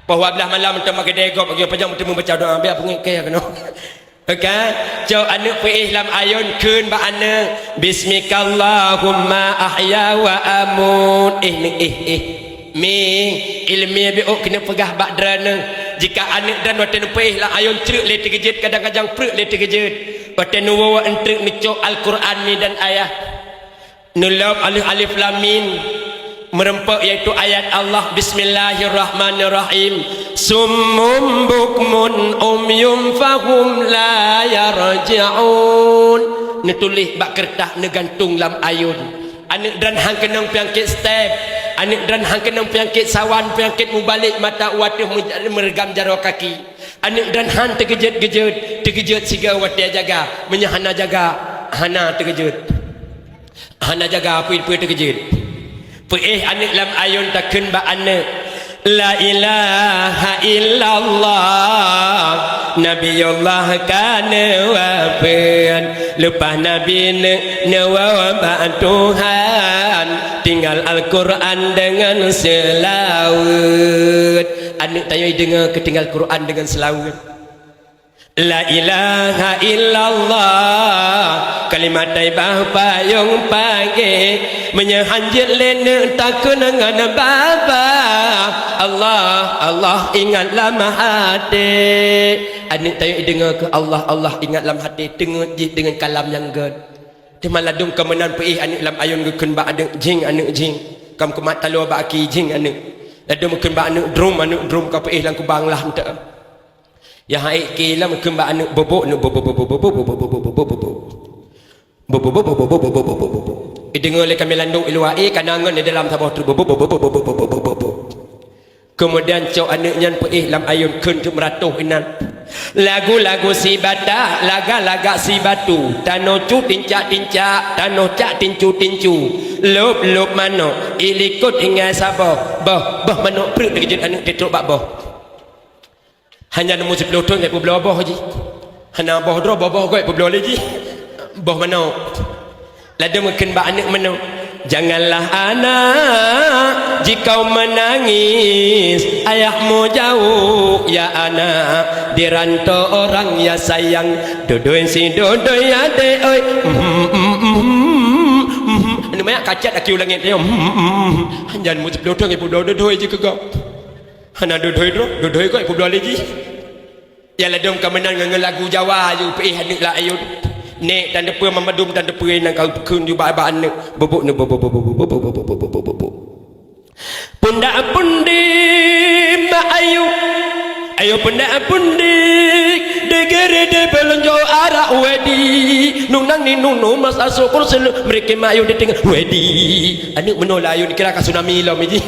Poh dua belas malam teuma keudée gob lagée pajan meuteumé baca doá, biar peungét keu keunoe. Oke, cok aneuëk peuéh lam ayôn, kheun bak aneuëk, "Bismikallahumma ahya wa amut." Éh, neuk éh, éh. Mi, ilmiah biôk keuneuk peugah bak droeneuh. Jika aneuëk droeneuh watée neupeuéh lam ayôn, treuk lé teugeujeuet, kadang-kadang preuk lé teugeujeuet. Watée neuwoe eunteuk neucok Al-Qur'an mi dan ayah. Neulom alif, alif lam mim, meureumpok, yaitu ayat Allah, "Bismillahirrahmanirrahim. Summum bukmun umyum fahum la yarji'un." Neutuléh bak keureutah, neugantung lam ayôn. Aneuëk droeneuh han keunong peunyakét step, aneuëk droeneuh han keunong peunyakét sawan, peunyakét mubalek mata u ateueh, meureugam jaroe kaki. Aneuëk droeneuh han teugeujeuet-geujeuet, teugeujeuet siga watée jaga, meunyoe hana jaga, hana teugeujeuet. Hana jaga peue-peue teugeujeuet. Peuéh aneuëk lam ayôn, takheun bak aneuëk, "La ilaha illallah, Nabiullah ka neuwafeuet. Leupah Nabi neuwoe bak Tuhan, tinggai Al-Qur'an deungon seulaweuet." Aneuëk tanyoe deungoe keu tinggai Al-Qur'an deungon seulaweuet. La ilaha illallah, kalimat thaibah payong pagée, meunyoe han jeuet lé neuk takheun ngon baba, Allah, Allah ingat lam até. Aneuëk tanyoe deungoe keu Allah, Allah ingat lam até, teungeut jih deungon kalam nyang gét. Teuma ladôm ka meunan peuéh aneuëk lam ayôn, geukheun bak aneuëk, "Jing aneuëk jing." Ka meukumat taloe bak aki, "Jing aneuëk." Ladôm geukheun bak aneuëk, "Drum aneuëk drum." Ka peuéh lam kubang lah meuteuk. Ya hai ke lam keumbak aneuk bobok, aneuk bobok, bobok, bobok. Bobok, bobok, bobok, bobok. Ideungoe lé kami landong i luwa, eh, kana ngon di dalam saboh teuk. Bobok, bobok, bobok, bobok, bobok. Kemudian cok aneuk nyan peuéh lam ayôn kheun teuk meuratoh inan. Lagu-lagu si batak, lagak-lagak si batu. Tanoh cu tincak-tincak, tanoh cak tincu-tincu. Lôb-lôb manok, ilikot ingai saboh. Boh, boh manok preuk teukeujot aneuk teutrok bak boh. Hana neumeu siplôh thôn, peubloe boh jih. Hana boh droe, boh-boh goe peubloe lé jih. Boh manok. Ladôm geukheun bak aneuk manok, "Janganlah anak jikau menangis, ayahmu jauh ya anak, di rantau orang ya sayang, dudui si dudui adek oi." Aneuk manyak kacet aki u langét nyoe. Hana neumeu siplôh thôn, peubloe dudui jih keu gob. Hana dudui droe, dudui goe peubloe lé jih. Ya ladôm ka meunan ngon lagu Jawa ju peuéh aneuk lam ayôn. Nek tan teupeu, mamadum tan teupeu, nyang ka kheun ju bak-bak aneuk. Bubuk ni bubuk, bubuk, bubuk, bubuk, bubuk, bubuk, bubuk. Pundak pundi mak ayu. Ayo pundak pundi. Degere de belonjo arak wedi. Nunang ni nunu masa syukur selu mereka mak ayu di tengah wedi. Aneuk meunoe lam ayôn kira ka tsunami lom jih.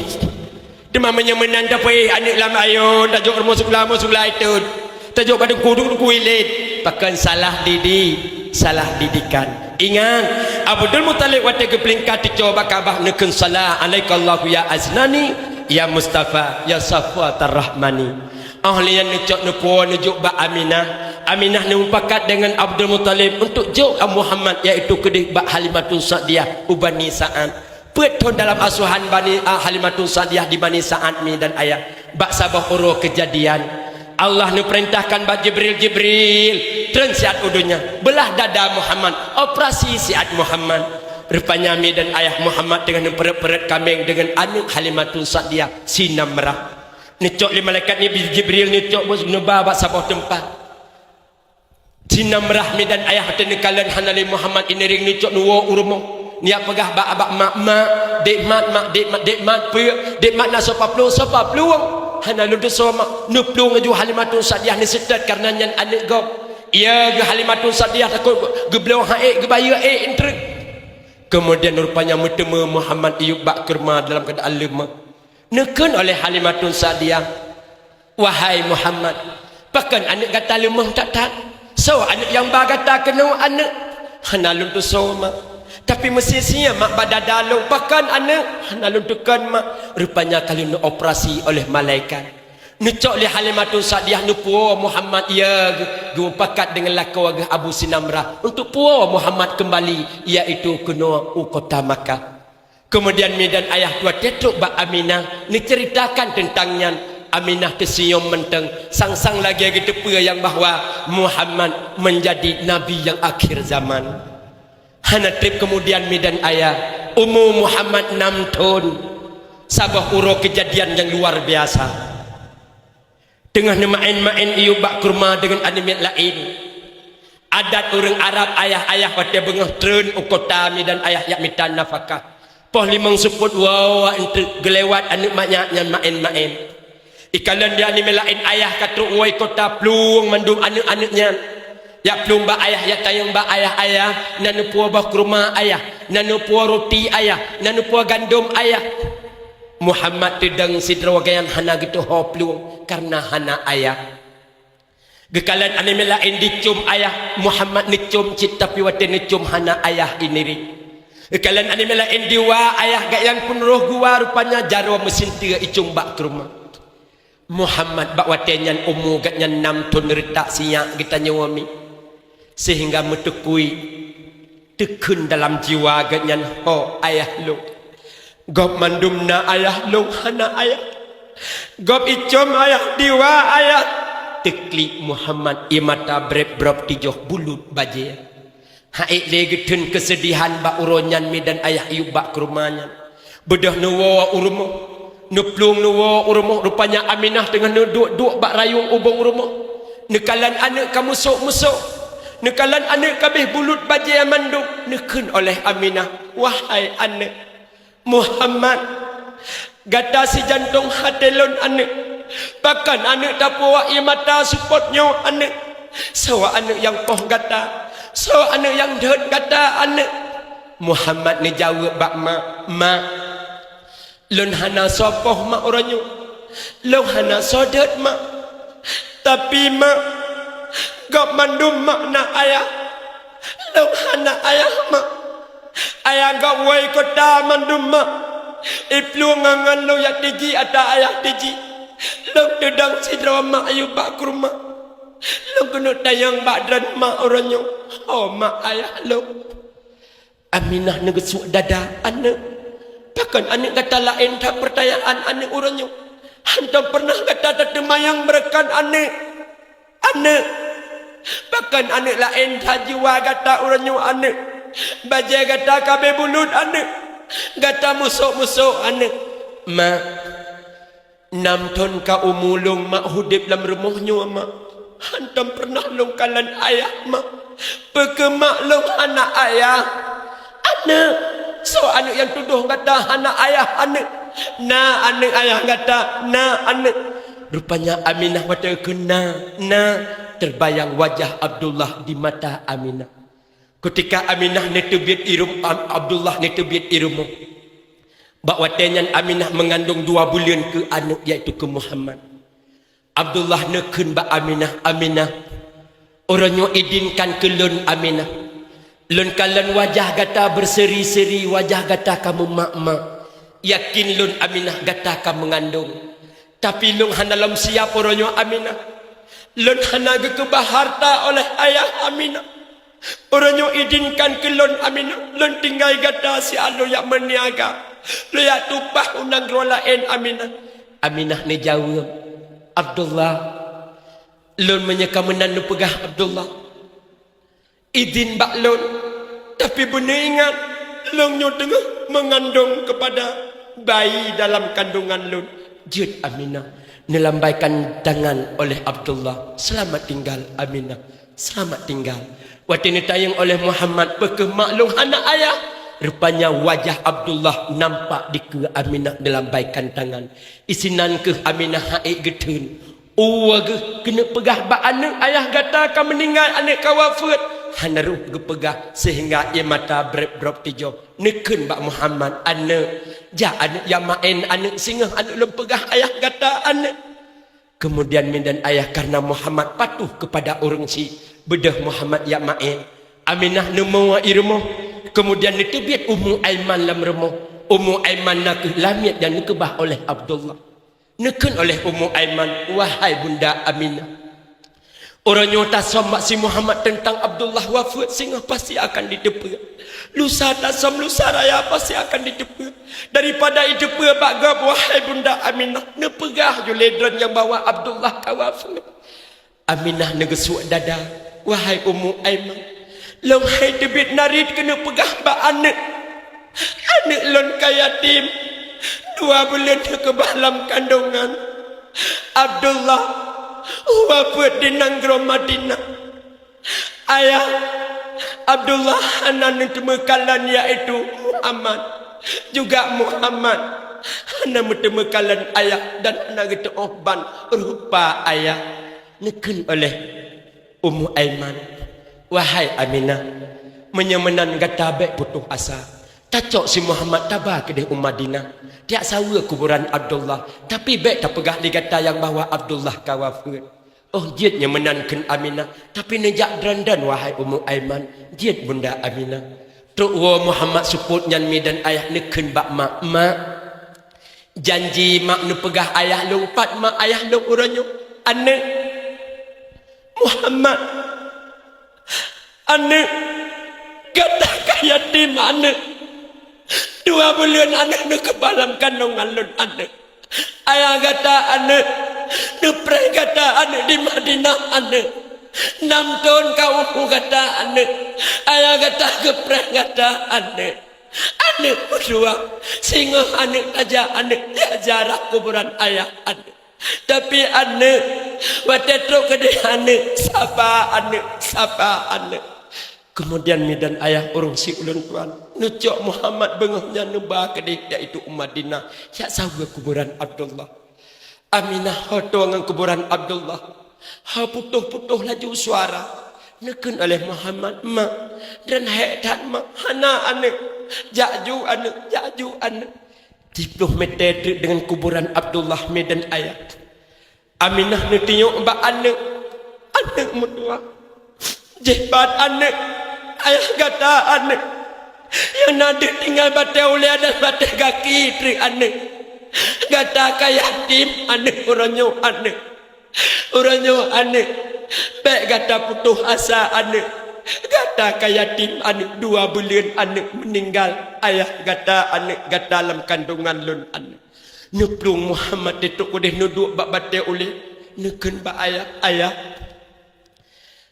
Teuma meunyoe meunan tapeuéh aneuk lam ayôn, tajok rumoh sikula, rumoh sikula itot. Tajok bak teungku, teungku ilét. Pakon salah didi-, salah didikan. Ingat, Abdul Muthalib watée geupeulingka teucok bak Ka'bah neukheun, "Salla alaikallahu ya Adnani, ya Mustafa, ya Safwatar Rahmani." Óh lheueh nyan neucok neupuwoe neujok bak Aminah. Aminah neumupakat deungon Abdul Muthalib untuk jok Muhammad, yaitu keudeh bak Halimatun Sa'diyah u Bani Sa'ad. Peuet thon dalam asuhan Bani, ah, Halimatun Sa'diyah di Bani Sa'ad mi dan ayah. Bak saboh uroe keujadian, Allah neupeurintahkan bak Jibril, "Jibril, treun siat u donya, beulah dada Muhammad, operasi siat Muhammad." Rupanya mi dan ayah Muhammad teungoh neupeureuet-peureuet kaméng deungon aneuk Halimatun Sa'diyah, si Namrah. Neucok lé malaikat ni Jibril, neucok bos neuba bak saboh teumpat. Si Namrah mi dan ayah teuh neukalon hana lé Muhammad, ineuring neucok neuwoe u rumoh. Neujak peugah bak, bak mak, "Mak, dek mat, mak, dek mat, dek mat peue? Dek mat na soe paplueng, soe paplueng." Hana lôn tusoe mak. Neuplueng laju Halimatun Sa'diyah neuseutôt, kareuna nyan aneuk gob. Iya geuh Halimatun Sa'diyah takot geubloe han ék, geubayeue ék eunteuk. Keumudian rupanya meuteumé Muhammad iyup bak keurma dalam keuadaan leumah. Neukheun oleh Halimatun Sa'diyah, "Wahai Muhammad, pakon aneuk gata leumah that-that? Soe aneuk nyang ba gata keunoe aneuk?" "Hana lôn tusoe mak." Tapi meusie-sie mak bak dada lôn, pakon aneuk? Hana lôn tukon mak. Rupanya ka lheueh neuoperasi oleh malaikat. Neucok lé Halimatus Sa'diyah, neupuwoe Muhammad, ya geuh, geumupakat deungon lakoe geuh Abu Sinamrah untuk puwoe Muhammad keumbali, yaitu keunoe u kota Makkah. Keumudian mi dan ayah dua teuk trok bak Aminah, neuceuritakan teuntang nyan. Aminah teusinyom mantong, sang-sang lagée geuteupeue nyang bahwa Muhammad meunjadi nabi nyang akhé zaman. Hana treb keumudian mi dan ayah, umu Muhammad nam thon. Saboh uroe keujadian nyang luar biasa. Teungoh neumaén-maén iyup bak keuruma deungon aneuk miet laén. Adat ureuëng Arab, ayah-ayah watée beungoh treun u kota mi dan ayah jak mita nafakah. Poh limong seupôt woe enteuk geulewat aneuk manyak nyan maén-maén. Ikalon di aneuk miet laén, ayah ka trok woe kota, plueng mandum aneuk-aneuk nyan. Jak plueng bak ayah, jak tanyong bak ayah, "Ayah, na neupuwoe boh keuruma ayah? Na neupuwoe ruti ayah? Na neupuwoe gandom ayah?" Muhammad teudong sidroe gobnyan hana geutuho plueng kareuna hana ayah. Geukalon aneuk miet laén dicom ayah, Muhammad neucom cit, tapi watée neucom hana ayah indiri. Geukalon aneuk miet laén diwa ayah, gobnyan pun roh geuwa, rupanya jaroe meusinteue icom bak keuruma. Muhammad bak watée nyan umu gobnyan nam thon reutak sinyak geutanyoe mi, seuhingga meuteukui. Teukheun dalam jiwa gobnyan, "Ho ayah lôn. Gob mandum na ayah, lôn hana ayah. Gob icom ayah, diwa ayah." Teuklik Muhammad, ie mata breb-brob tijoh bulut bajée. Hana ék lé geutheun keuseudihan bak uroe nyan mi dan ayah iyup bak keuruma nyan. Beudôh neuwoe u rumoh, neuplueng neuwoe u rumoh, rupanya Aminah teungoh neuduek-duek bak rayueng ubong rumoh. Neukalon aneuk ka musok-musok, neukalon aneuk ka abéh bulut bajée mandum. Neukheun oleh Aminah, "Wahai aneuk, Muhammad, gata sijantong até lôn aneuk. Pakon aneuk tapuwoe ie mata seupôt nyoe aneuk? Soe aneuk nyang poh gata? Soe aneuk nyang deuet gata aneuk?" Muhammad neujaweueb bak mak, "Mak, lôn hana soe poh mak uroe nyoe. Lôn hana soe deuet mak. Tapi mak, gob mandum mak na ayah. Lôn hana ayah mak. Ayah gob woe kota mandum mak. Iplueng ngon lôn jak tiji ata ayah tiji. Lôn teudong sidroe mak iyup bak keuruma. Lôn keuneuk tanyong bak droen mak uroe nyoe. Ho mak ayah lôn?" Aminah neugeusuek dada, "Aneuk, pakon aneuk gata laén that peurtanyaan aneuk uroe nyoe? Hantom peureunah gata tateumayang beureukon aneuk? Aneuk, pakon aneuk laén that jiwa gata uroe nyoe aneuk? Bajée gata ka abéh bulut aneuk. Gata musok-musok aneuk." "Mak, nam thon ka umu lôn mak udeb lam rumoh nyoe mak. Hantom peureunah lôn kalon ayah mak. Peu kheueh mak lôn hana ayah?" "Aneuk, soe aneuk nyang tudoh gata hana ayah aneuk? Na aneuk ayah gata, na aneuk." Rupanya Aminah watée kheun na, na, teubayang wajah Abdullah di mata Aminah. Keutika Aminah neuteubiet i rum-, Am-, Abdullah neuteubiet i rumoh. Bak watée nyan Aminah meungandong dua buleuen keu aneuk, yaitu keu Muhammad. Abdullah neukheun bak Aminah, "Aminah, uroe nyoe idinkan keu lôn Aminah. Lôn kalon wajah gata beuseuri-seuri, wajah gata ka meumak-mak. Yakin lôn Aminah gata ka meungandong. Tapi lôn hana lom siap uroe nyoe Aminah. Lôn hana geukeubah hareuta oleh ayah Aminah. Uroe nyoe idinkan keu lôn Aminah, lôn tinggai gata siat lôn jak meuniaga, lôn jak tumpah u nanggroe laén Aminah." Aminah neujaweueb, "Abdullah, lôn meunyoe ka meunan neupeugah Abdullah, idin bak lôn, tapi beuneuingat lôn nyoe teungoh meungandong keupada bayi dalam kandongan lôn." Jeuet Aminah neulambaikan tangan oleh Abdullah, "Seulamat tinggal Aminah, seulamat tinggal." Watée neutanyong oleh Muhammad, "Peu kheueh mak lôn hana ayah?" Rupanya wajah Abdullah nampak dikeue Aminah neulambaikan tangan. Isinan kheueh Aminah hana ék geutheun. Uwa geuh keuneuk peugah bak aneuk, "Ayah gata ka meuninggai, aneuk ka wafeuet." Hana rhoh geupeugah seuhingga ie mata breb-brob tijoh. Neukheun bak Muhammad, "Aneuk, jak aneuk jak maén aneuk, singoh aneuk lôn peugah ayah gata aneuk." Keumudian mi dan ayah, kareuna Muhammad patuh keupada ureuëng syiek, beudôh Muhammad jak maén. Aminah neumeuwoe i rumoh, Keumudian neuteubiet Ummu Aiman lam rumoh. Ummu Aiman nakeuh lamiet nyang neukeubah oleh Abdullah. Neukheun oleh Ummu Aiman, "Wahai Bunda Aminah, uroe nyoe tasöm bak si Muhammad teuntang Abdullah wafeuet, singoh pasti akan jiteupeue. Lusa tasöm, lusa raya pasti akan jiteupeue. Daripada jiteupeue bak gob, wahai Bunda Aminah, neupeugah ju lé droe nyang bahwa Abdullah ka wafeuet." Aminah neugeusuek dada, "Wahai Ummu Aiman, lôn hai teubiet narit keuneuk peugah bak aneuëk. Aneuëk lôn ka yatim, dua buleuen neukeubah lam kandongan. Abdullah wafeuet di nanggroe Madinah. Ayah Abdullah hana neuteumeukalon, yaitu Muhammad. Juga Muhammad hana meuteumeukalon ayah dan hana geuteuôh ban rupa ayah." Neukheun oleh Ummu Aiman, "Wahai Aminah, meunyoe meunan gata bék putôh asa. Tacok si Muhammad taba keudeh u Madinah, tajak saweue kuburan Abdullah, tapi bék tapeugah lé gata nyang bahwa Abdullah ka wafeuet." "Oh, jeuet nyoe meunan," kheun Aminah, "tapi neujak dron-dron, wahai Ummu Aiman, jeuet Bunda Aminah." Trok woe Muhammad seupôt nyan, mi dan ayah, neukheun bak mak, "Mak, janji mak neupeugah ayah lôn pat mak ayah lôn uroe nyoe." "Aneuëk, Muhammad, aneuëk, gata ka yatim, aneuëk. Dua buleuen aneuëk neukeubah lam kandongan lôn, aneuëk. Ayah gata, aneuëk, neupreh gata, aneuëk, di Madinah, aneuëk. Nam thon ka umu gata, aneuëk. Ayah gata geupreh gata, aneuëk. Aneuëk meudua, singoh aneuëk tajak, aneuëk, jak ziarah kuburan ayah, aneuëk. Tapi, aneuëk, watée trok keudeh, aneuëk, saba, aneuëk, saba, aneuëk." Keumudian, mi dan ayah, ureuëng si ulôn tuan, neucok Muhammad beungoh nyan neuba keudeh, yaitu u Madinah, jak saweue kuburan Abdullah. Aminah ho toe ngon kuburan Abdullah, ho putôh-putôh laju suara. Neukheun oleh Muhammad, "Mak, droen hék that, Mak, hana aneuëk. Jak ju, aneuëk, jak ju, aneuëk." Siploh mètè treuk deungon kuburan Abdullah, mi dan ayah. Aminah neutunyok bak aneuëk, aneuëk meudua. "Jih pat, aneuëk, ayah gata, aneuëk, nyang na deuh tinggai batée ulée dan batée gaki treuk, aneuëk. Gata ka yatim, aneuëk, uroe nyoe, aneuëk. Uroe nyoe, aneuëk, bék gata putôh asa, aneuëk. Gata ka yatim, aneuëk, dua buleuen, aneuëk, meuninggai ayah gata, aneuëk, gata lam kandongan lôn, aneuëk." Neuplueng Muhammad teutôk keudeh, neuduek bak batée ulée, neukheun bak ayah, "Ayah,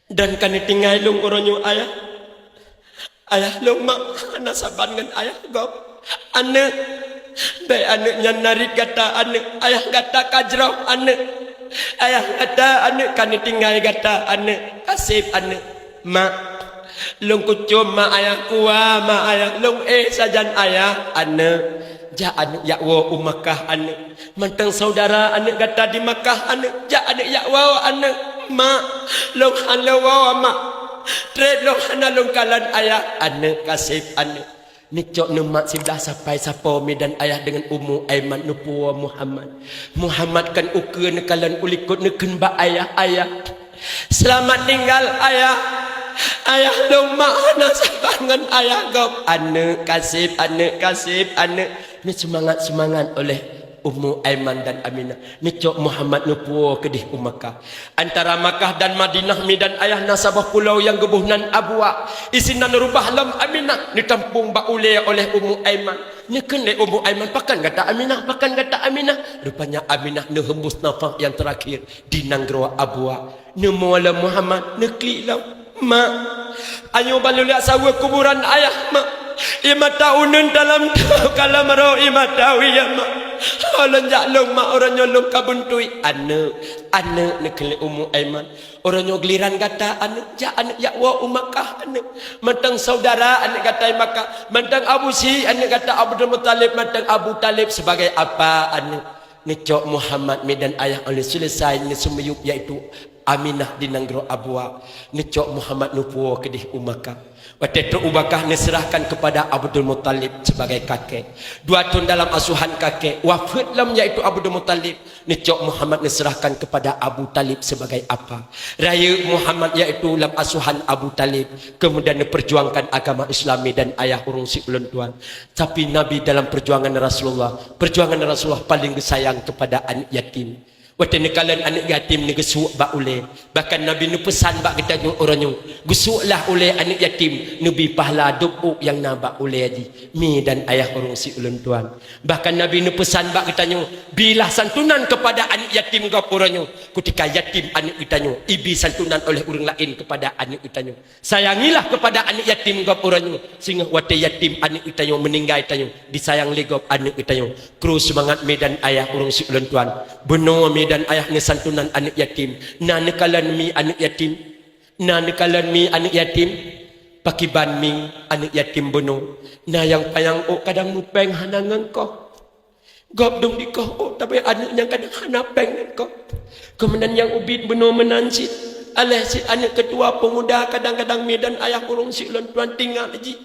dan ka neutinggai lôn uroe nyoe, ayah. Ayah lôn mak hana saban ngon ayah gob. Aneuëk, bék aneuëk nyan narit gata, aneuëk. Ayah gata ka jroh, aneuëk. Ayah gata, aneuëk, ka neutinggai gata, aneuëk. Kaseb, aneuëk." "Mak, lôn kucom mak ayah, kuwa mak ayah, lôn éh sajan ayah, aneuëk. Jak, aneuëk, jak woe u Makkah, aneuëk. Mantong syedara aneuëk gata di Makkah, aneuëk. Jak, aneuëk, jak woe, aneuëk. Mak, lôn hana woe, mak. Treb lôn hana lôn kalon ayah, aneuëk. Kaseb, aneuëk." Neucok neumat siblah sapai sapo, mi dan ayah, deungon Ummu Aiman, neupuwoe Muhammad. Muhammad kon ukeue neukalon u likot, neukheun bak ayah, "Ayah, seulamat tinggai, ayah. Ayah lôn mak hana saban ngon ayah gob, aneuëk. Kaseb, aneuëk, kaseb, aneuëk." Neuseumangat-seumangat oleh Ummu Aiman dan Aminah. Neucok Muhammad neupuwoe keudeh u Makkah. Antara Makkah dan Madinah, mi dan ayah, na saboh pulo nyang geuboh nan Abwa. Isinan rubah lom Aminah neutampong bak ulée oleh Ummu Aiman. Neukheun lé Ummu Aiman, "Pakon gata, Aminah? Pakon gata, Aminah?" Rupanya Aminah neuhembus nafas nyang teurakhir di nanggroe Abwa. Neumoe lom Muhammad, neuklik lom. "Mak, ayo ban lôn jak saweue kuburan ayah, mak. Ie mata uneun talam teuh ka lam roh ie mata wie, mak. Ho lôn jak lôn, mak, uroe nyoe lôn ka beuntuek." "Aneuëk, aneuëk," neukheun lé Ummu Aiman. "Uroe nyoe giliran gata, aneuëk. Jak, aneuëk, jak woe u Makkah, aneuëk. Mantong syedara aneuëk gata di Makkah. Mantong Abu Syik aneuëk gata, Abdul Muthalib, mantong Abu Thalib sebagai apa, aneuëk." Neucok Muhammad, mi dan ayah, oleh selesai neuseumiyueb, yaitu Aminah di nanggroe Abua, neucok Muhammad neupuwoe keudeh u Makkah. Watée trok u Makkah neuseurahkan keupada Abdul Muttalib sibagai kakée. Dua thon dalam asuhan kakée, wafeuet lom yaitu Abdul Muttalib, neucok Muhammad neuseurahkan keupada Abu Talib sibagai apa. Rayeuk Muhammad yaitu lam asuhan Abu Talib, keumudian neupeurjuangkan agama Islami dan ayah ureuëng siulôn tuan. Tapi Nabi dalam perjuangan Rasulullah, perjuangan Rasulullah paléng geusayang keupada aneuëk yatim. Watée neukalon aneuëk yatim neugeusuek bak ulée, bahkan Nabi neupeusan bak geutanyoe uroe nyoe, geusueklah ulée aneuëk yatim neubi pahala dub ôk nyang na bak ulée jih, mi dan ayah ureuëng siulôn tuan. Bahkan Nabi neupeusan bak geutanyoe, bilah santunan keupada aneuëk yatim gob uroe nyoe, keutika yatim aneuëk geutanyoe ibi santunan oleh ureuëng laén keupada aneuëk geutanyoe. Sayangilah keupada aneuëk yatim gob uroe nyoe, singoh watée yatim aneuëk geutanyoe meuninggai tanyoe, disayang lé gob aneuëk geutanyoe. Kru seumangat mi dan ayah ureuëng siulôn tuan. Bunoe mi dan ayah neusantunan aneuëk yatim. Na neukalon mi aneuëk yatim. Na neukalon mi aneuëk yatim. Pakiban mi aneuëk yatim bunoe. Na nyang panyang ôk kadang mupéng hana ngon koh. Gob dong dikoh ôk, tapi aneuëk nyang kadang hana péng ngon koh. Keumudian nyang ubit bunoe meunan cit. Aléh cit aneuëk keutua peumuda kadang-kadang mi dan ayah ureuëng siulôn tuan teuingat jih.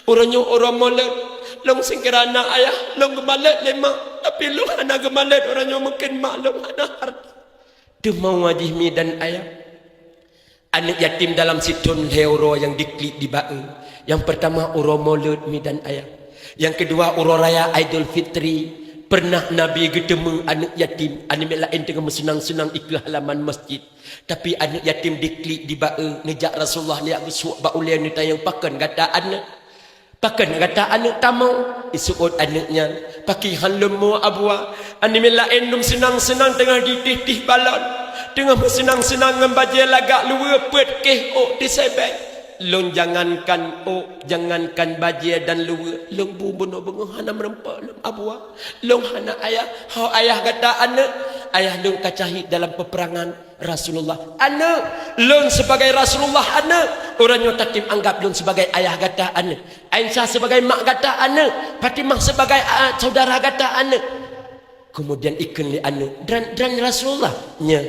Uroe nyoe uroe molot, lôn seukeurana ayah lôn geumalot lé mak, tapi lôn hana geumalot uroe nyoe mungken mak lôn hana hareuta. Teuma jih mi dan ayah. Aneuëk yatim dalam sithon lhée uroe nyang diklik dibak-e. Nyang peurtama uroe molot mi dan ayah. Nyang keudua uroe raya Aidul Fitri. Pernah Nabi geuteumé aneuëk yatim, aneuëk miet laén teungoh meuseunang-seunang dikeue halaman masjid. Tapi aneuëk yatim diklik dibak-e, neujak Rasulullah neujak geusuek bak ulée neutanyong, "Pakon gata aneuëk? Pakon gata aneuëk tamong?" Iseuôt aneuëk nyan, "Pakriban lôn mo Abua, aneuëk miet laén lôn seunang-seunang teungoh jitih-tih balon, teungoh meuseunang-seunang ngon bajée lagak luweue peuet kéh ôk teusebeng. Lôn jangankan ôk, jangankan bajée dan luweue, lôn bu bunoe beungoh hana meurumpok lôn Abua. Lôn hana ayah, ho ayah gata aneuëk? Ayah lôn ka syahid dalam peupeurangan." Rasulullah, "Aneuëk, lôn sibagai Rasulullah aneuëk, uroe nyoe tatem anggab lôn sibagai ayah gata aneuëk, Aisyah sibagai mak gata aneuëk, Fatimah sibagai, a, saudara gata aneuëk." Keumudian ikheun lé aneuëk, "Droen, droen Rasulullah?" "Nyo,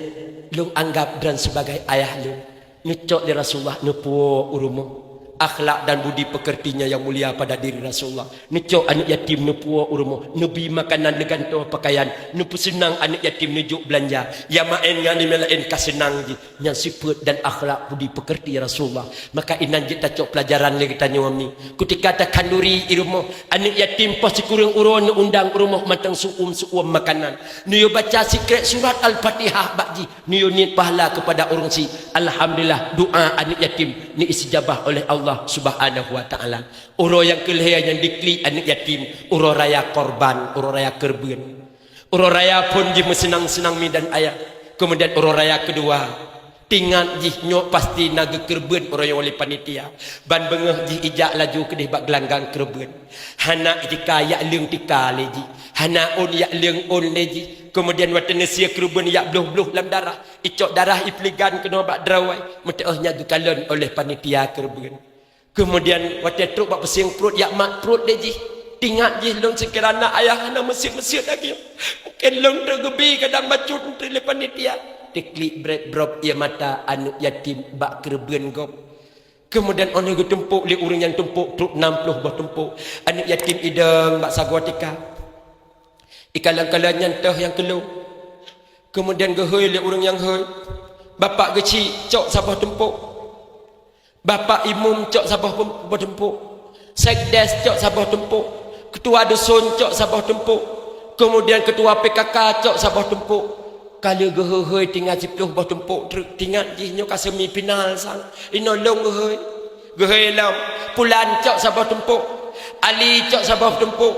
lôn anggab droen sibagai ayah lôn." Neucok lé Rasulullah neupuwoe u rumoh. Akhlak dan budi pekertinya yang mulia pada diri Rasulullah. Neucok aneuëk yatim neupuwoe u rumoh, neubi makanan, neugantoe pakaian, neupeuseunang aneuëk yatim, neujok beulanja. Nyang maén ngon nyang laén ka seunang jih. Nyan sifeuet dan akhlak budi pekerti Rasulullah. Maka inan jeuet tacok peulajaran lé geutanyoe mi. Keutika takhanduri i rumoh, aneuëk yatim poh sikureueng uroe neuundang u rumoh mantong seu-uem-seu-uem makanan. Neuyue baca sikrek surat Al-Fatihah bak jih. Neuyue niet pahala keupada ureuëng sie. Alhamdulillah, doa aneuëk yatim neuistijabah oleh Allah Subhanahu wa Taala. Uroe nyang keulhée nyang diklik aneuëk yatim, uroe raya korban, uroe raya keureubeuen. Uroe raya phon jih meuseunang-seunang mi dan ayah. Keumudian uroe raya keudua, teuingat jih nyoe pasti na geukeureubeuen uroe nyoe lé panitia. Ban beungoh jih ijak laju keudeh bak geulanggang keureubeuen. Hana itika yak leueng tika lé jih. Hana ôn yak leueng ôn lé jih. Keumudian watée neusie keureubeuen yak bloh-bloh lam darah. Icok darah ipeuligan keunoe bak droe, meuteuôh nyan geukalon oleh panitia keureubeuen. Keumudian watée trok bak peusieng pruet yak mat pruet lé jih. Teuingat jih lôn sikurana ayah hana meusiet-meusiet lagée. Mungken lôn trok geubi kadang bacut eunteuk lé panitia. Teuklik brét brok ie mata aneuëk yatim bak keureubeuen gob. Keumudian óh lheueh geutumpôk lé ureuëng nyang tumpôk trok nam ploh boh tumpôk. Aneuëk yatim idong bak sagoe tika. Ikalon-kalon nyan toh nyang keulôn. Keumudian geuhôi lé ureuëng nyang hôi, "Bapak geuchik, cok saboh tumpôk. Bapak imum, cok saboh pem-, boh tumpôk. Sekdes, cok saboh tumpôk. Keutua duson, cok saboh tumpôk." Keumudian keutua P K K, cok saboh tumpôk. Ka lheueh geuhôi-hôi teuingat siploh boh tumpôk treuk, teuingat jih nyoe ka semi final sang. Inoe lôn geuhôi. Geuhôi lom, Pulan cok saboh tumpôk, Ali cok saboh tumpôk,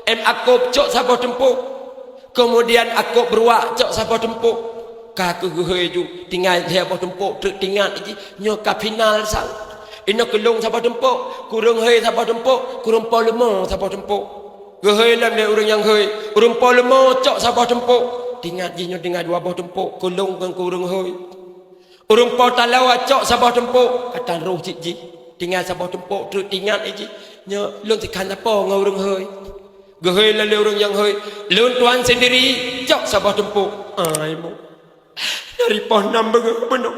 M Akôb cok saboh tumpôk, keumudian Akôb Bruak cok saboh tumpôk. Ka keuh geuhôi ju, tinggai lhée boh tumpôk treuk teuingat jih, nyoe ka final sang. Inoe keu lôn saboh tumpôk, keu ureuëng hôi saboh tumpôk, keu ureuëng po leumo saboh tumpôk. Geuhôi lom lé ureuëng nyang hôi, ureuëng po leumo cok saboh tumpôk. Teuingat jih nyoe tinggai dua boh tumpôk, keu lôn ngon keu ureuëng hôi. Ureuëng po taloe cok saboh tumpôk, ka tan roh cit jih. Tinggai saboh tumpôk treuk teuingat jih. Nyoe lôn sikhan sapo ngon ureuëng hôi. Geuhôi lom lé ureuëng nyang hôi, "Lôn tuan sendiri cok saboh tumpôk." Ai mo. Ripoh nam beungeuh bunoe.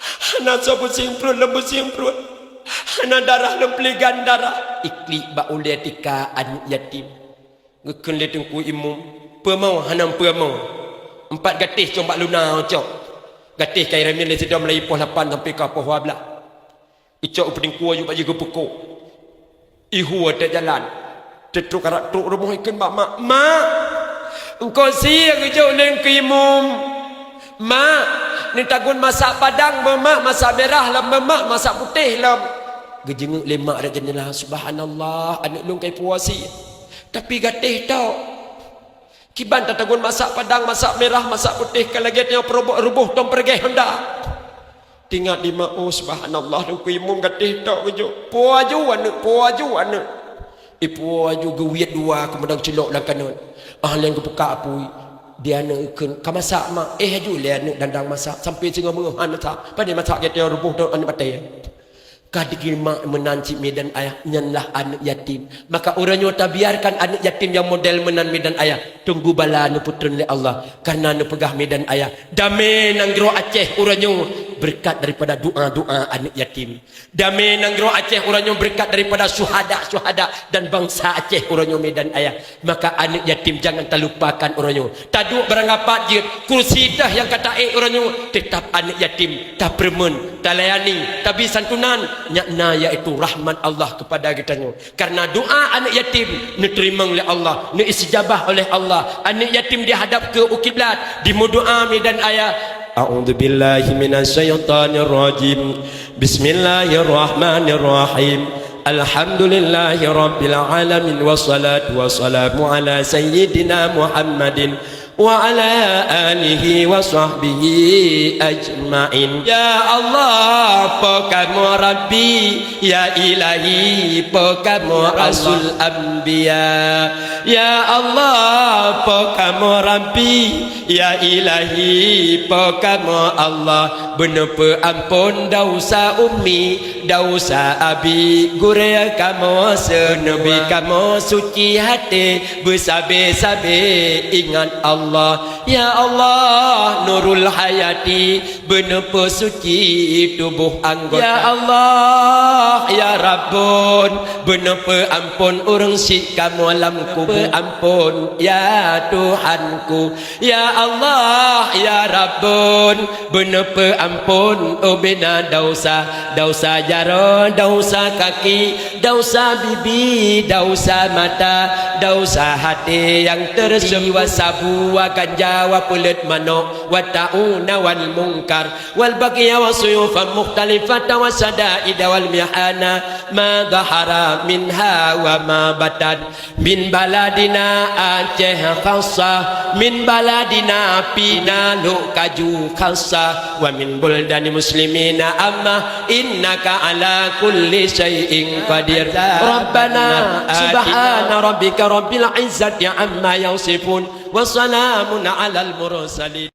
Hana soe pusing pruet lom pusing pruet. Hana darah lom peuligan darah. Iklik bak ulée tika aneuk yatim. Geukheun lé Teungku Imum, "Peue mo hana peue mo? Empat gatéh cong bak luna cok." Gatéh ka iramiet lé sidom mulai poh lapan sampai ka poh dua blah. Icok u peutingkue aju bak jigeupeuko. Ihue teuk jalan. Teutrok karab trok rumoh ikheun bak mak, "Mak, eungkôt sie geujok lé Teungku Imum. Mak, neutagun masak padang beumak, masak mirah lom beumak, masak putéh lom." Geujeungeuk lé mak rot jeuneulah, "Subhanallah, aneuk lôn ka ipuwoe sie. Tapi gatéh tok. Kiban tatagun masak padang, masak mirah, masak putéh ka lagée tanyoe peuruboh ruboh tom peureuge honda." Tingat di mak, "Oh, subhanallah, Teungku Imum gatéh tok geujok. Puwoe aju aneuk, puwoe aju aneuk." Ipuwoe aju geuwiet dua keumeudang cilok lam kanot. Ah lheueh geupeukak apui. Di aneuk ikheun, "Ka masak, Mak?" "Eh, aju lé aneuk dandang masak, sampai singoh meungoh han masak. Padahai masak gét ruboh dong aneuk batée." Ka dikirma meunan cit mi dan ayah, nyan lah aneuk yatim. Maka uroe nyoe tabiarkan aneuk yatim nyang model meunan mi dan ayah. Tunggu bala neupeutreun lé Allah, karena neupeugah mi dan ayah, damé nanggroe Aceh uroe nyoe beureukat daripada doa-doa aneuk yatim. Damé nanggroe Aceh uroe nyoe beureukat daripada syuhada-syuhada dan bansa Aceh uroe nyoe mi dan ayah. Maka aneuk yatim jangan talupakan uroe nyoe. Taduek barangkapat jeuet, kursi teuh nyang ka taék uroe nyoe, teutap aneuk yatim tapeureumeun, talayani, tabi santunan, nyan na yaitu rahmat Allah keupada geutanyoe. Karena doa aneuk yatim neuteurimong lé Allah, neuistijabah oleh Allah. Aneuk yatim dihadap keu u kiblat, dimeudoa mi dan ayah. A'udzubillahi minasyaitonirrajim. Bismillahirrahmanirrahim. Alhamdulillahirabbil alamin, wassalatu wassalamu ala sayyidina Muhammadin wa ala alihi wa sahbihi ajmain. Ya Allah, peue kamoe Rabbi, ya Ilahi, peue kamoe Rasul Anbiya. Ya Allah, peue kamoe Rabbi, ya Ilahi, peue kamoe Allah, beuneupeuampon dausa ummi, dausa abi, gurée kamoe seuneubi kamoe suci haté, beusabe-sabe ingat Allah. Ya Allah, Nurul Hayati, beuneupeusuci tuboh anggota. Ya Allah, ya Rabbun, beuneupeuampon ureuëng syik kamoe lam kubu. Ampon, ya Tuhanku. Ya Allah, ya Rabbun, beuneupeuampon ubena dausa, dausa jaroe, dausa kaki, dausa bibi, dausa mata, dausa haté nyang teureuseumbuet. Wa sabu, wa ganja, wa peuleut manok, wa ta'una wal mungkar, wal baghya wa suyufan mukhtalifatan wa syada'ida wal mihana, ma dhahara minha wa ma batan. Min baladina Aceh khassa, min baladina Pina Lhokkaju khassa, wa min buldani muslimina amma, innaka ala kulli syai'in qadir. Rabbana, subhana rabbika rabbil izzati amma yasifun, wa salamun alal mursalin.